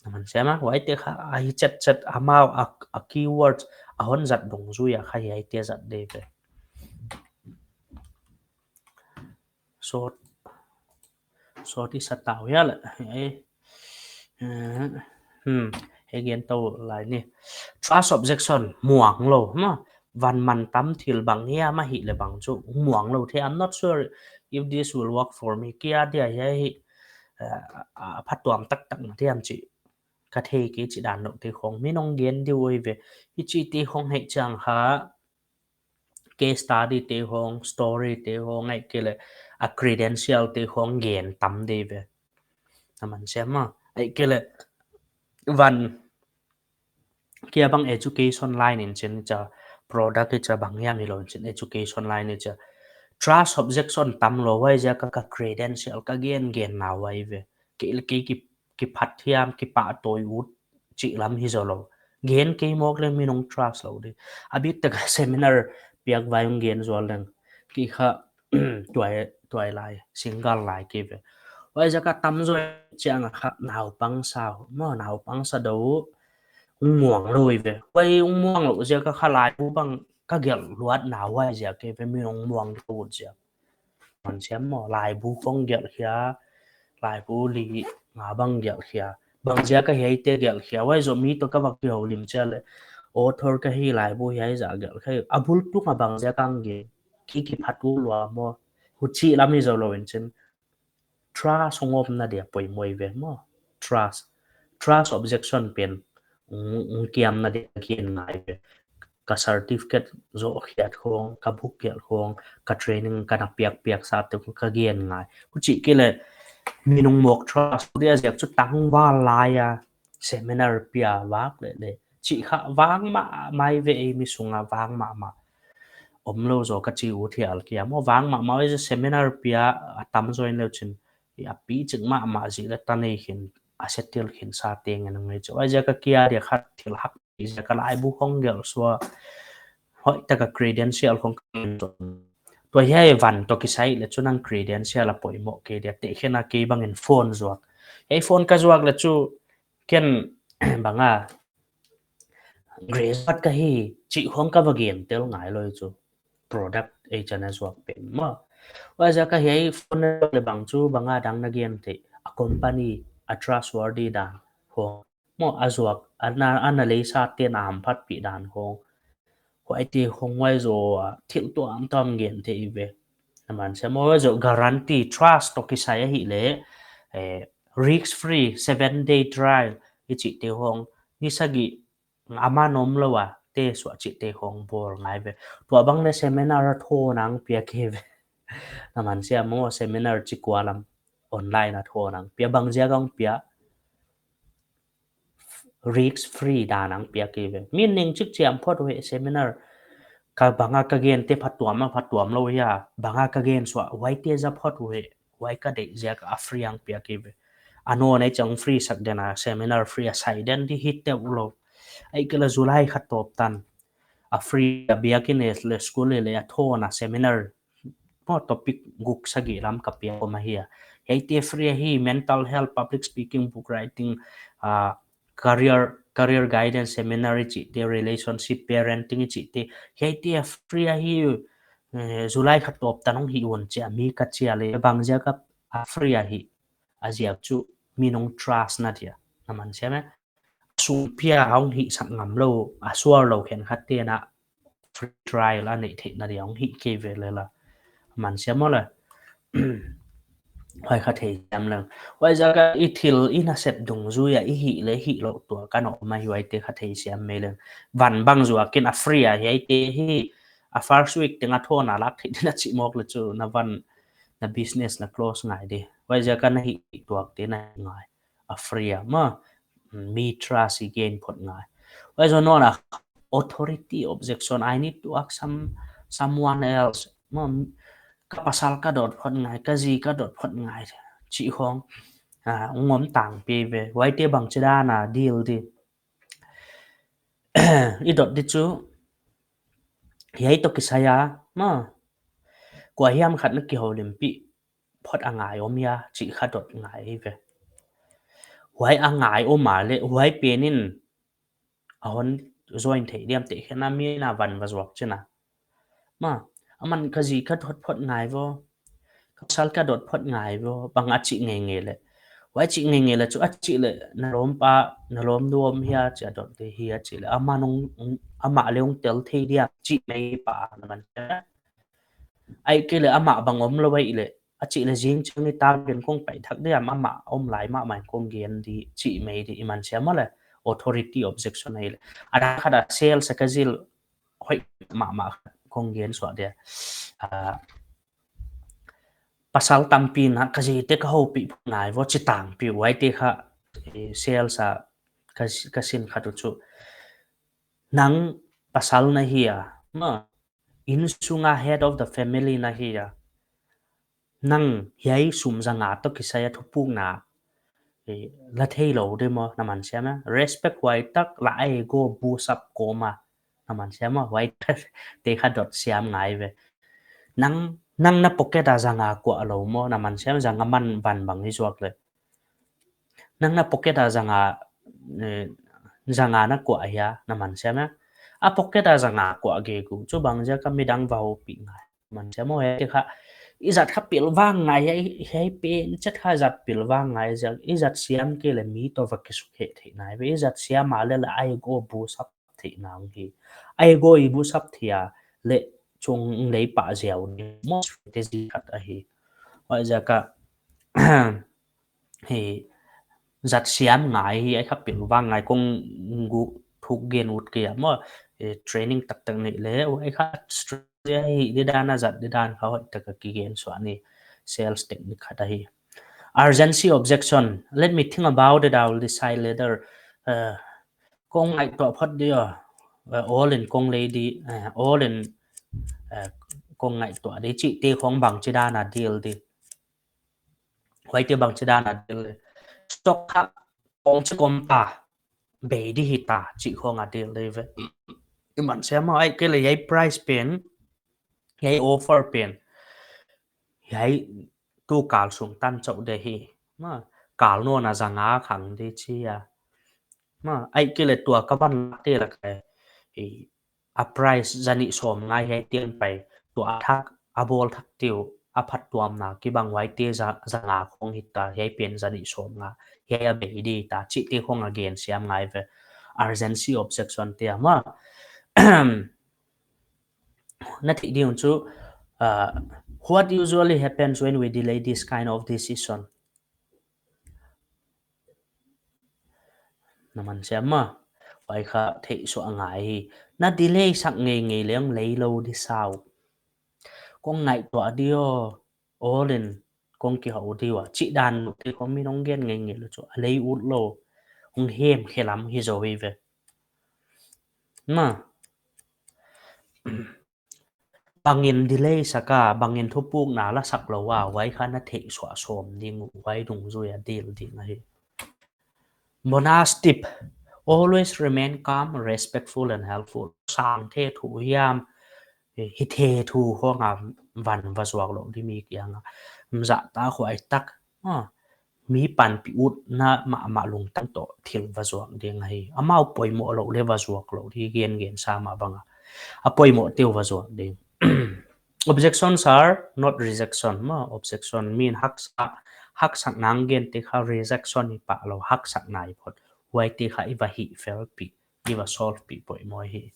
Na man siam maw, huaite kha a hichetchet amau a, a keywords a hon zat dungzui a kha hiaite zat di ve. Sawt, sawt i sa ta uh hia leh, eh, eh, hmm, hei gen tou lai ni. Trust objection, muang lou, maw. Van man tam thil bang hiam ahihleh bang chu muang lou thei. I'm not sure if this will work for me. Kia dia hia hi, eh, a phattuam taktak na diam chih ka thei kei chih dan lou te khong min hong gen di uh ve. Hichite khong hih chiang kha case study te khong, story te khong, ahihkeileh a credential te khong gen tam di ve. Na man siam maw. Ahihkeileh van kia bang education line in chin cha, product i cha bang hiam hilou in chin, education line i cha. Trust objection tam lou huaiziak a ka, ka credential ka gen gen na uh ahi ve. Kei leh kei ki, kiphat hiam, kipahtawi ut chih lam hi zou lou. Gen kei mawk leh min hong trust lou di. A bit taka seminar piak vai hong gen zual leng. Kei kha Tuai, tuailai, single lai kei ve. Huaiziak a tamzaw chiang a kha naupang sa, maw, naupang sa deuh, hong muang lou ve. Huai hong muang lou ziak a kha laibu bang ka gelh luat na huaiziak kei ve, mi hong muang lou ziak. Mansiam maw, laibu khong gelh khia, laibu li nga bang gelh khia. Bangziak a hiaite gelh khia, huai zoh mi toh ka va kihoulim chiat leh. Author ka hi, laibu hiai zah gelh khia. A bul tung a bangziak a hong gelh. Ki kiphat ulua maw. Huchi lam hi zoulou in chin. Trust hong omna dia poimoh ve maw. Trust. Trust objection pen. Hong, hong kiamna dia gen ngai ve. Ka certificate zoh khiat khong, ka book gelh khong, ka training ka na piak piak sa te khong ka gen ngai. Huchi kei leh, mi nung mawk trust dia ziak chu tangval lai a, seminar pia vak leh leh. Chih kha vang mahmah ve, ei mi sung a vang mahmah. Omlou zaw ka chi ut hial kia maw, vang mahmah ve, seminar pia a tamzaw in leu chin. I a pi chik mahmah zi leh ta nei khin, a settle khin sa teng in ngei chu. Huaiziak a kia dia kha thil hak ziak a laibu khong gelh sua. Hoihtak a credential khong ka min tua hiai van toh kisai leh chu nang credential a poimoh kei dia, tehkhin a kei bang in phone zuak. Hiai phone ka zuak leh chu ken bang a graduate ka hi chih khong ka va gen tel ngai lou chu. Product ei chan a zuak pen maw. Huaiziak a hiai phone leh bang chu bang a dang na gen theih, a company a trustworthy dan khong maw, a zuak, a na, a na lei sa te'n a hamphat pih dan khong. Huaite khong huai zoh a thil tuamtuam gen theih ve. Na mansiam maw, huai zoh guarantee, trust toh kisai ahihleh, eh, risk free, seven day trial, i chihte khong, ni sagih a man omlou a, te suah chihte khong bawl ngai ve. Tua bang leh seminar a thawn a hong pia kei ve. Na mansiam maw, seminar chi kua lam online a thawn a hong pia, bangziak a hong pia. Risk free dan a hong pia kei ve. Min ning chik chiam phot uh e seminar. Ka bang a ka gen te phatuam a phatuam lou hia. Bang a ka gen suah huaite za phot uh e. Huai ka deih ziak a free a hong pia kei ve. A nawn ei chang free sak den a seminar free a sai den di hi te ulou. Ahihkeileh July kha tawp tan. A free a biakin leh school leh a thawn a seminar maw topic guk sagih lam ka pia khawm ahi a. Hiaite free ahi, mental health, public speaking, book writing, ah, career, career guidance seminar i chihte, relationship, parenting i chihte. Hiaite free ahi, eh, July kha tawp tan hong hi un chia, mi ka chia leh, bangziak a free ahi. A ziak chu mi nung trust na dia. Na mansiam e. Sum pia hong hih sak ngam lou, a sual lou khenkhat te'n a free trial a neih theihna dia hong hih kei ve lel a. Mansiam maw leh. Huai kha theisiam leng. Huaiziak a i thil i nasep dungzui a i hih leh hih louh tuak a om ahi, huaite kha theisiam mai leng. Van bang zuak in a free a hiaite hi a first week teng a thawn a lak theih din a chih mawk leh chu na van na business na close ngai di. Huaiziak a na hih tuak te na ngai. A free a maw, mi trust i gain phot ngai. Huai zoh nawn a authority objection, I need to ask some, someone else. Maw, ka pasal ka dot phot ngai, ka zi ka dot phot ngai. Chih khong, ah, hong om tangpi ve. Huaite bangchidan a deal di. I dot di chu, hiai toh kisai a, maw. Kua hiam khat na kihoulimpih phot a ngai om hia, chih kha dot ngai ve. Huai a ngai om a leh, huai pen in a hon join thei diam, tehkhin a mi na van va zuak chin a. Maw, aman ka zi ka dot phot ngai vo, ka pasal ka dot phot ngai vo, bang a chih ngeingei leh. Huai chih ngeingei leh chu a chih leh, na lawmpa, na lawmnu om hia, chih a dot di hia chih leh. Aman hong, hong, amah leh hong tel thei diam, chih mai pa na man. Ahihkeileh amah bang omlou ahihleh, a chih leh zing chiang ni ta gen kong pai thak diam, amah om lai mahmah in kong gen di, chih mai di, i mansiam maw leh, authority objection ahihleh. A dang khat a sales a ka zil hoih mahmah kong gen suak dia. Ah, pasal tampi na ka zite ka houpih phot ngai vo, chi tangpi, huaite kha, eh, sales a ka, ka sin khat uh chu. Nang pasal na hi a, maw, innsung a head of the family na hi a. Nang hiai sum za nga toh kisai a thupukna, eh, la thei lou di maw, na mansiam e. Respect huai tak, la ego boost up khawm a, na mansiam maw, huaite kha dot siam ngai ve. Nang Nang na pocket a zanga kuah lou maw, na man siam, zanga man van bang hi zuak le. Nang na pocket a zanga, eh, zanga na kuah hia, na man siam a. A pocket a zanga kuah gegu chu bang ziak a midang va houpih ngai. Man siam maw, hiai kha, i zat kha pilvang ngai, hiai, hiai pen chet kha zat pilvang ngai ziak, i zat siam kei le mi toh va kisukhe theihna hi ve, i zat siam a le le a ego boost up theihna hi. A ego i boost up thei a le chung lei pah ziau ni, maw strategy khat ahi. Huaiziak a, hi, zat siam ngai hi, ai kha pilvang ngai kong gu thuk gen ut kei a maw, eh, training taktak nei le, ai kha strategy hi, di dan a zat di dan kha hoih taka kigen suah ni, sales technique khat ahi. Urgency objection. Let me think about it, I will decide later. Uh, kong ngaihtuah phot di aw. Uh, all in kong lei di, uh, all in, uh, kong ngaihtuah di chihte khong bangchi dan a deal di. Huaite bangchi dan a deal di. Stock kha kong chi kom ta, bei di hita chih khong a deal di ve. I man siam maw, ai kei le hiai price pen, hiai offer pen, hiai tu kal sung tan chauh de hi. Maw, kal nawn a zanga khang di chi a. Maw, ai kei le tua ka van lak te lak a, hi, a price zanih sawmnga hiai tiang pai, tua a thak, a bawl thak tiu, a phattuamna kibang huaite za-, zanga khong hita, hiai pen zanih sawmnga, hiai a bei di ta, chihte khong a gen siam ngai ve. Urgency objection te a maw. Na theih ding chu, uh, what usually happens when we delay this kind of decision? Na man siam maw, huai kha theih suah ngai hi. Na delay sak ngeingei leng lei lou di sau. Kong ngaihtuah di aw, all in kong kihou di ua, chih dan uh te khong mi nong gen ngeingei lou chu, a lei ut lou, hong hem khe lam hi zou hi ve. Maw. Bangin delay sak a, bangin thupukna la sak lou a, huai kha na theih suah sawm ding uh, huai dungzui a deal ding ahi. Bonus tip. Always remain calm, respectful and helpful. Sang the thu hiam, hi the thu khong a van va zuak lou di mi kiang a. Mza ta khuai tak. Ah. Mi panpih utna mahmah lungtang toh thil va zuak ding ahi. Amau poimoh lou le va zuak lou di gen gen sa mah bang a. A poimoh te uh va zuak ding. Objections are not rejection maw. Objection mean haksa, haksak nang gen te kha rejection hi pah lou, haksakna hi phot. Huaite kha i va hih fel pih, i va solve pih poimoh hi.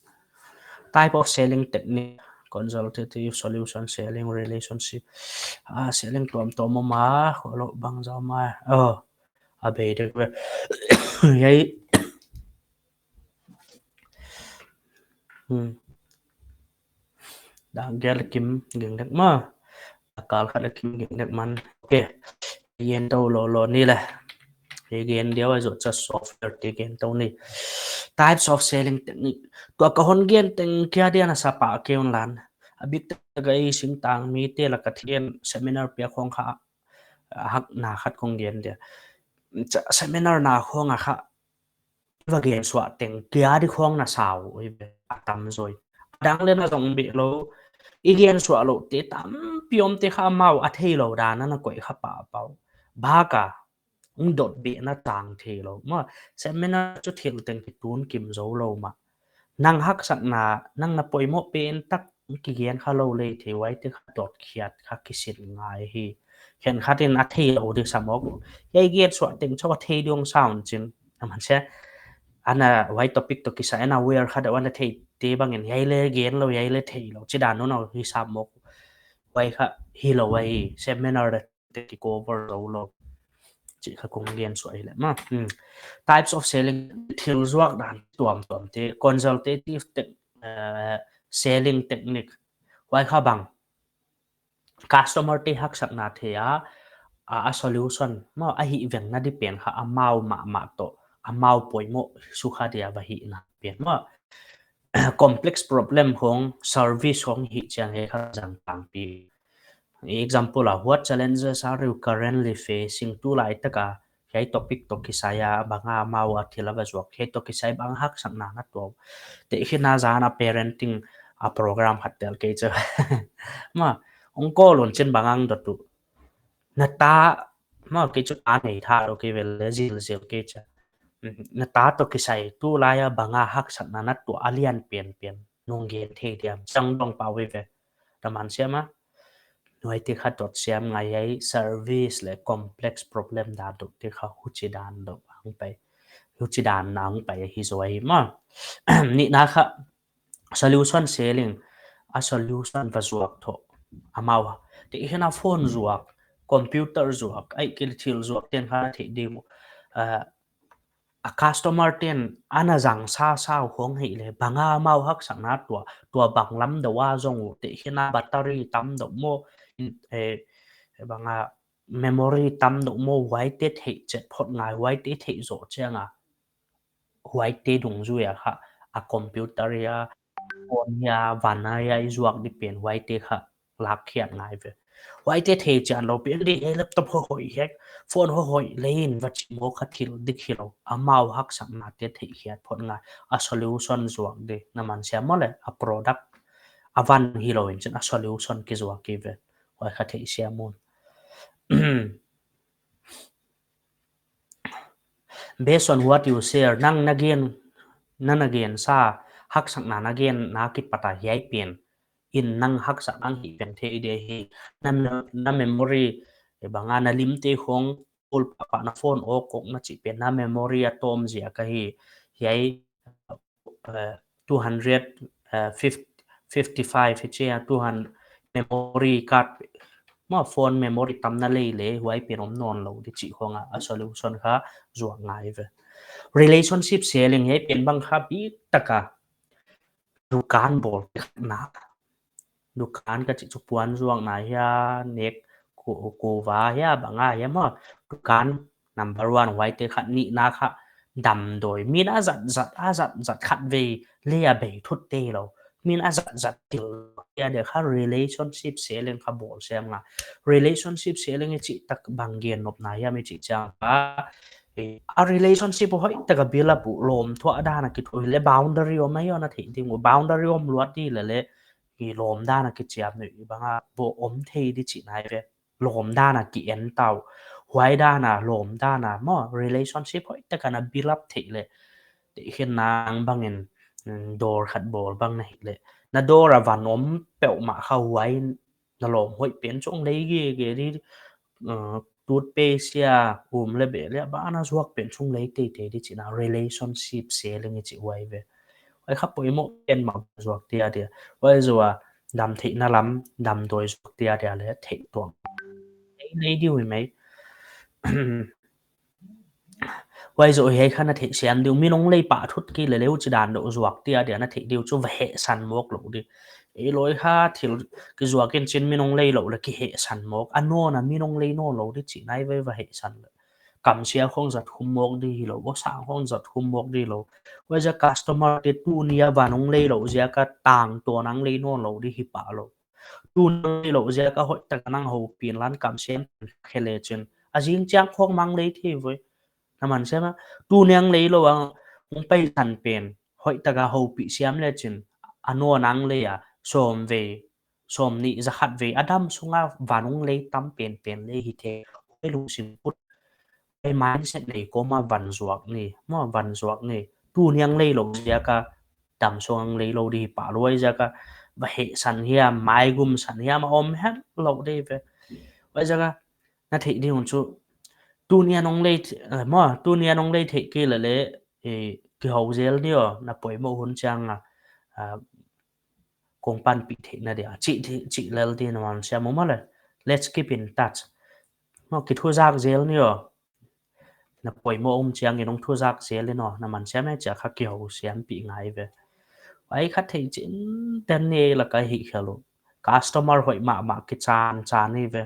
Type of selling technique, consultative, solution selling, relationship. Ah, selling tuamtuam om a, kholou bang zau mai. Oh, a bei dek ve. Hiai. Hmm. Dak gel kim ging dek maw. Kal khat le kim ging dek man. Okay. Gen tou lou lou ni le. Gen dia wa zot cha software te gen tou ni. Types of selling technique. Tua ka hon gen teng kia dia na sa pah kei un lan. A bik tak a i singtang mi te lak a thil seminar pia khong kha, ah, hakna khat kong gen dia. Cha seminar na khong a kha i va gen suah teng kia di khong na sau hi ve, a tam zaw. A dang le na zong beh lou, i gen suah lou te tampi om te kha amau a thei lou dan a na koih kha pahpah uh. Baka, ung dot beh na tang thei lou. Maw, seminar chu thil teng kitun kim zou lou mah. Nang haksakna, nang na poimoh pen tak kigen kha lou lei thei, huaite kha dot khiat kha kisin ngai hi. Khenkhat in a thei lou di sa mawk. Hiai gen suah teng chu a thei di ong sa un chin. A man se, ana huai topic toh kisai ana aware kha deuh ana thei te bangin hiai le gen lou, hiai le thei lou. Chi dan un a hi sa mawk. Huai kha hi lou ahi, seminar te ki cover zou lou. Chih kha kong gen suah hi le maw. Hmm. Types of selling, thil zuak dan tuamtuam te, consultative tech, eh, selling technique. Huai kha bang, customer te haksakna thei a, a, a solution maw, a hihvengna di pen kha amau mahmah toh, amau poimoh sukha dia va hihna pen maw. Complex problem khong, service khong hih chiang hiai kha zang tangpi. Example a, what challenges are you currently facing? Tulai tak a hiai topic toh kisai a bang a amau a thil a va zuak, hiai toh kisai bang haksakna na tuah. Tehkhinna zan a parenting a program khat tel kei chu. Maw, Ong call un chin bang a dot uh. Na ta, ma kei chu ta nei tha lo kei ve le zil zil kei cha. Na ta toh kisai tulai a bang a haksatna na tuah a lian pian pian nong gen thei diam, sang dong pau ve ve. Na man siam a. Huaite kha dot siam ngai ai, service leh complex problem dan deuh te kha huchi dan deuh hong pai. Huchi dan na hong pai hi zaw hi ma. Nihna kha solution selling, a solution va zuak thoh. Amau, te hiai a phone zuak, computer zuak, ahihkeileh thil zuak ten kha theih ding uh. Ah, a customer ten ana zang sasa uh hong hih leh, bang a amau haksatna tuah, tuah bang lam deuh a zong uh, te hiai a battery tam deuh maw, in, eh, bang a memory tam deuh maw, huaite theih chet phot ngai, huaite theih zoh chiang a. Huaite dungzui a kha, a computer hia, phone hia, van a hia i zuak di pen, huaite kha lak khiat ngai ve. Huaite thei chian lou pen di, eh, laptop hoihhoih hek, phone hoihhoih lei in va chih maw kha thil dik hi lou. Amau haksatna te theih khiat phot ngai. A solution zuak di. Na man siam maw le, a product a van hi lou in chin a solution kizuak hi ve. Huai kha theih siam un. Based on what you share, nang na gen, na na gen sa, haksatna na gen na kipat a hiai pen in nang haksat nang hih pen thei di hi. Na, na memory, eh, bang a na lim te khong, tul pah pah na phone awk awk na chih pen na memory a tawm ziak ahi. Hiai, eh, two hundred, eh, fifty, fifty-five hi chia, two hundred memory card, ma phone memory tam na lei le, huai pen om nawn lou di chih khong a, a solution kha zuak ngai ve. Relationship selling hiai pen bang kha bik taka dukan bawl te khat na. Dukan ka chih chu puan zuakna hia, nek ku, kuva hia, bang a hia maw. Dukan number one, huaite kha. Nihna kha damdawi. Min a zat zat, a zat zat khatvei leh a bei thut te lou. Min a zat zat thil hia di kha relationship selling kha bawl siam ngai. Relationship selling i chih tak bang gen nopna hiam i chih chiang kha, eh, a relationship hoih taka build up uh, lawmthuah dan a kithuah leh boundary om a hia na theih ding uh. Boundary om luat di leh leh i lawm dan a kichiam nuih bang a bo om thei di chih nai ve. Lawm dan a ki en tau. Huai dan a, lawm dan a maw, relationship hoih taka na build up theih leh, te hiai nang bang in, mm, dawr khat bawl bang na hih leh, na dawr a van om peuhmah kha huai na lawm hoih pen chong lei gige di, uh, toothpaste hia, um leh beh leh, bang a zuak pen chong lei teitei di chih na relationship selling i chih huai ve. Huai kha poimoh pen mah zuak dia dia. Huai zoh a damtheihna lam, damdawi zuak dia dia leh theih tuang. Ei nei di uh mai. Huai zoh hiai kha na theih siam di uh, min hong lei pah thut kei leh leh huchi dan deuh zuak dia dia na theih di uh chu va hehsan mawk lou di. Ei loi kha thil kizuak in chin min hong lei lou leh kihehsan mawk. A nawn a min hong lei nawn lou di chih nai ve, va hehsan leh. Kamsia khong zat khum mawk di hi lou, bawsang khong zat khum mawk di lou. Huai zoh customer te tuni a van hong lei lou ziak a tangtawn a hong lei nawn lou di hi pah lou. Tuni a hong lei lou ziak a hoih taka nang houpih lan kamsiam khe leh chin, a zing chiang khong mang lei thei voi. Na man siam a, tuni a hong lei lou a hong pai san pen hoih taka houpih siam leh chin, a nawn a hong lei a sawmvei, sawmnih, za khat vei a dam sung a van hong lei tam penpen lei hi thei. Huai lungsim put, huai mindset nei kawm a van zuak ni, maw, van zuak ni. Tuni a hong lei lou ziak a dam sung a hong lei lou di hi pah lou ziak a, va hehsan hiam, maigum san hiam a om het lou di ve. Huai ziak a na theih di uh chu, tuni a hong lei, eh, maw, tuni a hong lei theih kei leh leh, eh, kihou zel ni aw, na poimoh hun chiang a, ah, kong panpih theihna dia, chih, chih lel di na man siam uh maw le. Let's keep in touch. Maw, kithuzak zel ni aw. Na poimoh um chiang in hong thuzak zel in aw, na man siam e chia kha kihou siampih ngai ve. Huai kha theih chin ten ni lak a hih khe lou. Customer hoih mahmah kichan chan ni ve.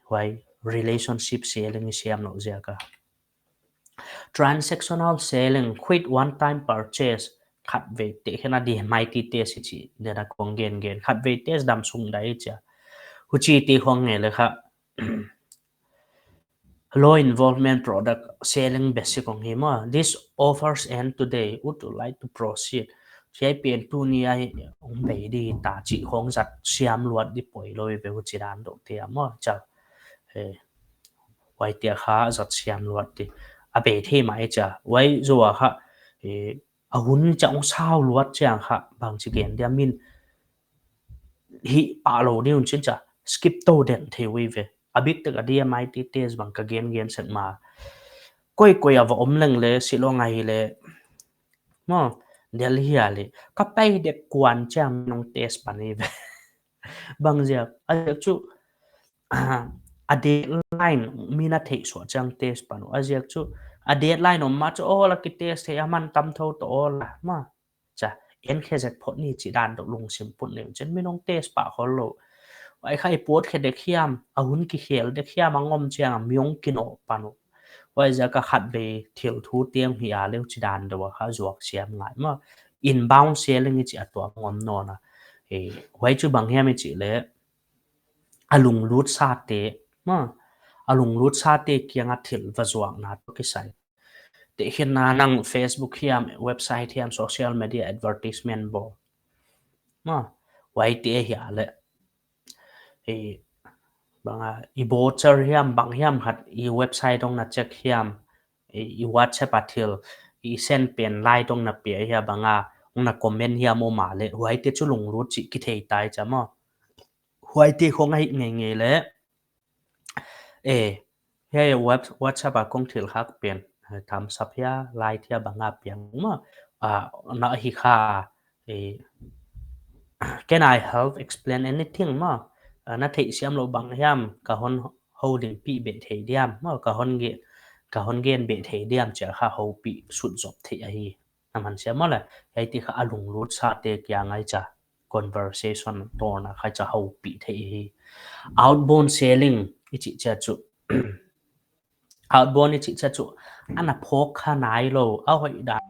Huai relationship selling i siam lou ziak a. Transactional selling, quick one time purchase. Khatvei te hiai a di, mighty test i chih, dia na kong gen gen. Khatvei test dam sung dai chia. Huchi te khong nge leh kha, low involvement product selling basic kong hi maw. This offers end today. Would you like to proceed? Hiai pen tuni a hong bei di ta chih khong zat siam luat di poilou ve, huchi dan deuh te maw, cha. Eh, huaite kha zat siam luat di. A bei thei mai cha. Huai zoh a kha, eh, a hun chang sau luat chiang kha, bangchi gen dia min. Hih pah lou di un chin cha. Skip tou den thei uh ve. A biktak a D M I T test bang ka gen gen sek ma. Koi koi a va om leng le, Shillong a hi le. Maw, Delhi a le. Ka pai dek kuan chiang nong test pan ve. Bang ziak, a ziak chu, a deadline mi na theih suah chiang test pan uh. A ziak chu, a deadline om ma chu, aw la ki test thei a man tam tho toh aw la. Maw, cha, en khe zek phot ni chih dan deuh lungsim put ni un chin mi nong test pah khol lou. Huai kha i pawt khe dek hiam, a hun kikhel dek hiam a ngom chiang a mi hong kinoh pan uh. Huaiziak a khatvei thil thu tiang hi a le huchi dan deuh a kha zuak siam ngai maw. Inbound selling i chih a tuak ngam nawn a. Eh, huai chu bang hiam i chih le, a lunglut sate, maw, a lunglut sate kiang a thil va zuakna toh kisai. Tehkhinna nang Facebook hiam, website hiam, social media advertisement bawl. Maw, huaite hi a le. Eh, bang a, i brochure hiam, bang hiam khat, i website hong na check hiam, i, i WhatsApp a thil, i send pen lai hong na pia hiam bang a, hong na comment hiam om a le, huaite chu lunglut chih kithei tai cha maw. Huaite khong a hi ngeingei le. Eh, hiai web, WhatsApp a kong thil khak pen, eh, thumbs up hiam, like hiam bang a piang maw. Ah, na hi kha, eh, can I help explain anything maw. Ah, na theih siam lou bang hiam, ka hon houlimpi beh thei diam maw, ka hon gen, ka hon gen beh thei diam chia kha houpih sut zop thei ahi. Na man siam maw le, hiaite kha a lunglut sate kiang a i cha conversation tawna kha i cha houpih thei hi. Outbound selling i chih chia chu. Outbound i chih chia chu, ana phawk kha nai lou, a hoih dan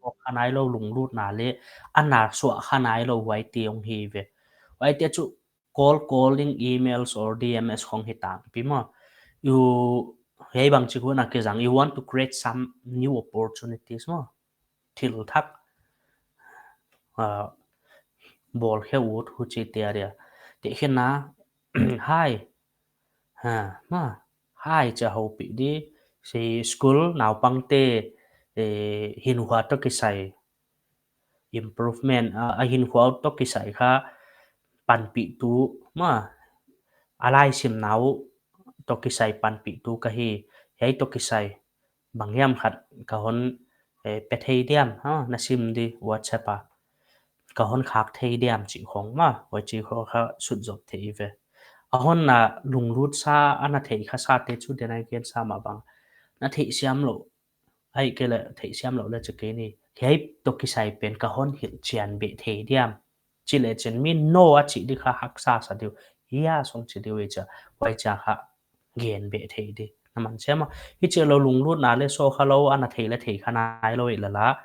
phawk kha nai lou, lunglutna le, ana suah kha nai lou, huaite hong hi ve. Huaite chu cold calling, emails or D M S khong hi tangpi maw. You, hiai bangchi khong a kizang, you want to create some new opportunities maw. Thil thak, ah, bawl khe ut huchi te a dia. Tehkhinna, hi, ha, maw, hi chia houpih di, si school naupangte, eh, hinkhua toh kisai, improvement, ah, a hinkhua toh kisai kha panpihtu, maw, a laisimna uh toh kisai panpihtu ka hi, hiai toh kisai bang hiam khat ka hon, eh, pe thei diam, ha, na sim di WhatsApp a. Ka hon khak thei diam chih khong maw, huai chih khong kha sut zop thei ve. A hon na lunglut sa, ana theih kha sate chu den ai gen sa mah bang. Na theih siam lou, ahihkeileh theih siam lou le cha kei ni. Hiai toh kisai pen ka hon hilhchian beh thei diam. Chi le chin mi no a chih di kha haksa sa di uh. Hiai song chi di uh i cha. Huai chia kha gen beh thei di. Na man siam maw. Hichi lou lunglutna le so kha lou ana thei le thei kha nai lou i la la.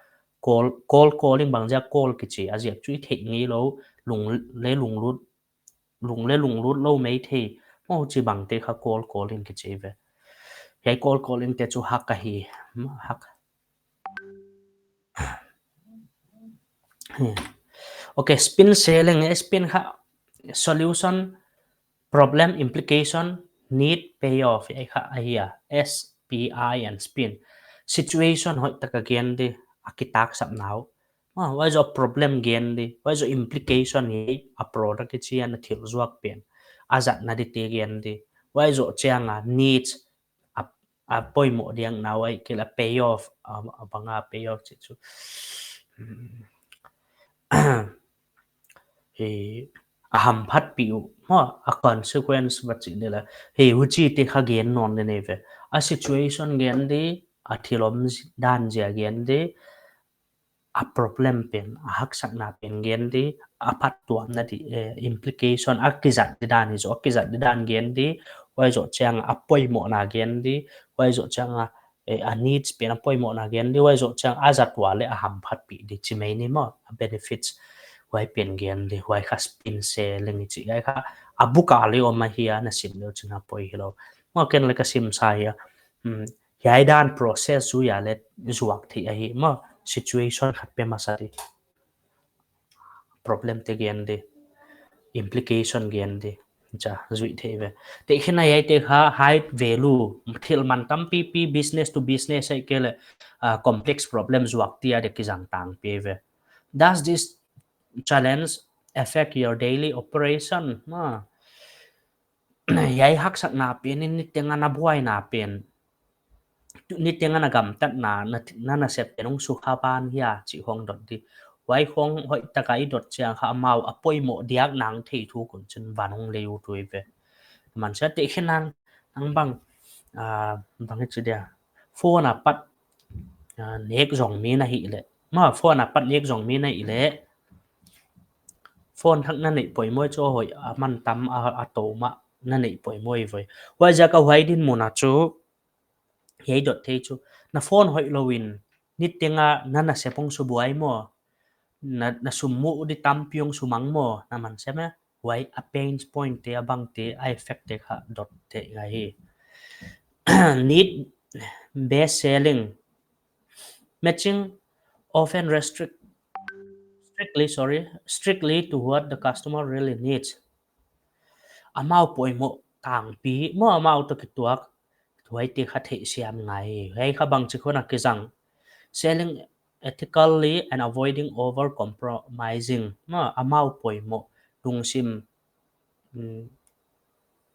Cold, cold calling bang ziak cold kichi a ziak chu i theih ngei lou lung le lunglut, lung le lunglut lou mai thei. Maw, chi bang te kha cold calling kichi ve. Hiai cold calling te chu hak ahi. Hak. Okay, spin selling, eh, spin kha solution, problem, implication, need, payoff, eh, kha ahi a, S P I and spin. Situation hoih taka gen di, a kitaksapna uh. Maw, huai zoh problem gen di, huai zoh implication hi a product kichi a na thil zuak pen. A zatna di te gen di, huai zoh chiang a needs, a, a poimoh diakna uh ahihkeileh payoff, a, a bang a payoff chih chu. Hmm. Hi, a hamphatpih uh, maw, a consequence va chih ni la. Hi, huchi te kha gen nawn di nei ve. A situation gen di, a thil om dan zia gen di, a problem pen, a haksatna pen gen di, a phattuamna di, eh, implication, a kizat di dan hi zoh, a kizat di dan gen di, huai zoh chiang a poimohna gen di, huai zoh chiang a, eh, a needs pen a poimohna gen di, huai zoh chiang a zat ua le a hamphatpih di chi mai ni maw, a benefits, huai pen gen di, huai kha spin selling i chi, huai kha a book a le om ahi a, na sim le uchin a poi hilou. Maw, ken le ka sim sa hi a, hmm, hiai dan process zui a le zuak thei ahi maw, situation khat pe masa di. problem te gen di, implication gen di. Cha, zui thei ve. Tehkhin a hiaite kha high value, thil man tampipi, business to business ahihkeileh, ah, complex problem zuak dia ding kizang tangpi ve. Does this challenge affect your daily operation? Ma. Hiai haksatna pen in niteng a na buaina pen, niteng a na gamtatna, na, na nasep pen hong sukha pan hia chih hong dot di. Huai hong hoihtaka i dot chiang kha amau a poimoh diak nang thei thu kun chin van hong lei ut uh ve. Mansia tehkhin a nang bang, ah, bang i chi dia. Phone apat, ah, nek zong mi na hih leh. Ma, phone apat nek zong mi na hih leh. Phone thak na neih poimoh chu hoih a man tam a, a to mah na neih poimoh ve. Huaiziak a huai dinmun a chu, hiai dot thei chu. Na phone hoihlou in, niteng a na nasep hong subuai maw. Na, na sum muh di tampi hong sumang maw, na mansia meh. Huai a pain point te, a bang te, a effect te kha dot thei ngai hi. Need based selling. Matching often restrict, strictly, sorry, strictly to what the customer really needs. Amau poimoh tangpi maw, amau toh kituak, huaite kha theihsiam ngai. Hiai kha bangchi khong a kizang. Selling ethically and avoiding over compromising. Ma, amau poimoh, lungsim, mm,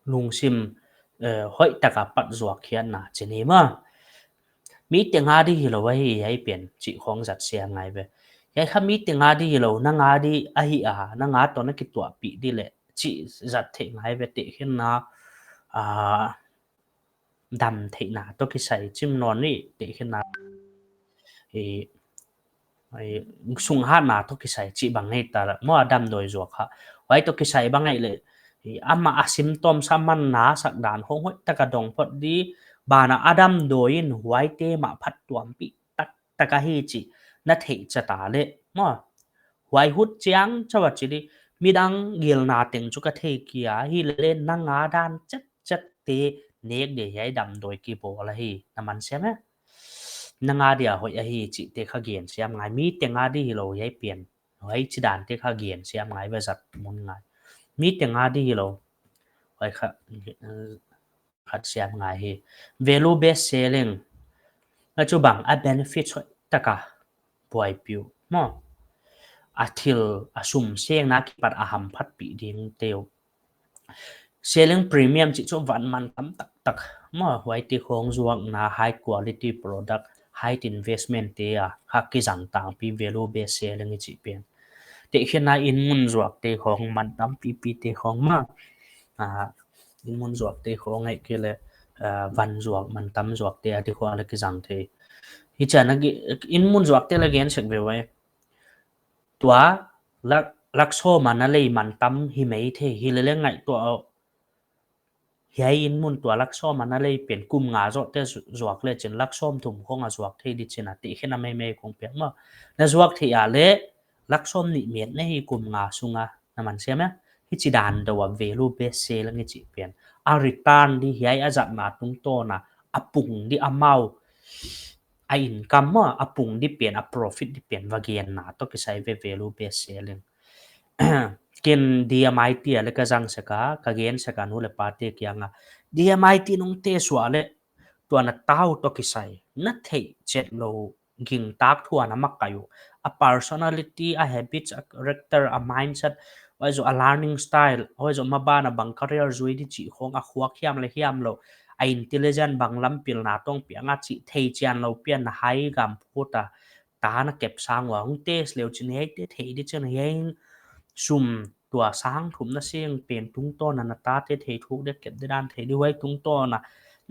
lungsim, eh, hoihtaka pat zuak hian na chini ma. Mi teng a di hilou ahi, hiai pen chih hong zat siam ngai ve. Hiai kha mi teng a di hilou, nang a di ahi a, nang a toh na kituahpih di leh chih zat thei ngai ve. Tehkhin a, ah, dam theihna toh kisai chim nawn ni, tehkhin a, eh, eh, sunghatna toh kisai chih bang nei ta la maw, a damdawi zuak kha. Huai toh kisai bang ahihleh, eh, amah a symptoms a man na sak dan hong hoihtaka dong phot di, banah a damdawi in huaite mah phattuampih taktak ahi chih na theih chiat leh maw. Huai hut chiang chauh a chi di, midang gilna teng chu ka thei kei a, hilele nang a dan chet chet te nek di hiai damdawi kibawl ahi, na mansia meh. Nang a dia hoih ahi chih te kha gen siam ngai, mi teng a di hilou hiai pen. Huai chi dan te kha gen siam ngai ve, zat mun ngai. Mi teng a di hilou. Huai kha, eh, khat siam ngai hi. Value based selling. Na chu bang a benefit hoihtaka buaipih uh maw. A thil, a sum sengna kipat a hamphatpih ding te uh. Selling premium chih chu van man tam taktak maw, huaite hong zuakna, high quality product, high investment te a kha kizang tangpi value based selling i chih pen. Tehkhin a inn mun zuak te hong man tampipi te hong ma. Ah, inn mun zuak te hong ahihkeileh, ah, van zuak, man tam zuak te a di khong a leh kizang thei. Hichia na ki, inn mun zuak te leh gen sek ve uai. Tua lak, lak sawm a na lei man tam hi mai thei, hilele ngaihtuah aw. Hiai inn mun tua lak sawm a na lei pen kum nga zoh te zu-, zuak lechin lak sawmthum khong a zuak thei di chihna tehkhin a maimai kong piak maw. Na zuak thei a leh lak sawmnih met na hi kum nga sunga, na mansia meh. Hichi dan deuh a value based selling i chih pen. A return di hiai a zatna tungtawn a, a pung di amau, a income maw, a pung di pen, a profit di pen va genna toh kisai ve value based selling. Ken D M I T a leh ka zang sek a, ka gen sek a nu leh pa te kiang a. D M I T nungte suah leh tua na tau toh kisai, na theih chet lou gingtak thu a na makai uh. A personality, a habits, a character, a mindset, huai zoh a learning style, huai zoh maban a bang career zui di chih hong a khuak hiam leh hiam lou, a intelligent bang lam pilna tawng piang a chih thei chian lou pian na hai gam phut a ta na kep sang ua hong test leu chin hiaite thei di chin hiai sum tua sang thum na seng pen tungtawn a na tate thei thuk dek kep di dan thei di huai tungtawn a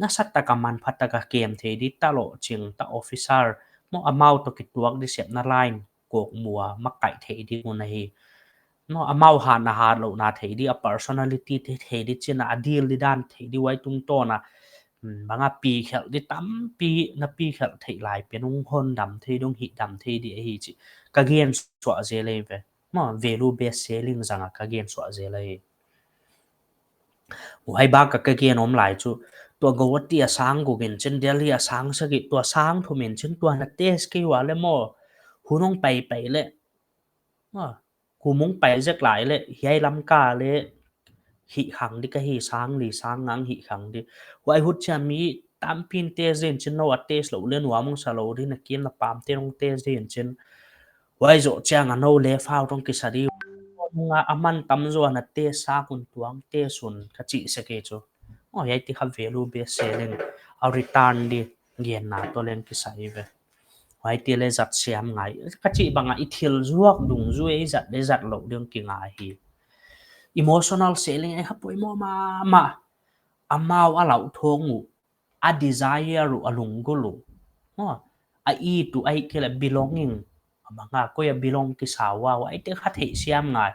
na sattaka manphataka kem thei di ta lou ching ta officer maw amau toh kituak di sepna line kok mua makai thei di mun ahi. Maw amau hat na hat louhna thei di a personality te thei di chihna a deal di dan thei di huai tungtawn a, mm, bang a pi khelh di tampi na pi khelh theih lai pen hong hon dam thei di hong hih dam thei di ahi chih ka gen suah zel ahi ve. Maw value based selling zang a ka gen suah zel ahi. Huai bak a ka gen om lai chu, tua Guwahati a sang guk in chin, Delhi a sang sagih, tua sang thum in chin, tua na test kei ua leh maw, hun hong pai pai leh. Maw, kum hong pai zek lai leh hiai lam ka leh hih khang di ka hi, sang li sang nga hih khang di. Huai hun chiang mi tampi'n test in chin, nou a test lou leh nuam hong sa lou di, na kim na pam te'n hong test in chin. Huai zoh chiang a nou leh fau tong kisa di. Nga a man tam zaw na test sa un tuang, test un ka chih sek e chu. Oh, hiai te kha value based selling a return di genna toh leng kisai ve. Huai te leh zat siam ngai. Ka chih bang a i thil zuak dungzui i zat leh zat lou ding kinga hi. Emotional selling e kha poimoh mahmah. Amau a lauthawng uh, a desire uh, a lunggulh uh. Maw, a it uh, ahihkeileh belonging. A bang a koi a belong kisa ua, huai te kha theih siam ngai.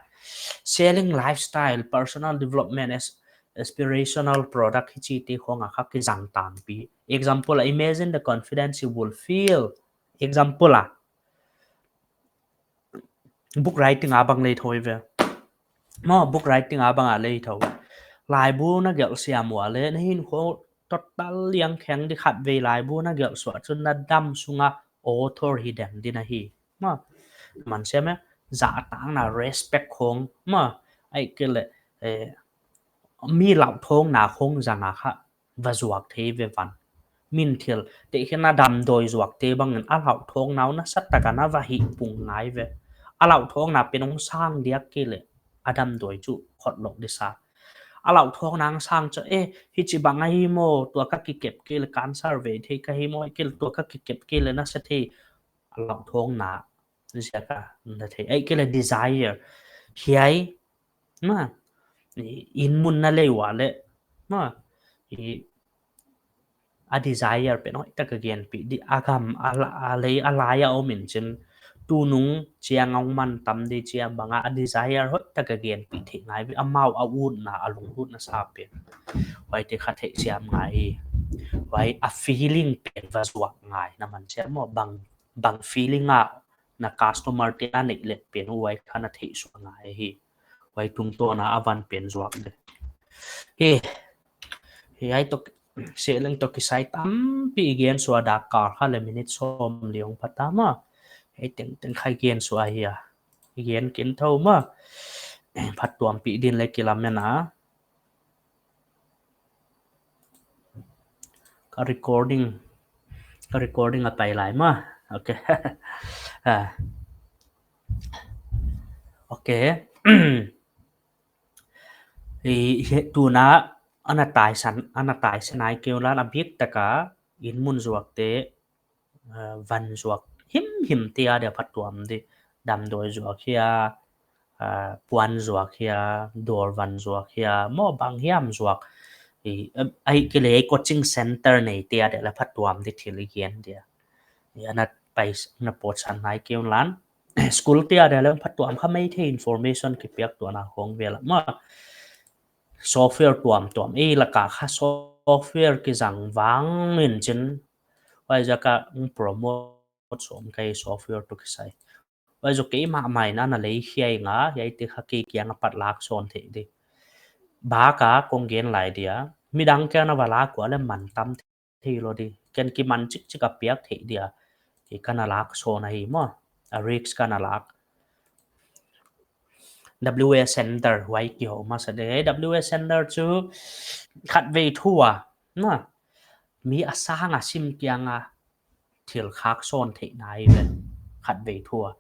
Selling lifestyle, personal development, as-, aspirational product hichi te khong a kha kizang tampi. Example, imagine the confidence you will feel. Example a, book writing a bang lei thou ve. Maw, book writing a bang a lei thou. Laibu na gelh siam ua leh, na hinkhua total liang kheng di, khatvei laibu na gelh suah chu na dam sunga author hi ding di na hi. Maw, man siam e, zahtakna, respect khong. Maw, ahihkeileh, eh, mi lauthawngna khong zang a kha va zuak thei ve van. Min thil, tehkhinna damdawi zuak te bang in a lauthawngna uh nasa taka na va hih pung ngai ve. A lauthawngna pen hong sang diak kei leh a damdawi chu khot lou di sa. A lauthawngna hong sang chu, eh, hichi bang ahi maw, tua ka kikep kei leh cancer ve thei ka hi maw, kei leh tua ka kikep kei leh nasa thei. A lauthawngna ziak a na thei. Ahihkeileh desire. Hiai, maw, i, inn mun na lei ua leh, maw, i, a desire pen hoihtak a genpih di, a gam, a la-, a lei, a lai a om in chin, tunung chiang a hong man tam di chiang bang a, a desire hoihtak a genpih theih ngai ve, amau a utna, a lunglut nasa pen. Huai te kha theih siam ngai hi. Huai a feeling pen va zuak ngai, na man siam maw, bang bang feeling a na customer te na neih leh pen huai kha na theih suak ngai hi. Huai tungtawn a a van pen zuak di. Hi, hiai toh, selling toh kisai tampi i gen suah, dak kal kha leh minute sawmli hong pha ta maw. Hiai tengteng kha i gen suah hi a. I gen kin thou maw. Phattuampih din leh kilamen a. Ka recording, ka recording a pai lai maw. Ok. Ah. Ok. I, i, tuna ana taisan, ana taisan nai keu lan a bik taka inn mun zuak te, eh, van zuak himhim te a dia phattuam di, damdawi zuak hia, eh, puan zuak hia, dawr van zuak hia, maw bang hiam zuak. I, eh, ahihkeileh coaching center nei te a dia leh phattuam di thil i gen dia. I ana pai s-, na pawtsan nai keu lan. School te a dia leh phattuam kha maithei, information kipiak tuahna khong vel a maw. Software tuamtuam, ei laka kha software kizang vang in chin. Huai ziak a hong promote sawm ka hi software toh kisai. Huai zoh keimah mai na na lei hiai nga, hiai te kha kei kiang a pat lak sawn theih di. Bak a kong gen lai dia, midang kiang na va lak ua leh man tam thei lou di. Ken kiman chikchik a piak theih dia. Kei ka na lak sawn ahi maw. A risk ka na lak. W A Sender, huai kihou masa di. W A Sender chu khatvei thu a, na, mi a sang a sim kiang a thil khak sawn theihna hi ve, khatvei thu a.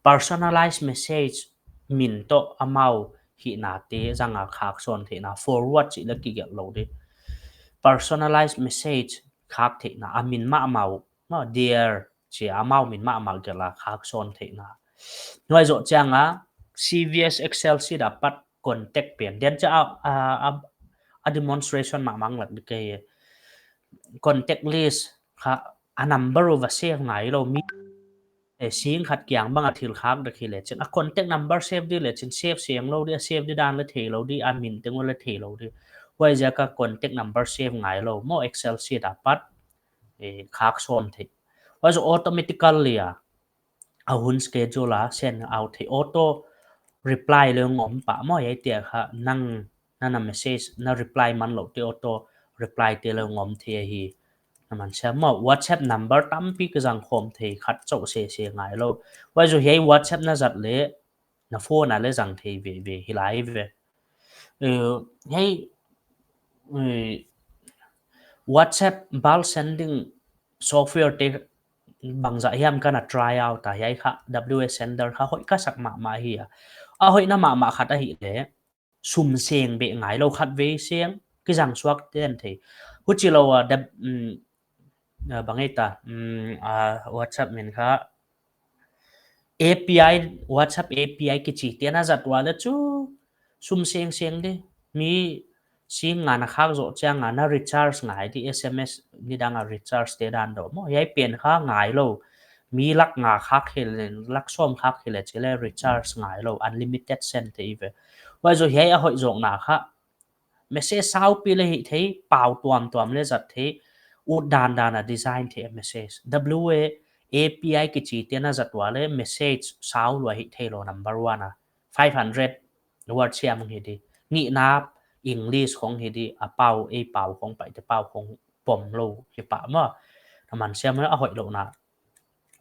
Personalized message, min toh amau hihna te zang a khak sawn theihna, forward chih leh kigelh lou di. Personalized message khak theihna, a min mahmah uh, maw, dear, chih amau min mahmah gelh a khak sawn theihna. Huai zoh chiang a, C V S Excel sheet a pat contact pen. Then cha a, a, a, a demonstration mahmah lak di kei. Contact list kha a number uh va save ngai lou mi. Eh, sing khat kiang bang a thil khak dak hi leh chin. A contact number save di leh chin, save seng lou di, a save di dan leh thei lou di, a min teng uh leh thei lou di. Huai ziak a contact number save ngai lou. Maw Excel sheet a pat, eh, khak sawn theih. Huai zoh automatically a, a hun schedule a send out theih, auto reply leng om pah maw, hiai te kha nang na na message na reply man lou te auto reply te leng om thei ahi. Na man siam maw, WhatsApp number tampi kizang khawm thei, khat chauh sese ngai lou. Huai zoh hiai WhatsApp na zat leh na phone a leh zang thei veve hi lai ve. Eh, hiai, eh, WhatsApp bulk sending software te bangzah hiam ka na try out a, hiai kha W A Sender kha hoih ka sak mahmah hi a. A hoihna mahmah khat ahihleh sum seng beh ngailou, khatvei seng kizang suak ten thei. Huchilou a, da, mm, ah, bang ei ta, mm, ah, WhatsApp min kha A P I, WhatsApp A P I kichi te na zat ua leh chu sum seng seng di. Mi sing nga na khak zoh chiang a na recharge ngai di, S M S nidang a recharge te dan deuh maw. Hiai pen kha ngailou. Mi lak nga khak hileh, lak sawm khak hileh chih leh recharge ngailou, unlimited send thei ve. Huai zoh hiai a hoih zawkna kha message saupi leh hih thei, pau tuamtuam leh zat thei, ut dandan a design thei message. W A A P I kichi te na zat ua leh message sau lua hih theilou number one a. Five hundred word siam hi di. Ngihna English khong hi di, a pau, ei pau khong, Paite pau khong pom lou hi pah maw. Na man siam a hoihlouhna.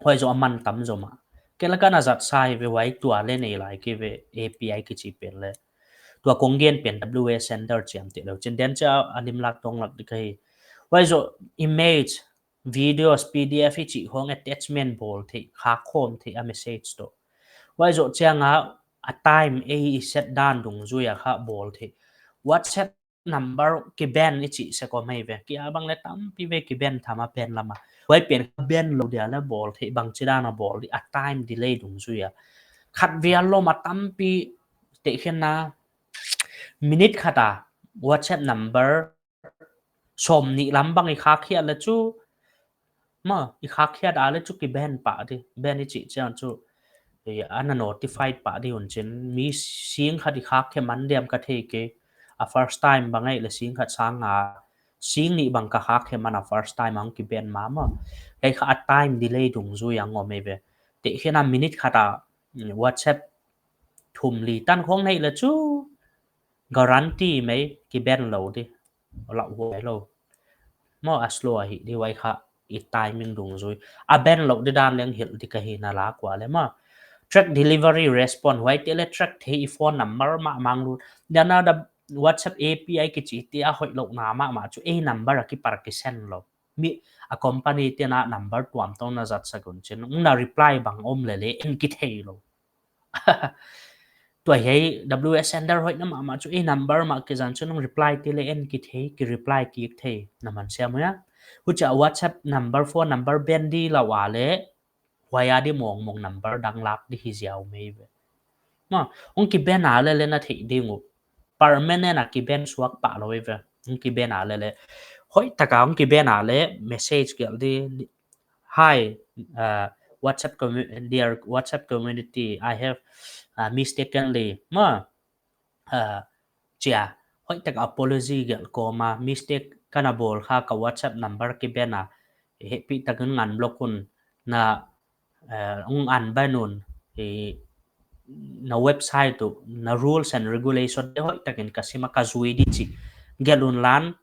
Huai zoh a man tam zaw mah. Ken lak a na zat sa hi ve, huai tua leh nei lai kei ve, A P I kichi pen leh. Tua kong gen pen W A Sender chiam te lou. Chin den cha a lim lak tong lak di ka hi. Huai zoh image, videos, P D F i chih khong attachment bawl thei, khak khawm thei a message toh. Huai zoh chiang a, a time ei i set dan dungzui a kha bawl thei. WhatsApp number kiban i chih sek om hi ve. Kia bang leh tampi ve kiban tham a ban lam a. Huai pen kha ban lou dia leh bawl thei, bangchidan a bawl di, a time delay dungzui a. Khatvei a lawm a tampi tehkhin a minute khat a WhatsApp number sawmnih lam bang i khak khiat leh chu, maw, i khak khiat a leh chu kiban pah di, ban i chih chiang chu, eh, ana notified pah di hun chin, mi sing khat i khak khe man diam ka thei kei, a first time bang ei leh sing khat sang a, sing nih bang ka khak khe man a first time a hong kiban mahmah, kei kha a time delay dungzui a ngom ei ve, tehkhin a minute khat a, mm, WhatsApp thum li tan khong nei leh chu, guarantee mai kiban lou di. Lauhuai lou. Maw a slow ahi di huai kha i timing dungzui. A ban lou di dan leng hilh di ka hi na lak ua leh maw. Track delivery response huai te leh track thei i phone number mah mang lut. Dia na da WhatsApp A P I kichi te a hoihlouhna mahmah chu ei number a kipar kisend lou. Mi a company te na number tuamtuam na zat sak un chin. Na reply bang om leh leh en kithei lou. Tua hiai W A Sender hoihna mahmah chu ei number mah kizang chu nong reply te leh en kithei, ki reply kik thei, na man siam uh hia. Huchia WhatsApp number, phone number ban di lou a leh, huai a di mawngmawng number dang lak di hi ziau mai ve. Maw, hong kiban a leh leh na theih ding uh. Permanent a kiban suak pah lou ve. Hong kiban a leh leh. Hoihtak a hong kiban a leh message gelh di, "Hi, uh, WhatsApp commu-, dear WhatsApp community, I have, uh, mistakenly," maw, uh, chia, hoihtak apology gelh kawm a, "Mistake ka na bawl kha, ka WhatsApp number kiban a, hehpihtak in ngan block un, na, uh, hong unban un, eh, na website uh, na rules and regulation te hoihtak in ka sim a, ka zui di," chi gelh un lan,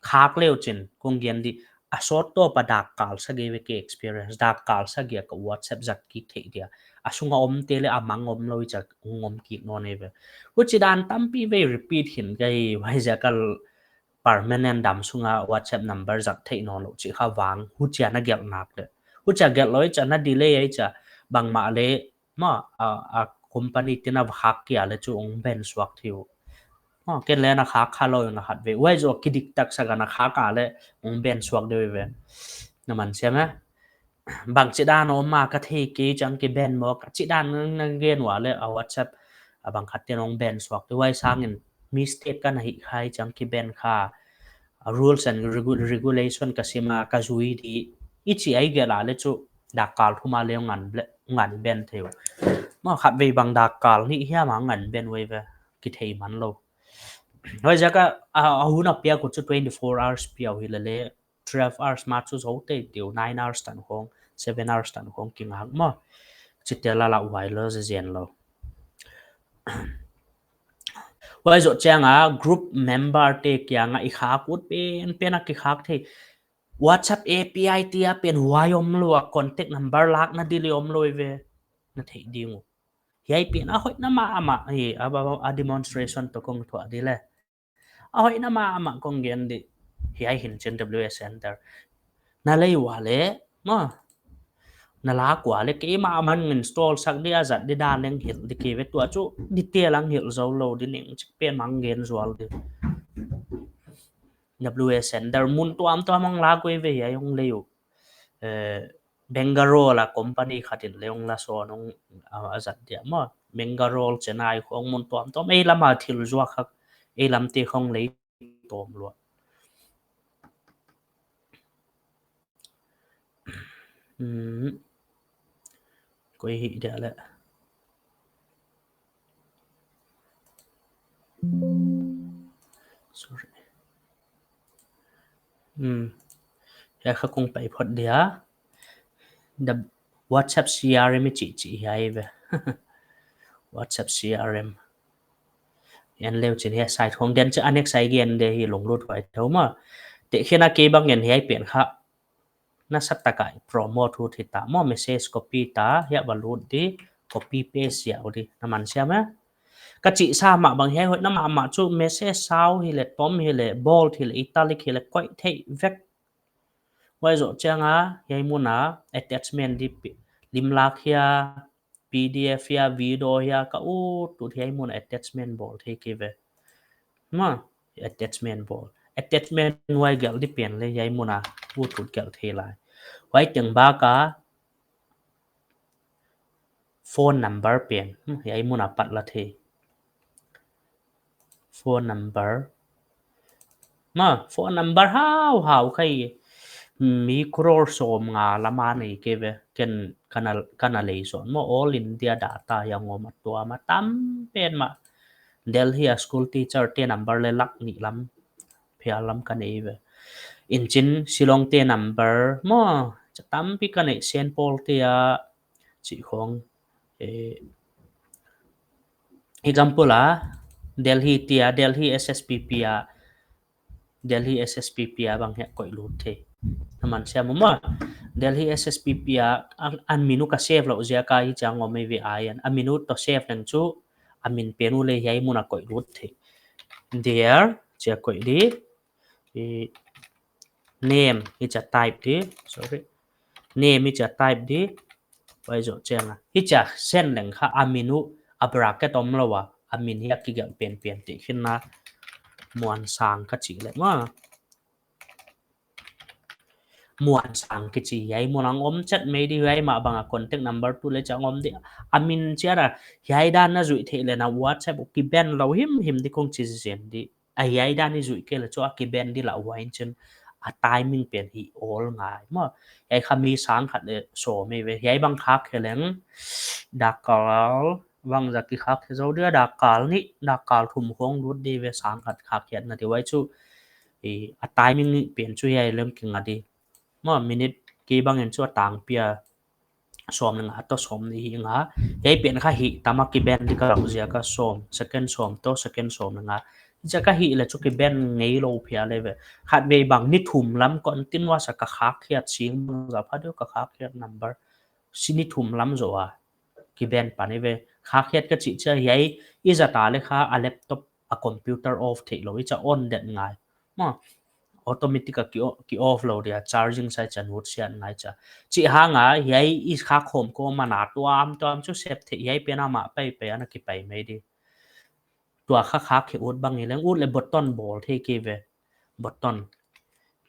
khak leu chin, kong gen di, a sawt tawp a dak kal sagih ve ka experience, dak kal sagih a ka WhatsApp zat kik theih dia. A sung a om te leh a mang om lou i chih a hong om kik nawn ei ve. Huchidan tampi vei repeat hi ka hi, huaiziak a permanent dam sung a WhatsApp number zat theih nawn lou chih kha vang, huchia na gelh nak leh. Huchia gelh lou i chih a na delay i chih a bangmah leh, maw, a, a company te na khak kia leh chu hong ban suak thei uh. Maw, ken leh na khak kha lou na khatvei. Huai zoh kidiktak sak a na khak a leh hong ban suak di ve. Na man siam e. Bangchidan om a ka thei kei, chang kiban maw, ka chidan na gen ua leh a WhatsApp a bang khat te hong ban suak di. Huai sangin mistake ka na hih kha i chih a kiban kha, a rules and regu-, regulation ka sim a, ka zui di, i chih a i gelh a leh chu dak kal thum a leh hong unblo-, hong unban thei uh. Maw, khatvei bang dak kal nih hiam a hong unban uh ei ve, kithei man lou. Huaiziak a, a, a hun a piak uh chu twenty-four hours piau hi leh leh, twelve hours mah chu zou teitei uh, nine hours tan khong, seven hours tan khong kingak maw. Chihte leh lauhuai lou, zen zen lou. Huai zoh chiang a group member te kiang a i khak ut penpen a kikhak thei. WhatsApp A P I te a pen huai om lou a, contact number lakna di leh om lou ei ve. Na theih ding uh. Hiai pen a hoihna mahmah hi, a, a, a demonstration toh kong thuah di le. A hoihna mahmah kong gen di. Hiai hi'n chin W S Center. Na lei ua le, maw. Na lak ua le, keimah a man install sak di a zat di dan leng hilh di kei ve tua chu, detail a hilh zou lou di ning chik pen mang gen zual di. W S Center mun tuamtuam a lak uh ve hiai hong lei uh. Eh, Bangalore a company khat in leng hong la sawn hong, ah, a zat dia maw. Bangalore, Chennai khong mun tuamtuam. Ei lam a thil zuak khak, ei lam te khong lei tawm lua. Hmm. Koi hi dia le. Sorry. Hmm. Hiai kha kong pai phot dia. The WhatsApp C R M i chih chih hiai ve. WhatsApp C R M. En leu chin hiai site khong den chin a next site gen di hi lunglut huai thou maw. Tehkhin a kei bang en hiai pen kha. Nasatak a promote ut hita maw, message copy ta, hiai va lut di, copy paste ziau di, na man siam e. Ka chih sa mah bang hiai hoihna mahmah chu message sau hi le, tom hi le, bold hi le, italic hi le, koih theih vek. Huai zoh chiang a, hiai mun a, attachment di pi-, lim lak hia, P D F hia, video hia, ka ut ut hiai mun attachment bawl thei kei ve. Maw, attachment bawl. Attachment huai gelh di pen le hiai mun a ut ut gelh thei lai. Huai teng bak a phone number pen, hmm, hiai mun a pat la thei. Phone number. Maw, phone number hauhau kha i. Mi crore sawmnga lam a nei kei ve. Ken ka na, ka na lei sawn maw, All India data hiai ngawm a tuam a tam pen mah. Delhi a school teacher te number le lak nih lam, phial lam ka nei ve. Inchin Shillong te number maw, cha tampi ka nei, Saint Paul te a chih khong. Eh, example a, Delhi te a, Delhi S S P P a, Delhi S S P P a bang hiai koih lut thei. Na man siam maw. Delhi S S P P a, a, a min uh ka save lou ziak a hichia ngawm ei ve a, a min uh toh save leng chu, a min pen uh le hiai mun a koih lut thei. There, chia koih di. I name, hichia type di. Sorry. Name hichia type di. Huai zoh chiang a. Hichia send leng kha a min uh a bracket om lou a. A min hi a kigelh penpen tehkhin a Muansang ka chih le maw. Muansang kichi hiai mun a om chet mai di, hiai mah bang a contact number tu le cha om di. A min chia ra hiai dan na zuih theih le na WhatsApp uh kiban lou himhim di kong chi zen di. A hiai dan i zuih kei le chu a kiban di la huai inchin a timing pen hi awl ngai maw. Hiai kha mi sang khat le sawm ei ve. Hiai bang khak khe leng dak kal bang zah ki khak khe zou dia, dak kal nih, dak kal thum khong lut di ve, sang khat khak khiat na di huai chu. I, a timing nih pen chu hiai leng ki nga di. Maw, minute kei bang in chu a tang pia sawm le nga toh sawm nih hi nga. Hiai pen kha hih tam a kiban di ka lak ziak a sawm, second sawm toh second sawm le nga. Ziak a hih le chu kiban ngei lou phial ei ve. Khatvei bang ni thum lam continuous a ka khak khiat sing bang zah pha deuh ka khak khiat number. Si ni thum lam zoh a kiban pan ei ve. Khak khiat ka chih chia hiai i zat a le kha a laptop a computer off theih lou, i cha on det ngai. Maw, automatic a ki o-, ki off lou dia, charging sai cha nut siat ngai cha. Chih hang a, hiai i khak khawm khawm a na tuamtuam chu save theih, hiai pen a mah paipai a na kipai mai di. Tua kha khak khe ut bang hi leng ut le button bawl thei kei ve. Button.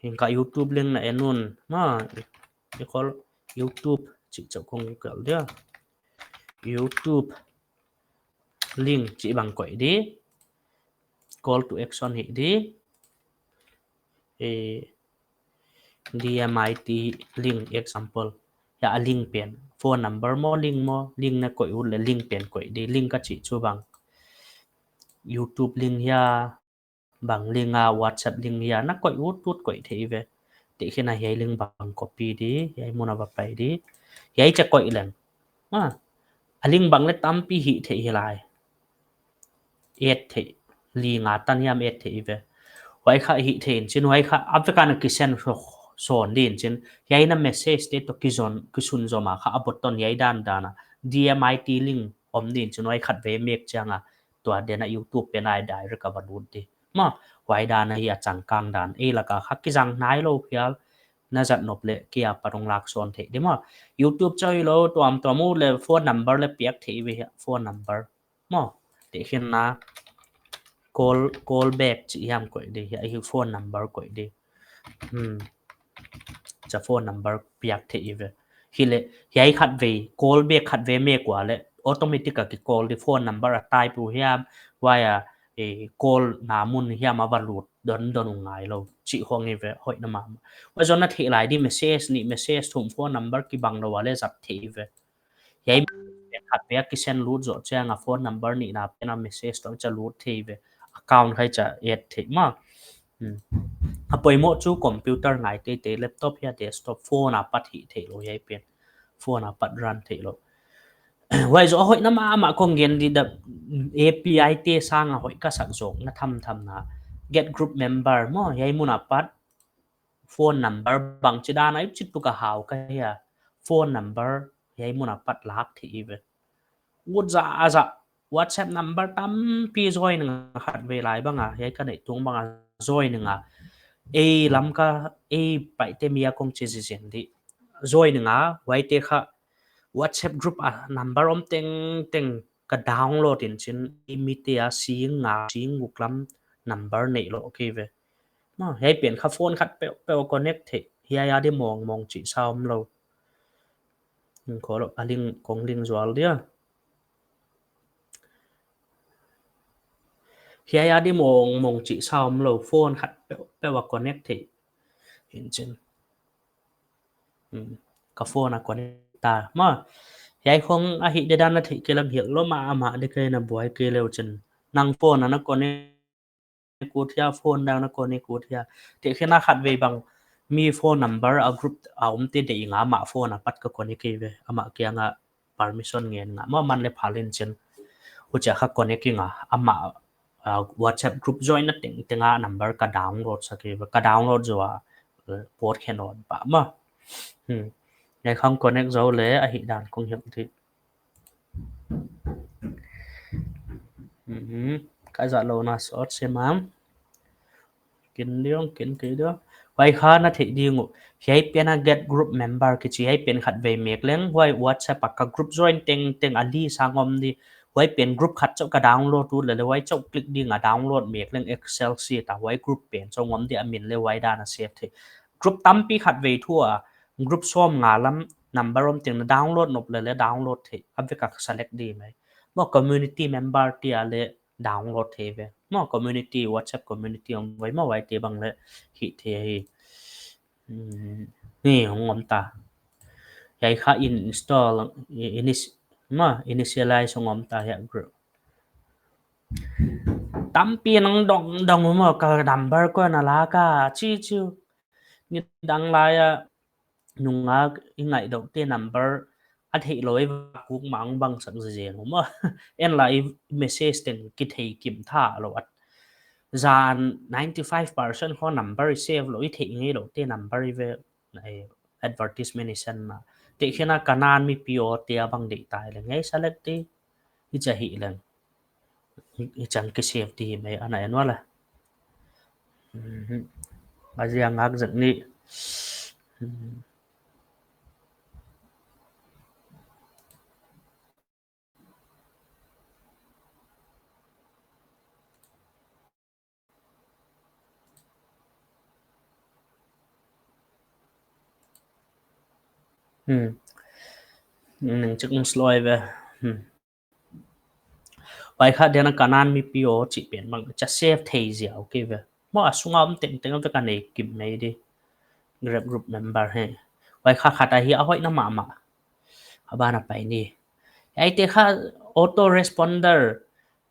Hing ka YouTube link na en un. Maw, i call YouTube chih chauh kong Google dia. YouTube link chih bang koih di. Call to action hi di. Eh, D M I T link example. Hiai a link pen. Phone number maw, link maw, link na koih ut le link pen koih di. Link ka chih chu bang YouTube link hia, bang link a, WhatsApp link hia, na koih ut ut koih thei ve. Tehkhin a hiai link bang copy di, hiai mun a va pai di. Hiai cha koih leng. Ah, a link bang le tampi hih theih hi lai. Add theih, li nga tan hiam add theih ve. Huai kha hih theih inchin, huai kha a vek a na ki send so-, sawn di inchin. Hiai na message te toh kizon, kisun zom a kha a button hiai dan dan a. D M I T link om din chin, huai khatvei mek chiang a tua den a YouTube pen a direct a va lut di. Maw, huai dan ahi a changkang dan. Ei lak a kha kizang nailou phial, na zat nop leh kei apat hong lak sawn theih di maw. YouTube chauh hilou, tuamtuam uh leh phone number leh piak theih ve hia, phone number. Maw, tehkhinna call, call back chih hiam koih di, hiai phone number koih di. Hmm. Cha phone number piak theih ve. Hileh, hiai khatvei, call back khatvei mek ua leh, automatic a ki call di, phone number a type uh hiam, huai a, eh, call na mun hiam a va lut dondon uh ngailou. Chih hong hi ve, hoihna mahmah. Huai zoh na theih lai di, message nih, message thum, phone number kibang lou a leh zat theih ve. Hiai khatvei a ki send lut zoh chiang a phone number nihna pen a message toh cha lut theih ve. Account kha cha add theih maw. Hmm. A poimoh chu computer ngai teitei, laptop hia desktop, phone apat hih theilou hiai pen. Phone apat run theilou. Huai zoh a hoihna mahmah kong gen di, the A P I te sang a hoih ka sak zoh na thamthamna. Get group member maw, hiai mun apat phone number bangchidan a i chih tuh ka hau ka hia. Phone number hiai mun apat lak theih ve. Ut zahzah, WhatsApp number tampi join nga khatvei lai bang a, hiai ka neih tung bang a join nga. Ei Lamka, ei Paite mi a kong chi zizen di. Join nga, huaite kha WhatsApp group a number om tengteng ka download in chin, i mite a sing nga, sing guk lam number neih lou kei ve. Maw, hiai pen kha phone khat peuhpeuh connect theih, hiai a di mongmong chih sa omlou. Kholou, a link, kong link zual dia. Hiai a di mongmong chih sa omlou, phone khat peuhpeuh a connect theih. Hinchin. Hmm. Ka phone a connect ta. Maw, hiai khong a hih dedan na theih kei lam hiak lou mahmah di kei na buai kei leu chin. Nang phone a na connect ut hia, phone dang na connect ut hia. Tehkhinna khatvei bang mi phone number a group a omte deih nga amah phone apat ka connect kei ve. Amah kiang a permission ngen nga. Maw, man leh phal in chin. Huchia kha connect nga. Amah, ah, WhatsApp group join na tengteng a number ka download sa kei ve. Ka download zoh a, eh, port khe nawn pah maw. Hmm. Hiai khong connect zou leh a hih dan kong hilh di. Mhm. Ka zat lou na sawt se mam. Kin diong, kin kei diong. Huai kha na theih ding uh. Hiai pen a get group member kichi, hiai pen khatvei mek leng. Huai WhatsApp a ka group join tengteng a list a om di. Huai pen group khat chauh ka download ut leh leh huai chauh click ding a download mek leng Excel sheet a huai group pen chauh om di a min leh huai dan a save theih. Group tampi khatvei thu a group sawmnga lam number om teng na download nop leh leh download theih, a vek a select di mai. Maw community member tia leh download theih ve. Maw community, WhatsApp community om vai maw huaite bang leh hih theih hi. Hmm, ni hong om ta. Hiai kha install, i-, inis-, maw initialize hong om ta hiai group. Tampi nang dongdong maw ka number ko na la ka chi chi. Nidang lai a nungak i ngaihdoh te number a theih lou i va kuk mang bang sak zizen maw. En la i message teng kithei kim tha lou at. Zan ninety five percent kho number i save lou i theih ngei lou te number i ve, eh, advertisement i sen na. Tehkhinna ka nan mipi aw te a bang deih tai leh ngei select di. Hichia hih leng. Hichiang ki save di mai ana en ua la. Mhm. A ziak ngak zek ni. Mhm. Hmm. Ning chik ung slow ve. Hmm. Huai kha den a ka nan mipi aw chih pen bang cha save thei ziau kei ve. Maw a sunga om tengteng ve ka nei kim mai di. Grab group member hi. Huai kha khat ahi a hoihna mahmah. A ban a pai ni. Huaite kha auto responder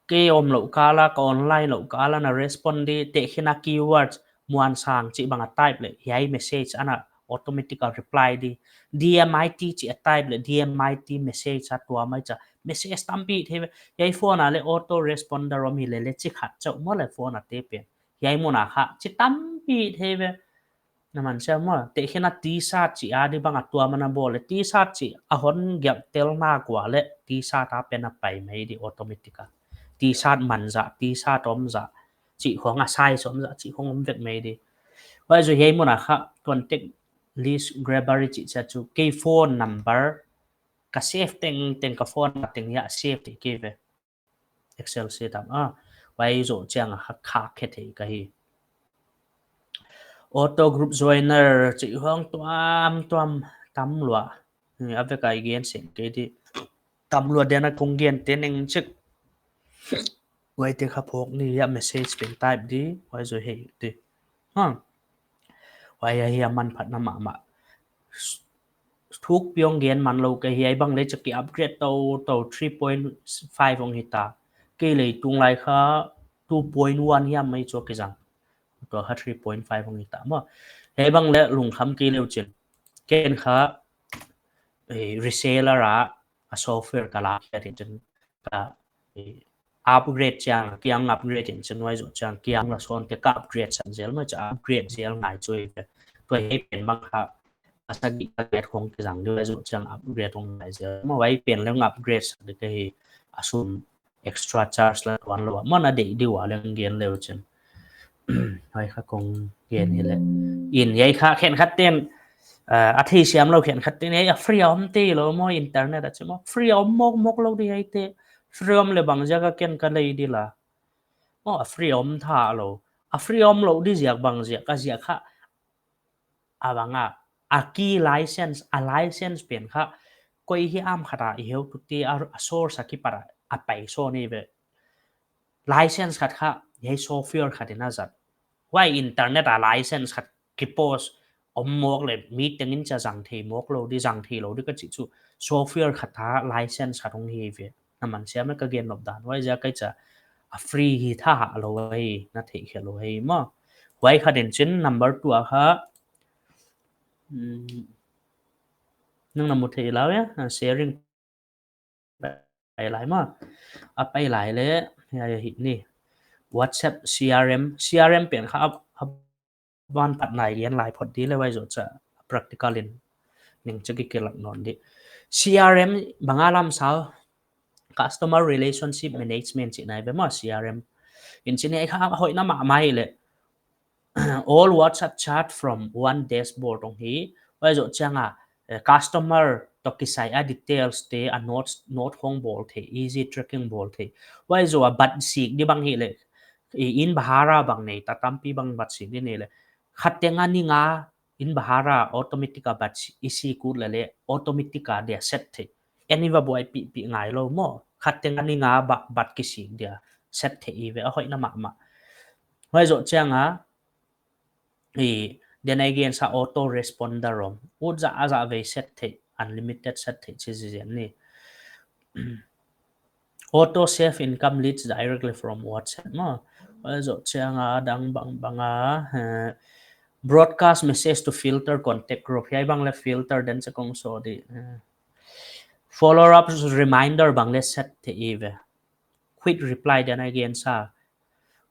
kei om lou kal a, ka online lou kal a na respond di, tehkhinna keywords muansang chih bang a type leh hiai message ana automatic a reply di. D M I T chih a type leh D M I T message a tuam mai cha. Message tampi thei ve. Hiai phone a leh auto responder om hi leh leh chi khat chauh maw leh phone a te pen. Hiai mun a kha chi tampi thei ve. Na man sia maw, tehkhin a T-shirt chih a di bang a tua man a bawl leh T-shirt chih a hon giak tel nak ua leh T-shirt a pen a pai mai di automatic a. T-shirt man zah, T-shirt om zah, chih khong a size om zah, chih khong om vek mai di. Huai zoh hiai mun a kha contact list grabber chih chia chu kei phone number ka save tengteng, ka phone a teng hiai a save theih kei ve. Excel setup a. Huai zoh chiang a kha khe thei ka hi. Auto group joiner chih khong tuamtuam tam lua. Hmm, a vek a i gen seng kei di. Tam lua den a kong gen te neng chik. Huai te kha phawk ni a message pen type di. Huai zoh hei di. Ha. Huai a hi a manphatna mahmah. Thuk piong gen man lou ka hi, hiai bang leh chak ki upgrade tou tou three point five hong hi ta. Kei leh tung lai kha two point one hiam mai chu kizang. Tua kha three point five hong hi ta maw. Hiai bang leh lungkham kei leu chin. Ken kha, eh, reseller a, a software ka la kia te chin. Ka, eh, upgrade chiang, kiang upgrade in chin huai zoh chiang, kiang la son te ka upgrade san zel maw, cha upgrade zel ngai chu i ve. Tua hiai pen bang kha, a sagih ka get khong kizang di huai zoh chiang upgrade hong ngai zel maw, huai pen leng upgrade san di ka hi a sum extra charge la tuan lou a. Maw na deih di ua leng gen leu chin. Huai kha kong gen hi leh. In hiai kha khenkhat ten, eh, a theisiam lou khenkhat ten, hiai a free a om te lou maw internet a chi maw. Free a om mawkmawk lou di hiai te. Free om leh bang ziak a ken ka lei di la. Maw a free om tha lou. A free om lou di ziak bang ziak a ziak kha. A bang a, a key license, a license pen kha, koi hiam khat a i heutute a, a source a kipat a, a pai sawn i ve. License khat kha, hiai software khat in a zat. Huai internet a license khat ki post om mawk leh, mi tengin cha zang thei mawk lou di, zang thei lou di ka chih chu, software khat a license khat hong hi ve. Na man siam e ka gen nop dan. Huai ziak a kei cha a free hi tha ha lou hi, na theih khe lou hi maw. Huai kha den chin number two a kha. Hmm. Nang na mu thei lau ya, a sharing pai lai maw. A pai lai leh, ya, ya hi ni. WhatsApp C R M, C R M pen kha a, a ban pat nai lian lai phot di leh huai zoh cha practical in ning cha ki kilak non di. C R M bang a lam sau, customer relationship management chih nai ve maw C R M. In chin hiai kha hoihna mahmah hi leh. All WhatsApp chat from one dashboard hong hi. Huai zoh chiang a, eh, customer toh kisai a details te a note, note hong bawl thei, easy tracking bawl thei. Huai zoh a bat sik di bang hi leh. I in bhara bang nei ta, tampi bang bat sik di nei leh. Khat teng a ni nga in bhara automatic a bat si, i sik ut leh leh automatic a dia set thei. Any va buaipih pih ngai lou maw. Khat teng a ni nga ba, bat kisik dia set thei i ve a hoihna mahmah. Huai zoh chiang a, i, then again sa auto responder om. Ut zah a zah vei set thei, unlimited set thei chi zi zen ni. Auto save income leads directly from WhatsApp maw. Huai zoh chiang a dang bang bang a, eh, broadcast message to filter contact group. Hiai bang leh filter den cha kong so di. Eh, follow up reminder bang leh set thei i ve. Quick reply then again sa.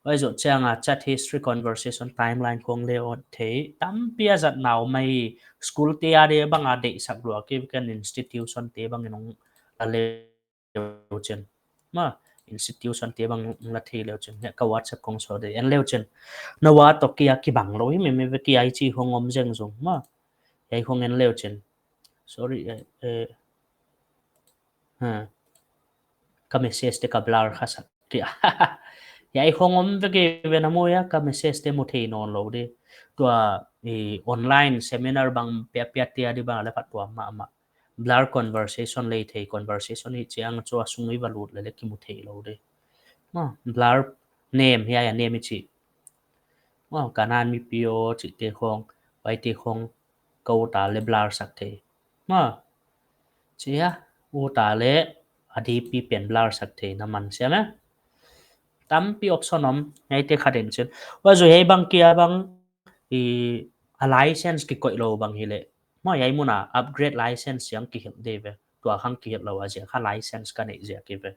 Huai zoh chiang a chat history conversation timeline khong leh ot thei. Tampi a zat nau mai school te a di bang a deih sak lua ki ken institution te bang in hong la leu chin. Maw, institution te bang la thei leu chin. Hiai ka WhatsApp kong so di en leu chin. Na wa toh kia kibang lou hi me me ve kia i chi khong om zeng zong. Maw, hiai khong en leu chin. Sorry, eh, eh. Ha. Ka message te ka blur kha sak. Kia. Hiai khong om vek i ve na maw ya ka message te mu thei non lou di. Tua i online seminar bang pia pia te a di bang leh phat tuam mahmah. Blur conversation lei thei, conversation hi chiang chu a sung i va lut leh leh ki mu thei lou di. Maw, blur name hiai a name i chi. Maw, ka nan mi pio chih te khong, huai te khong ka ut a leh blur sak thei. Maw, chia, ut a leh a D P pen blur sak thei na man siam e. Tampi option om, hiai te kha den chin. Huai zoh hiai bang kia bang, i, a license ki koih lou bang hi leh. Maw hiai mun a upgrade license siang ki hilh di ve. Tua khang ki hilh lou a ziak kha license ka neih ziak i ve.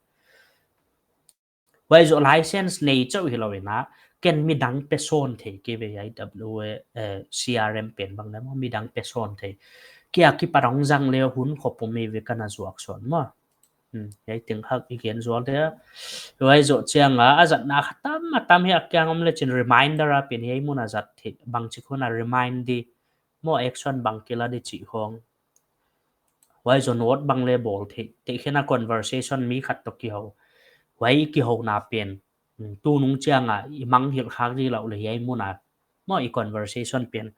Huai zoh license nei chauh hi lou in a, ken midang pe sawn thei kei ve hiai W A, eh, C R M pen bang na maw, midang pe sawn thei. Kia kipat hong zang le hun khop om ei ve ka na zuak sawn maw. Hmm, hiai teng kha i gen zual dia. Huai zoh chiang a, a zatna kha tam a tam hi a kiang om le chin reminder a pen hiai mun a zat thei, bangchi khong a remind di. Maw action bang kila di chih khong. Huai zoh note bang le bawl thei, tehkhin a conversation mi khat toh kihou. Huai kihouna pen, hmm, tunung chiang a, i mangngilh khak di lou le hiai mun a. Maw i conversation pen.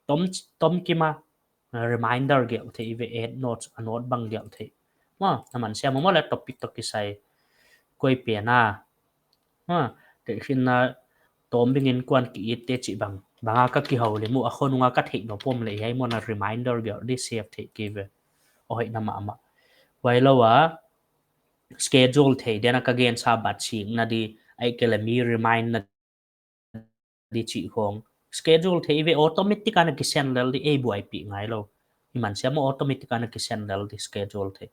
Tom, tom kim a, reminder gelh thei ve, add notes, a note bang gelh thei. Maw, na man siam maw le topic toh kisai. Koi pen a. Maw, tehkhin a tawm bing in kuan ki it te chih bang. Bang a ka kihou le mu a khonung a ka theih nop om le hiai mun a reminder gelh di save thei kei ve. Hoihna mahmah. Huai lou a, schedule thei di'n a ka gen sa bat sing na di, ahihkeileh mi remind na di chih khong. Schedule thei ve automatic a na kisend lel di ei buaipih ngai lou. I man siam maw automatic a na kisend lel di schedule thei.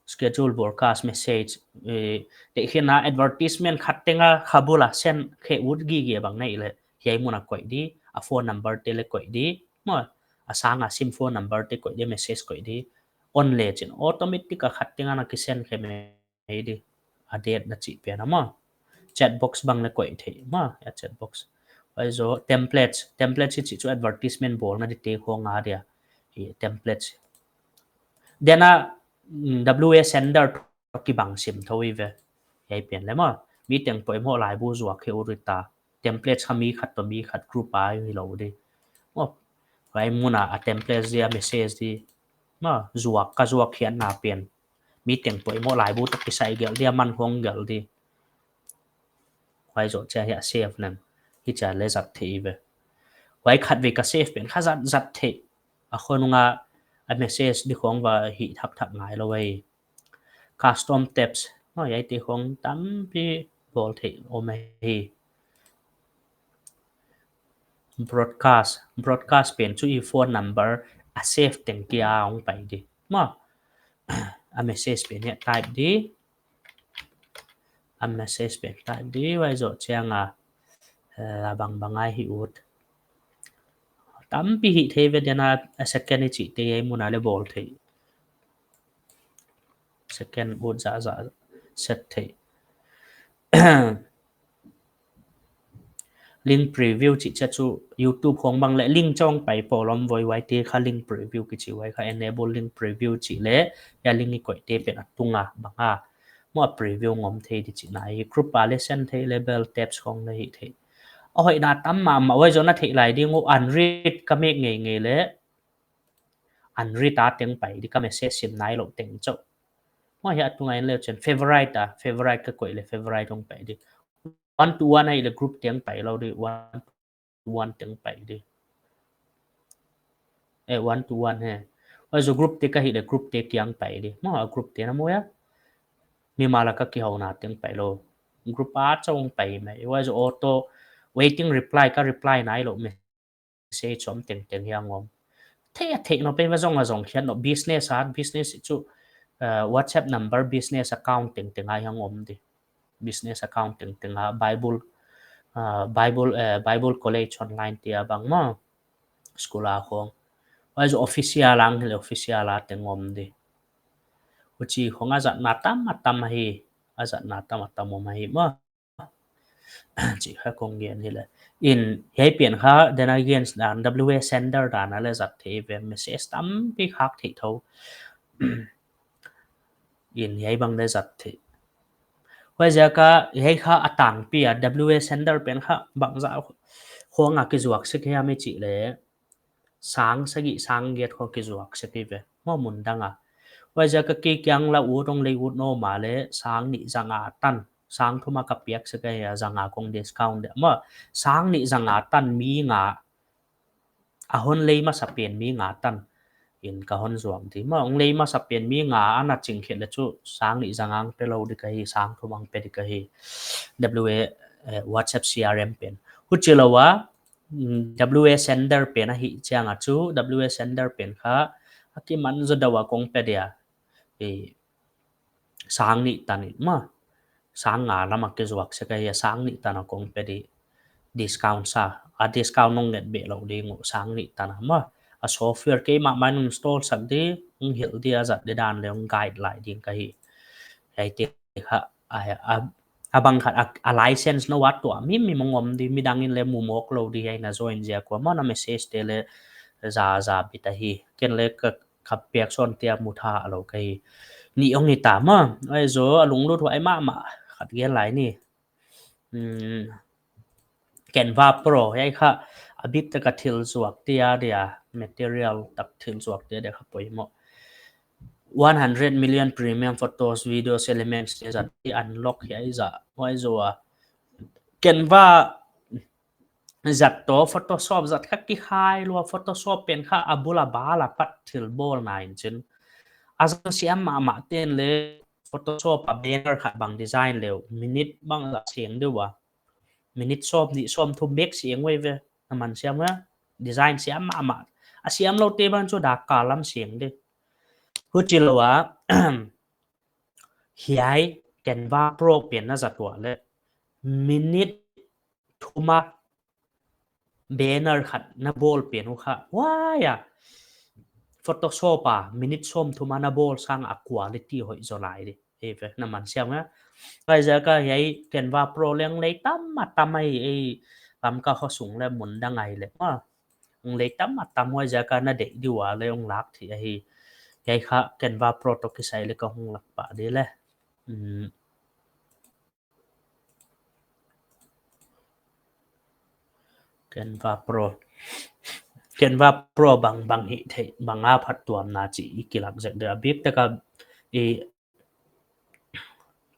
Schedule broadcast message, eh, tehkhin a advertisement khat teng a kha bul a send khe ut gige bang na i le. Hiai mun a koih di, a phone number te le koih di, maw, a sang a sim phone number te koih di, message koih di, on le chin. Automatic a khat teng a na kisend khe mai di. A date na chih pen a maw. Chat box bang le koih thei maw, a chat box. Huai zoh templates, templates i chih chu advertisement bawlna di te khong a dia. I templates. Di'n a, mm, W A sender toh kibang sim thou i ve. Hiai pen le maw. Mi teng poimoh laibu zuak khe ut di ta. Templates kha mi khat toh mi khat group a hi lou di. Maw, huai mun a a templates di a message di. Maw, zuak ka zuak hian na pen. Mi teng poimoh laibu toh kisai gelh di a man khong gelh di. Huai zoh chiang hiai save nan. Hichia le zat thei ve. Huai khat ve ka save pen kha zat zat thei. A khonung a a message di khong va hih thak thak ngai lou ei. Custom tabs. Maw, hiai te khong tampi bawl thei om hi. Broadcast. Broadcast pen chu i phone number a save teng kia hong pai di. Maw, a message pen hiai type di. A message pen type di, huai zoh chiang a, eh, a bang bang a hih ut. Tampi hih thei ve di'n a, a second i chih te hiai mun a le bawl thei. Second ut zah zah set thei. Link preview chih chiah chu YouTube khong bang le link chong pai pawl om voi, huai te kha link preview kichi, huai kha enable link preview chih le, hiai link i koih te pen a tung a bang a. Maw a preview ngom thei di chihna hi, group a le send thei, label, tabs khong le hih thei. A hoihna tam mahmah, huai zoh na theih lai ding uh, unread ka mek ngeingei le, unread a teng pai di ka message sim nai lou teng chauh. Maw hiai a tung a en le chin favorite a, favorite ka koih le favorite hong pai di. One to one ahih le group teng pai lou di, one to one teng pai di. Eh, one to one hi. Huai zoh group te ka hih le group te kiang pai di. Maw a group te na maw hiai. Mimal a ka kihouna teng pai lou. Group a chauh hong pai mai. Huai zoh auto waiting reply ka reply nai lou message om tengteng hiai ngom. Thei a theih nop ei va zong a zong khian nop business a, business chu, eh, WhatsApp number business account tengteng a hiai ngom di. Business account tengteng a Bible, ah, Bible, eh, Bible College online te a bang maw. School a khong. Huai zoh official a hong hi le official a teng om di. Huchi khong a zatna tam a tam hi. A zatna tam a tam om hi maw. Chih kha kong gen hi le. In hiai pen kha, then again, dan W A sender dan a le zat thei ve message tampi khak thei thou. In hiai bang le zat thei. Huaiziak a hiai kha a tangpi a W A sender pen kha bangzah khong a kizuak sek hiam i chih le. Sang sagih sang giat khong kizuak sek i ve. Maw mun dang a. Huaiziak a kei kiang la ut hong lei ut nawn ma le sang nih zanga tan. Sang thum a ka piak sek a zanga kong discount de. Maw sang nih zanga tan mi nga. A hon lei masa pen mi nga tan. In ka hon zuak di. Maw hong lei masa pen mi nga a na ching khet le chu sang nih zanga hong pe lou di ka hi, sang thum a hong pe di ka hi. W A, eh, WhatsApp C R M pen. Huchi lou a, mm, W A sender pen ahih chiang a chu, W A sender pen kha, a kiman zaw deuh a kong pe dia. Eh, sang nih tan in maw. sang nga lam a kizuak sek ahi a, sang nih tan a kong pe di discount sa, a discount nong nget beh lou ding uh, sang nih tan a maw. A software keimah mah in install sak di, hong hilh di a zat di dan leh hong guide lai ding ka hi. Hiaite kha, a, a, a bang khat a, a license na uat tuah mi, mi mong om di, midang in leh mu mawk lou di, hiai na join ziak ua maw, na message te leh za, za bit ahi. Ken leh ka, ka piak sawn te a mu tha lou ka hi. Nih hong hi ta maw, ai zaw a lunglut huai mahmah khat gen lai ni. Hmm. Canva Pro, hiai kha a biktak a thil zuak te adia, material tak thil zuak te adia kha poimoh. One hundred million premium photos, videos, elements te zat i unlock hiai zah, huai zaw a. Canva zat toh Photoshop zat kha kikhai lua, Photoshop pen kha a bul a bal a pat thil bawlna in chin. A zang siam mahmah te'n leh Photoshop a banner khat bang design leh uh, minute bang zah seng di ua. Minute sawm nih sawm thum bek seng uh ve, na man siam ua, design siam mahmah. A siam lou te bang chu dak kal lam seng di. Huchi lou a, hiai Canva Pro pen na zat ua leh, minute thum a banner khat na bawl pen uh kha, huai a Photoshop a minute sawm thum a na bawl sang a quality hoih zaw lai di. Ei ve, na man siam nga. Huaiziak a hiai Canva Pro leng lei tam a tam ahi, ei Lamka khosung leh mun dang ahi leh maw. Hong lei tam a tam, huaiziak a na deih di ua leh hong lak thei ahi. Hiai kha Canva Pro toh kisai leh ka hong lak pah di leh. Hmm. Canva Pro. Canva Pro bang, bang hi thei, bang a phattuamna chih i kilak zek di a, biktak a i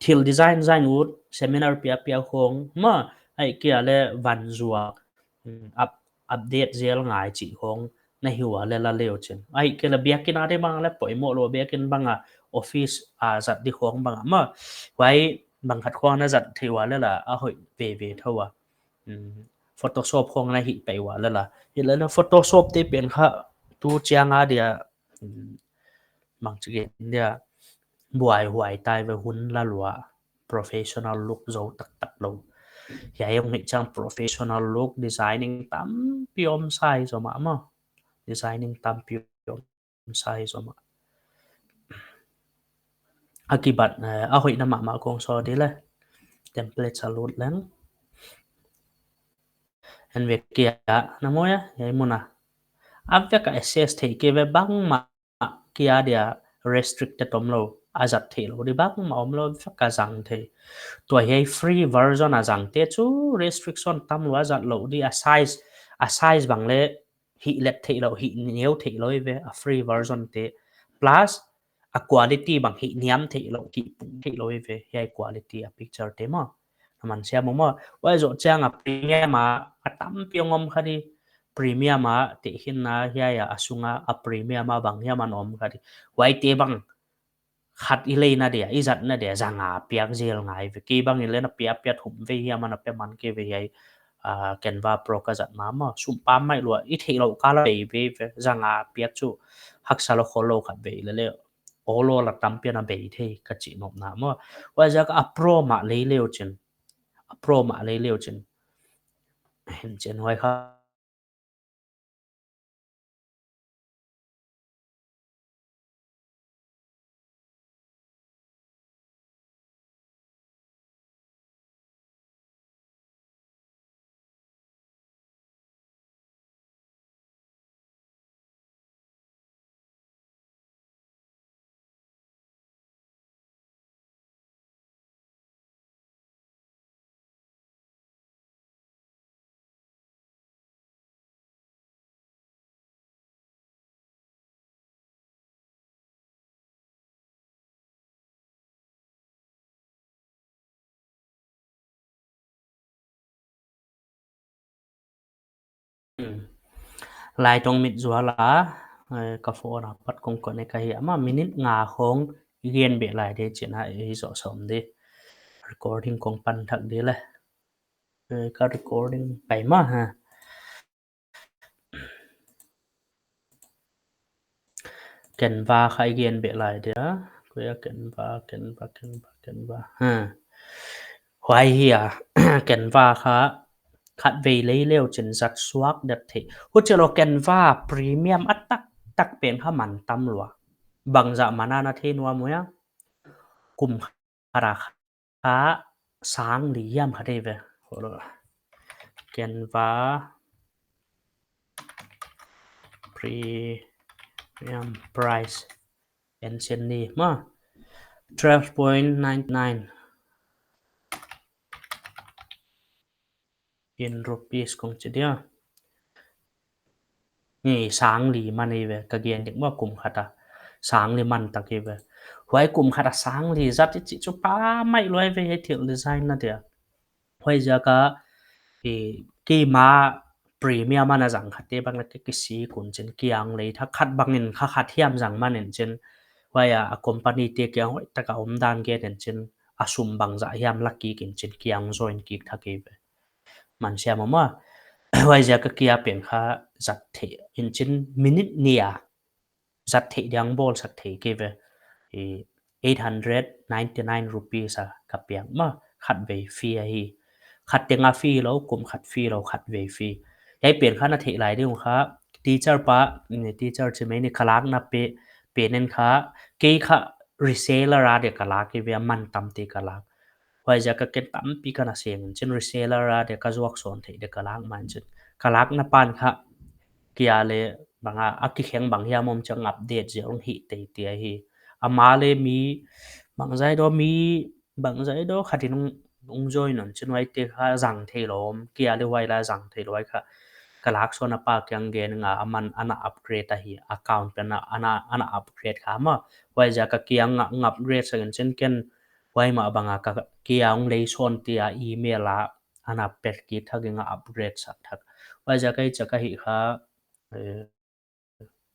thil design, design ut, seminar piak piak khong maw, ahihkeileh van zuak, mm, up, update zel ngai chih khong na hi ua leh la leu chin. Ahihkeileh biakin a di bang leh poimoh lou, biakin bang a, office a zat di khong bang a maw. Huai bang khat khong na zat thei ua leh la a hoih veve thou a. Hmm, Photoshop khong na hih pai ua leh la. Hilele Photoshop te pen kha tu chiang adia, hmm, bangchi gen dia, buaihuai tai ve, hun la lua, professional look zou taktak lou. Hiai hong hih chiang professional look, designing tampi om sa hi zaw mah maw. Designing tampi om sa hi zaw mah. A kibat, eh, a hoihna mahmah kong sawl di leh. Templates a lut leng. En vek kia, na mu a, hiai mun a. A vek a access thei kei ve, bangmah kia dia restricted om lou, a zat theih lou di bangmah om lou, vek a zang thei. Tua hiai free version a zang te chu restriction tam lou a zat lou di, a size, a size bang leh hih let theih lou, hih neu theih lou ve, a free version te. Plus, a quality bang hih niam theih lou, kipung theih lou ve, hiai quality a picture te maw. Na man siam maw maw. Huai zoh chiang a premium a, a tampi hong om kha di. Premium a, te hin na hiai a, a sung a, a premium a bang hiam a om kha di. Huaite bang khat i leina dia, i zatna dia, za nga piak zel ngai ve. Kei bang in leh na piak piak thum vei hiam a na pe man kei ve hiai, ah, Canva Pro ka zat mahmah. Sum pam mai lua, i theih lou kal a bei bei ve, za nga piak chu haksa lou khol lou khat bei lele. Olo la tampi a na bei thei ka chih nopna maw. Huaiziak a Pro mah lei leu chin. A Pro mah lei leu chin. Hen chin huai kha. Hmm. Lai tong mit zual a, eh, ka phone a pat kong connect ka hi a, ama minute nga khong i gen beh lai di chin a, i zoh sawm di. Recording kong pan thak di leh. Eh, ka recording pai mah a. Canva kha i gen beh lai dia. Koia Canva, Canva, Canva, Canva. Ha. Huai hi a, Canva kha khatvei lei leu chin zat suak det theih. Huchilou Canva Premium a taktak pen kha man tam lua. Bangzah man a na thei nuam uh hia? Kum khat a kha sang li hiam kha thei ve. Canva Premium price en sen ni maw. Twelve point nine nine in rupees kong chi dia. Ni sang li man ei ve, ka gen dek maw, kum khat a sang li man tak ei ve. Huai kum khat a sang li zat i chih chu pa mai lua ve, hei thil design na dia. Huaiziak a, eh, keima Premium a na zang khatte bang leh ki, kisik un chin, kiang lei thak khat bangin kha khat hiam zang man in chin. Huai a, a company te kiang hoihtak a omdan gen in chin, a sum bangzah hiam la kik in chin, kiang join kik thak ei ve. Man siam maw. Huaiziak a kia pen kha zat theih in chin, minute nih a zat theih diang bawlsak thei kei ve. I eight hundred ninety-nine rupees a ka piak maw, khatvei fee ahi. Khat teng a fee lou, kum khat fee lou, khatvei fee. Hiai pen kha na theih lai ding uh kha, teacher pa, ni teacher chi mai ni, ka lakna pe, pen in kha, kei kha reseller a dia ka lak ei ve, a man tamte ka lak. Huaiziak a ken tampi ka na seng in chin, reseller a dia ka zuak sawn theih dia ka lak man chin. Ka lakna pan kha kia leh bang a, a kikheng bang hiam om chiang update zel hong hi teitei hi. Amah leh mi bangzah deuh, mi bangzah deuh khat in hong, hong join un chin, huaite kha zang theilou om, kia leh huai la zang theilou, huai kha ka lak sawn a pa kiang gen nga, aman ana upgrade ahi, account pen ana, ana, ana upgrade kha maw. Huaiziak a kiang nga, nga upgrade sak in chin, ken huai mah bang a ka kia hong lei sawn te a email a ana pet kik thak in nga upgrade sak thak. Huaiziak a i chak ahi kha, eh,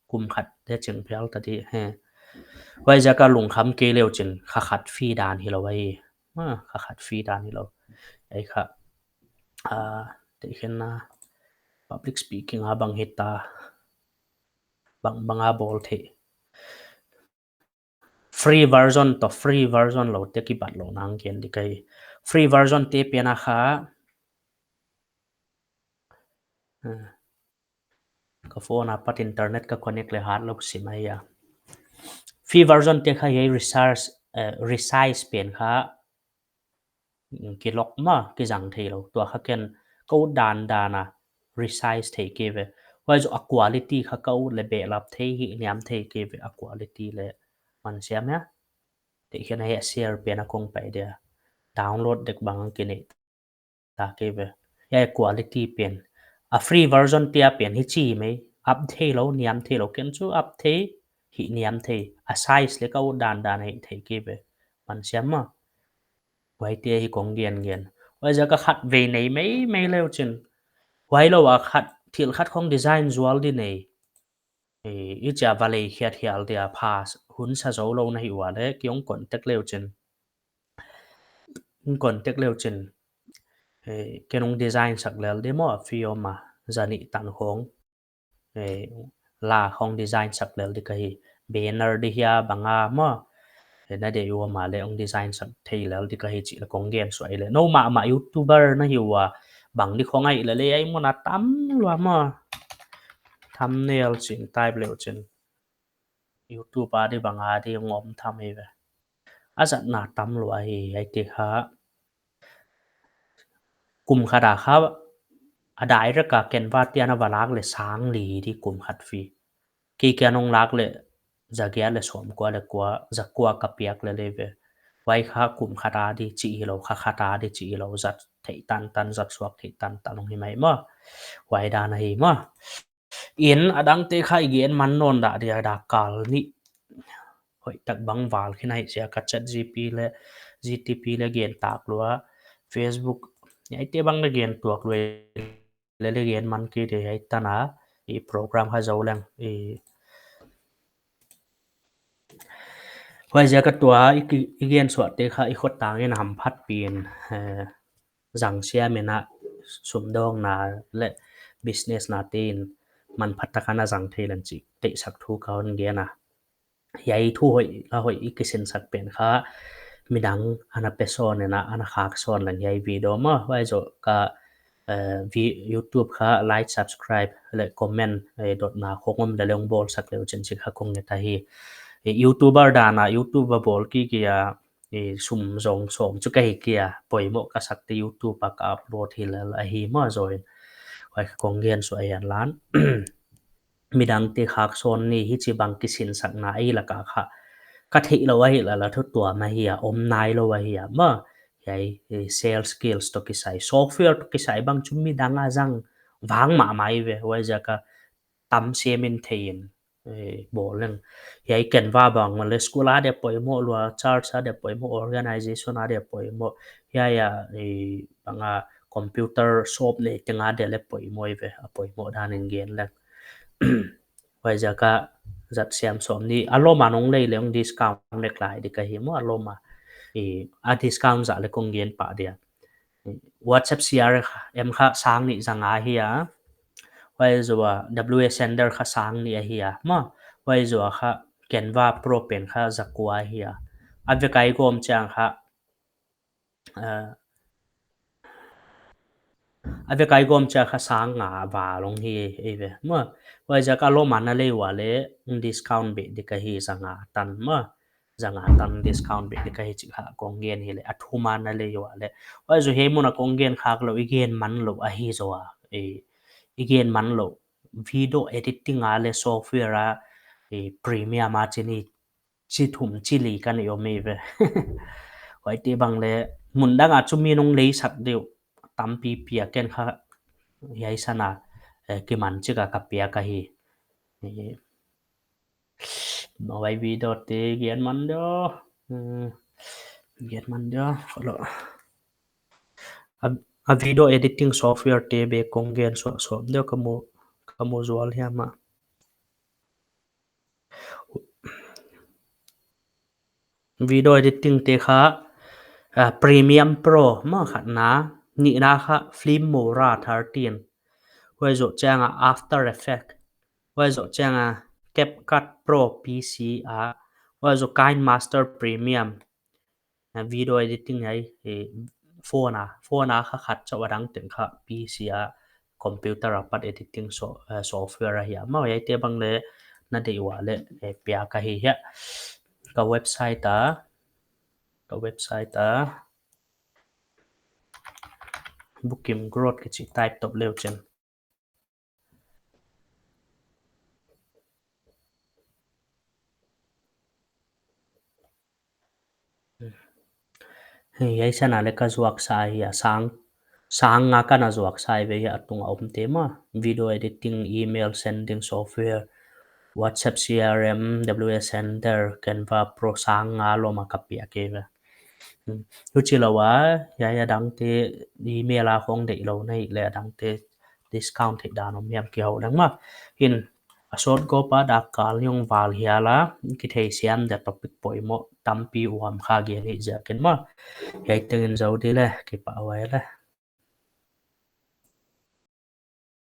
kum khat te cheng phial ta di he. Huaiziak a lungkham kei leu chin kha khat fee dan hilou ahi. Ah, kha khat fee dan hilou. Ei kha, ah, te khen na public speaking a bang hita, bang, bang a bawl thei. Free version toh free version lou te kibat lou nang gen di ka hi. Free version te pen a kha, eh, ka phone a pat internet ka connect leh hat lou sim ahi a. Free version te kha hiai resize, eh, resize pen kha, mm, kilock maw, kizang theilou. Tua kha ken ka ut dandan a resize thei kei ve. Huai zoh a quality kha ka ut leh behlap thei, hihniam thei kei ve, a quality leh man siam hia. Te khen a hiai share pen a kong pai dia. Download dek bang kinei ta kei ve. Hiai quality pen, a free version te a pen hichi mai, up theilou, niam theilou, ken chu up thei, hihniam thei, a size leh ka ut dandan a hih thei kei ve. Man siam maw. Huaite hi kong gen gen. Huaiziak a khatvei nei meimei leu chin, huailou a khat, thil khat khong design zual di nei. Eh, i chia va lei khiat hial dia pha, hun sa zou lou na hi ua leh, ki hong contact leu chin. Hong contact leu chin. Eh, ken hong design sak lel di maw, fee om a, zanih tan khong. Eh, la khong design sak lel di ka hi. Banner di hia bang a maw. Eh, na deih ua mah leh hong design sak thei lel di ka hi chih leh kong gen suai leh. Nou mahmah YouTuber na hi ua, bang di khong ahi leh leh ai mun a tam lua maw. Thumbnail chin type leu chin. YouTube a di bang a di hong om tham hi ve. A zatna tam lua hi, hiaite kha. Kum khat a kha, a direct a Canva te a na va lak leh sang li di kum khat fee. Kei kiang hong lak leh, za giat leh sawmkua leh kua, za kua ka piak leh leh ve. Huai kha kum khat a di chih hilou, kha khat a di chih hilou, zat theih tantan, zat suak theih tantan hong hi mai maw. Huai dan ahi maw. In a dangte kha i gen man nawn dah dia, dak kal nih hoihtak bang val khin ahi chia ka ChatGPT leh, G T P leh gen tak lua, Facebook, hiaite bang leh gen tuak lua, leh leh gen man kei di hiai tan a, i program kha zou leng, i Huaiziak a tua i ki, i gen suahte kha i khut tang in hamphatpih in, eh, zang siam in a sumdawngna leh business na te in manpha tak a na zang thei leng chih teisak thu ka hon gen a. Hiai thu hoih la hoih i kisinsak pen kha midang ana pe sawn in a, ana khak sawn leng hiai video mah, huai zoh ka, eh, vi-, YouTube kha like, subscribe leh comment, eh, dotna khong om leh leng bawlsak leu chin chih kha kong nget ahi. Eh, YouTuber dan a, YouTube a bawl kik a, eh, sum zong sawm chu ka hi kei a, poimoh ka sakte YouTube a ka upload hi lel ahi mah zoin. Huai kha kong gen suah ahi a lan. Midangte khak sawn ni hichibang kisinsakna ei laka kha ka theih lou ahi lala thu tuam ahi a, om nailou ahi a mah. Hiai, eh, sales skills toh kisai, software toh kisai bang chu midang a zang vang mahmah ve, huaiziak a tam sem in thei in, eh, bawl leng. Hiai Canva bang mah leh school a dia poimoh lua, church a dia poimoh, organization a dia poimoh. Hiai a, eh, bang a computer shop nei teng a dia leh poimoh ve, a poimoh dan in gen leng. Huaiziak a zat siam sawm ni, a lawm a nong lei leng discount mek lai di ka hi mah, a lawm a. Eh, a discount zah leh kong gen pah dia. WhatsApp C R M kha sang nih za nga ahi a. Huai zoh a W A Sender kha sang nih ahi a mah. Huai zoh a kha Canva Pro pen kha za kua ahi a. A vek a i gawm chiang kha, eh, a vek a i gawm chiang kha sang nga val ong hi ei ve mah. Huaiziak a lawm a na lei ua leh discount beh di ka hi, za nga tan mah. Za nga tan discount beh di ka hi chih kha kong gen hi leh, a thum a na lei ua leh. Huai zoh hiai mun a kong gen khak lou, i gen man lou ahi zoh a. Eh, i gen man lou. Video editing a leh software a, eh, premium a chi ni, chi thum chi li ka nei om ei ve. Huaite bang leh mun dang a chu mi nong lei sak deuh tampipi a, ken kha hiai san a, eh, kiman chik a ka piak ahi. Eh, Mawai video te gen man dia. Hmm. Gen man dia. Hello. A, a video editing software te bek kong gen suah sawm dia, ka mu, ka mu zual hiam a. Video editing te kha, ah, Premiere Pro mah khatna, nihna kha Filmora thirteen. Huai zoh chiang a After Effect. Huai zoh chiang a CapCut Pro P C a. Huai zoh KineMaster Premium. Ah, video editing hiai, eh, phone a, phone a kha khat chauh, a dang teng kha P C a, computer a pat editing so-, eh, software ahi a. Mawai te bang leh na deih ua leh, eh, piak ahi hia. Ka website a, ka website a, Bukim Growth kichi type top leu chin. Hiai san a leh ka zuak sa hi a, sang, sang nga ka na zuak sa hi ve hi a, tung a om te mah. Video editing, email sending software, WhatsApp C R M, W A Sender, Canva Pro, sang nga lawm a ka piak hi ve. Hmm. Huchi lou a, hiai a dang te email a khong deih lou na hi leh a dang te discount theih dan om hiam kihou leng mah. Hin a sawt gawp a dak kal ni ong val hial a, kithei siam dia topic poimoh tampi uam kha gen hi ziakin mah. Hiai teng in zou di leh, kipahhuai leh.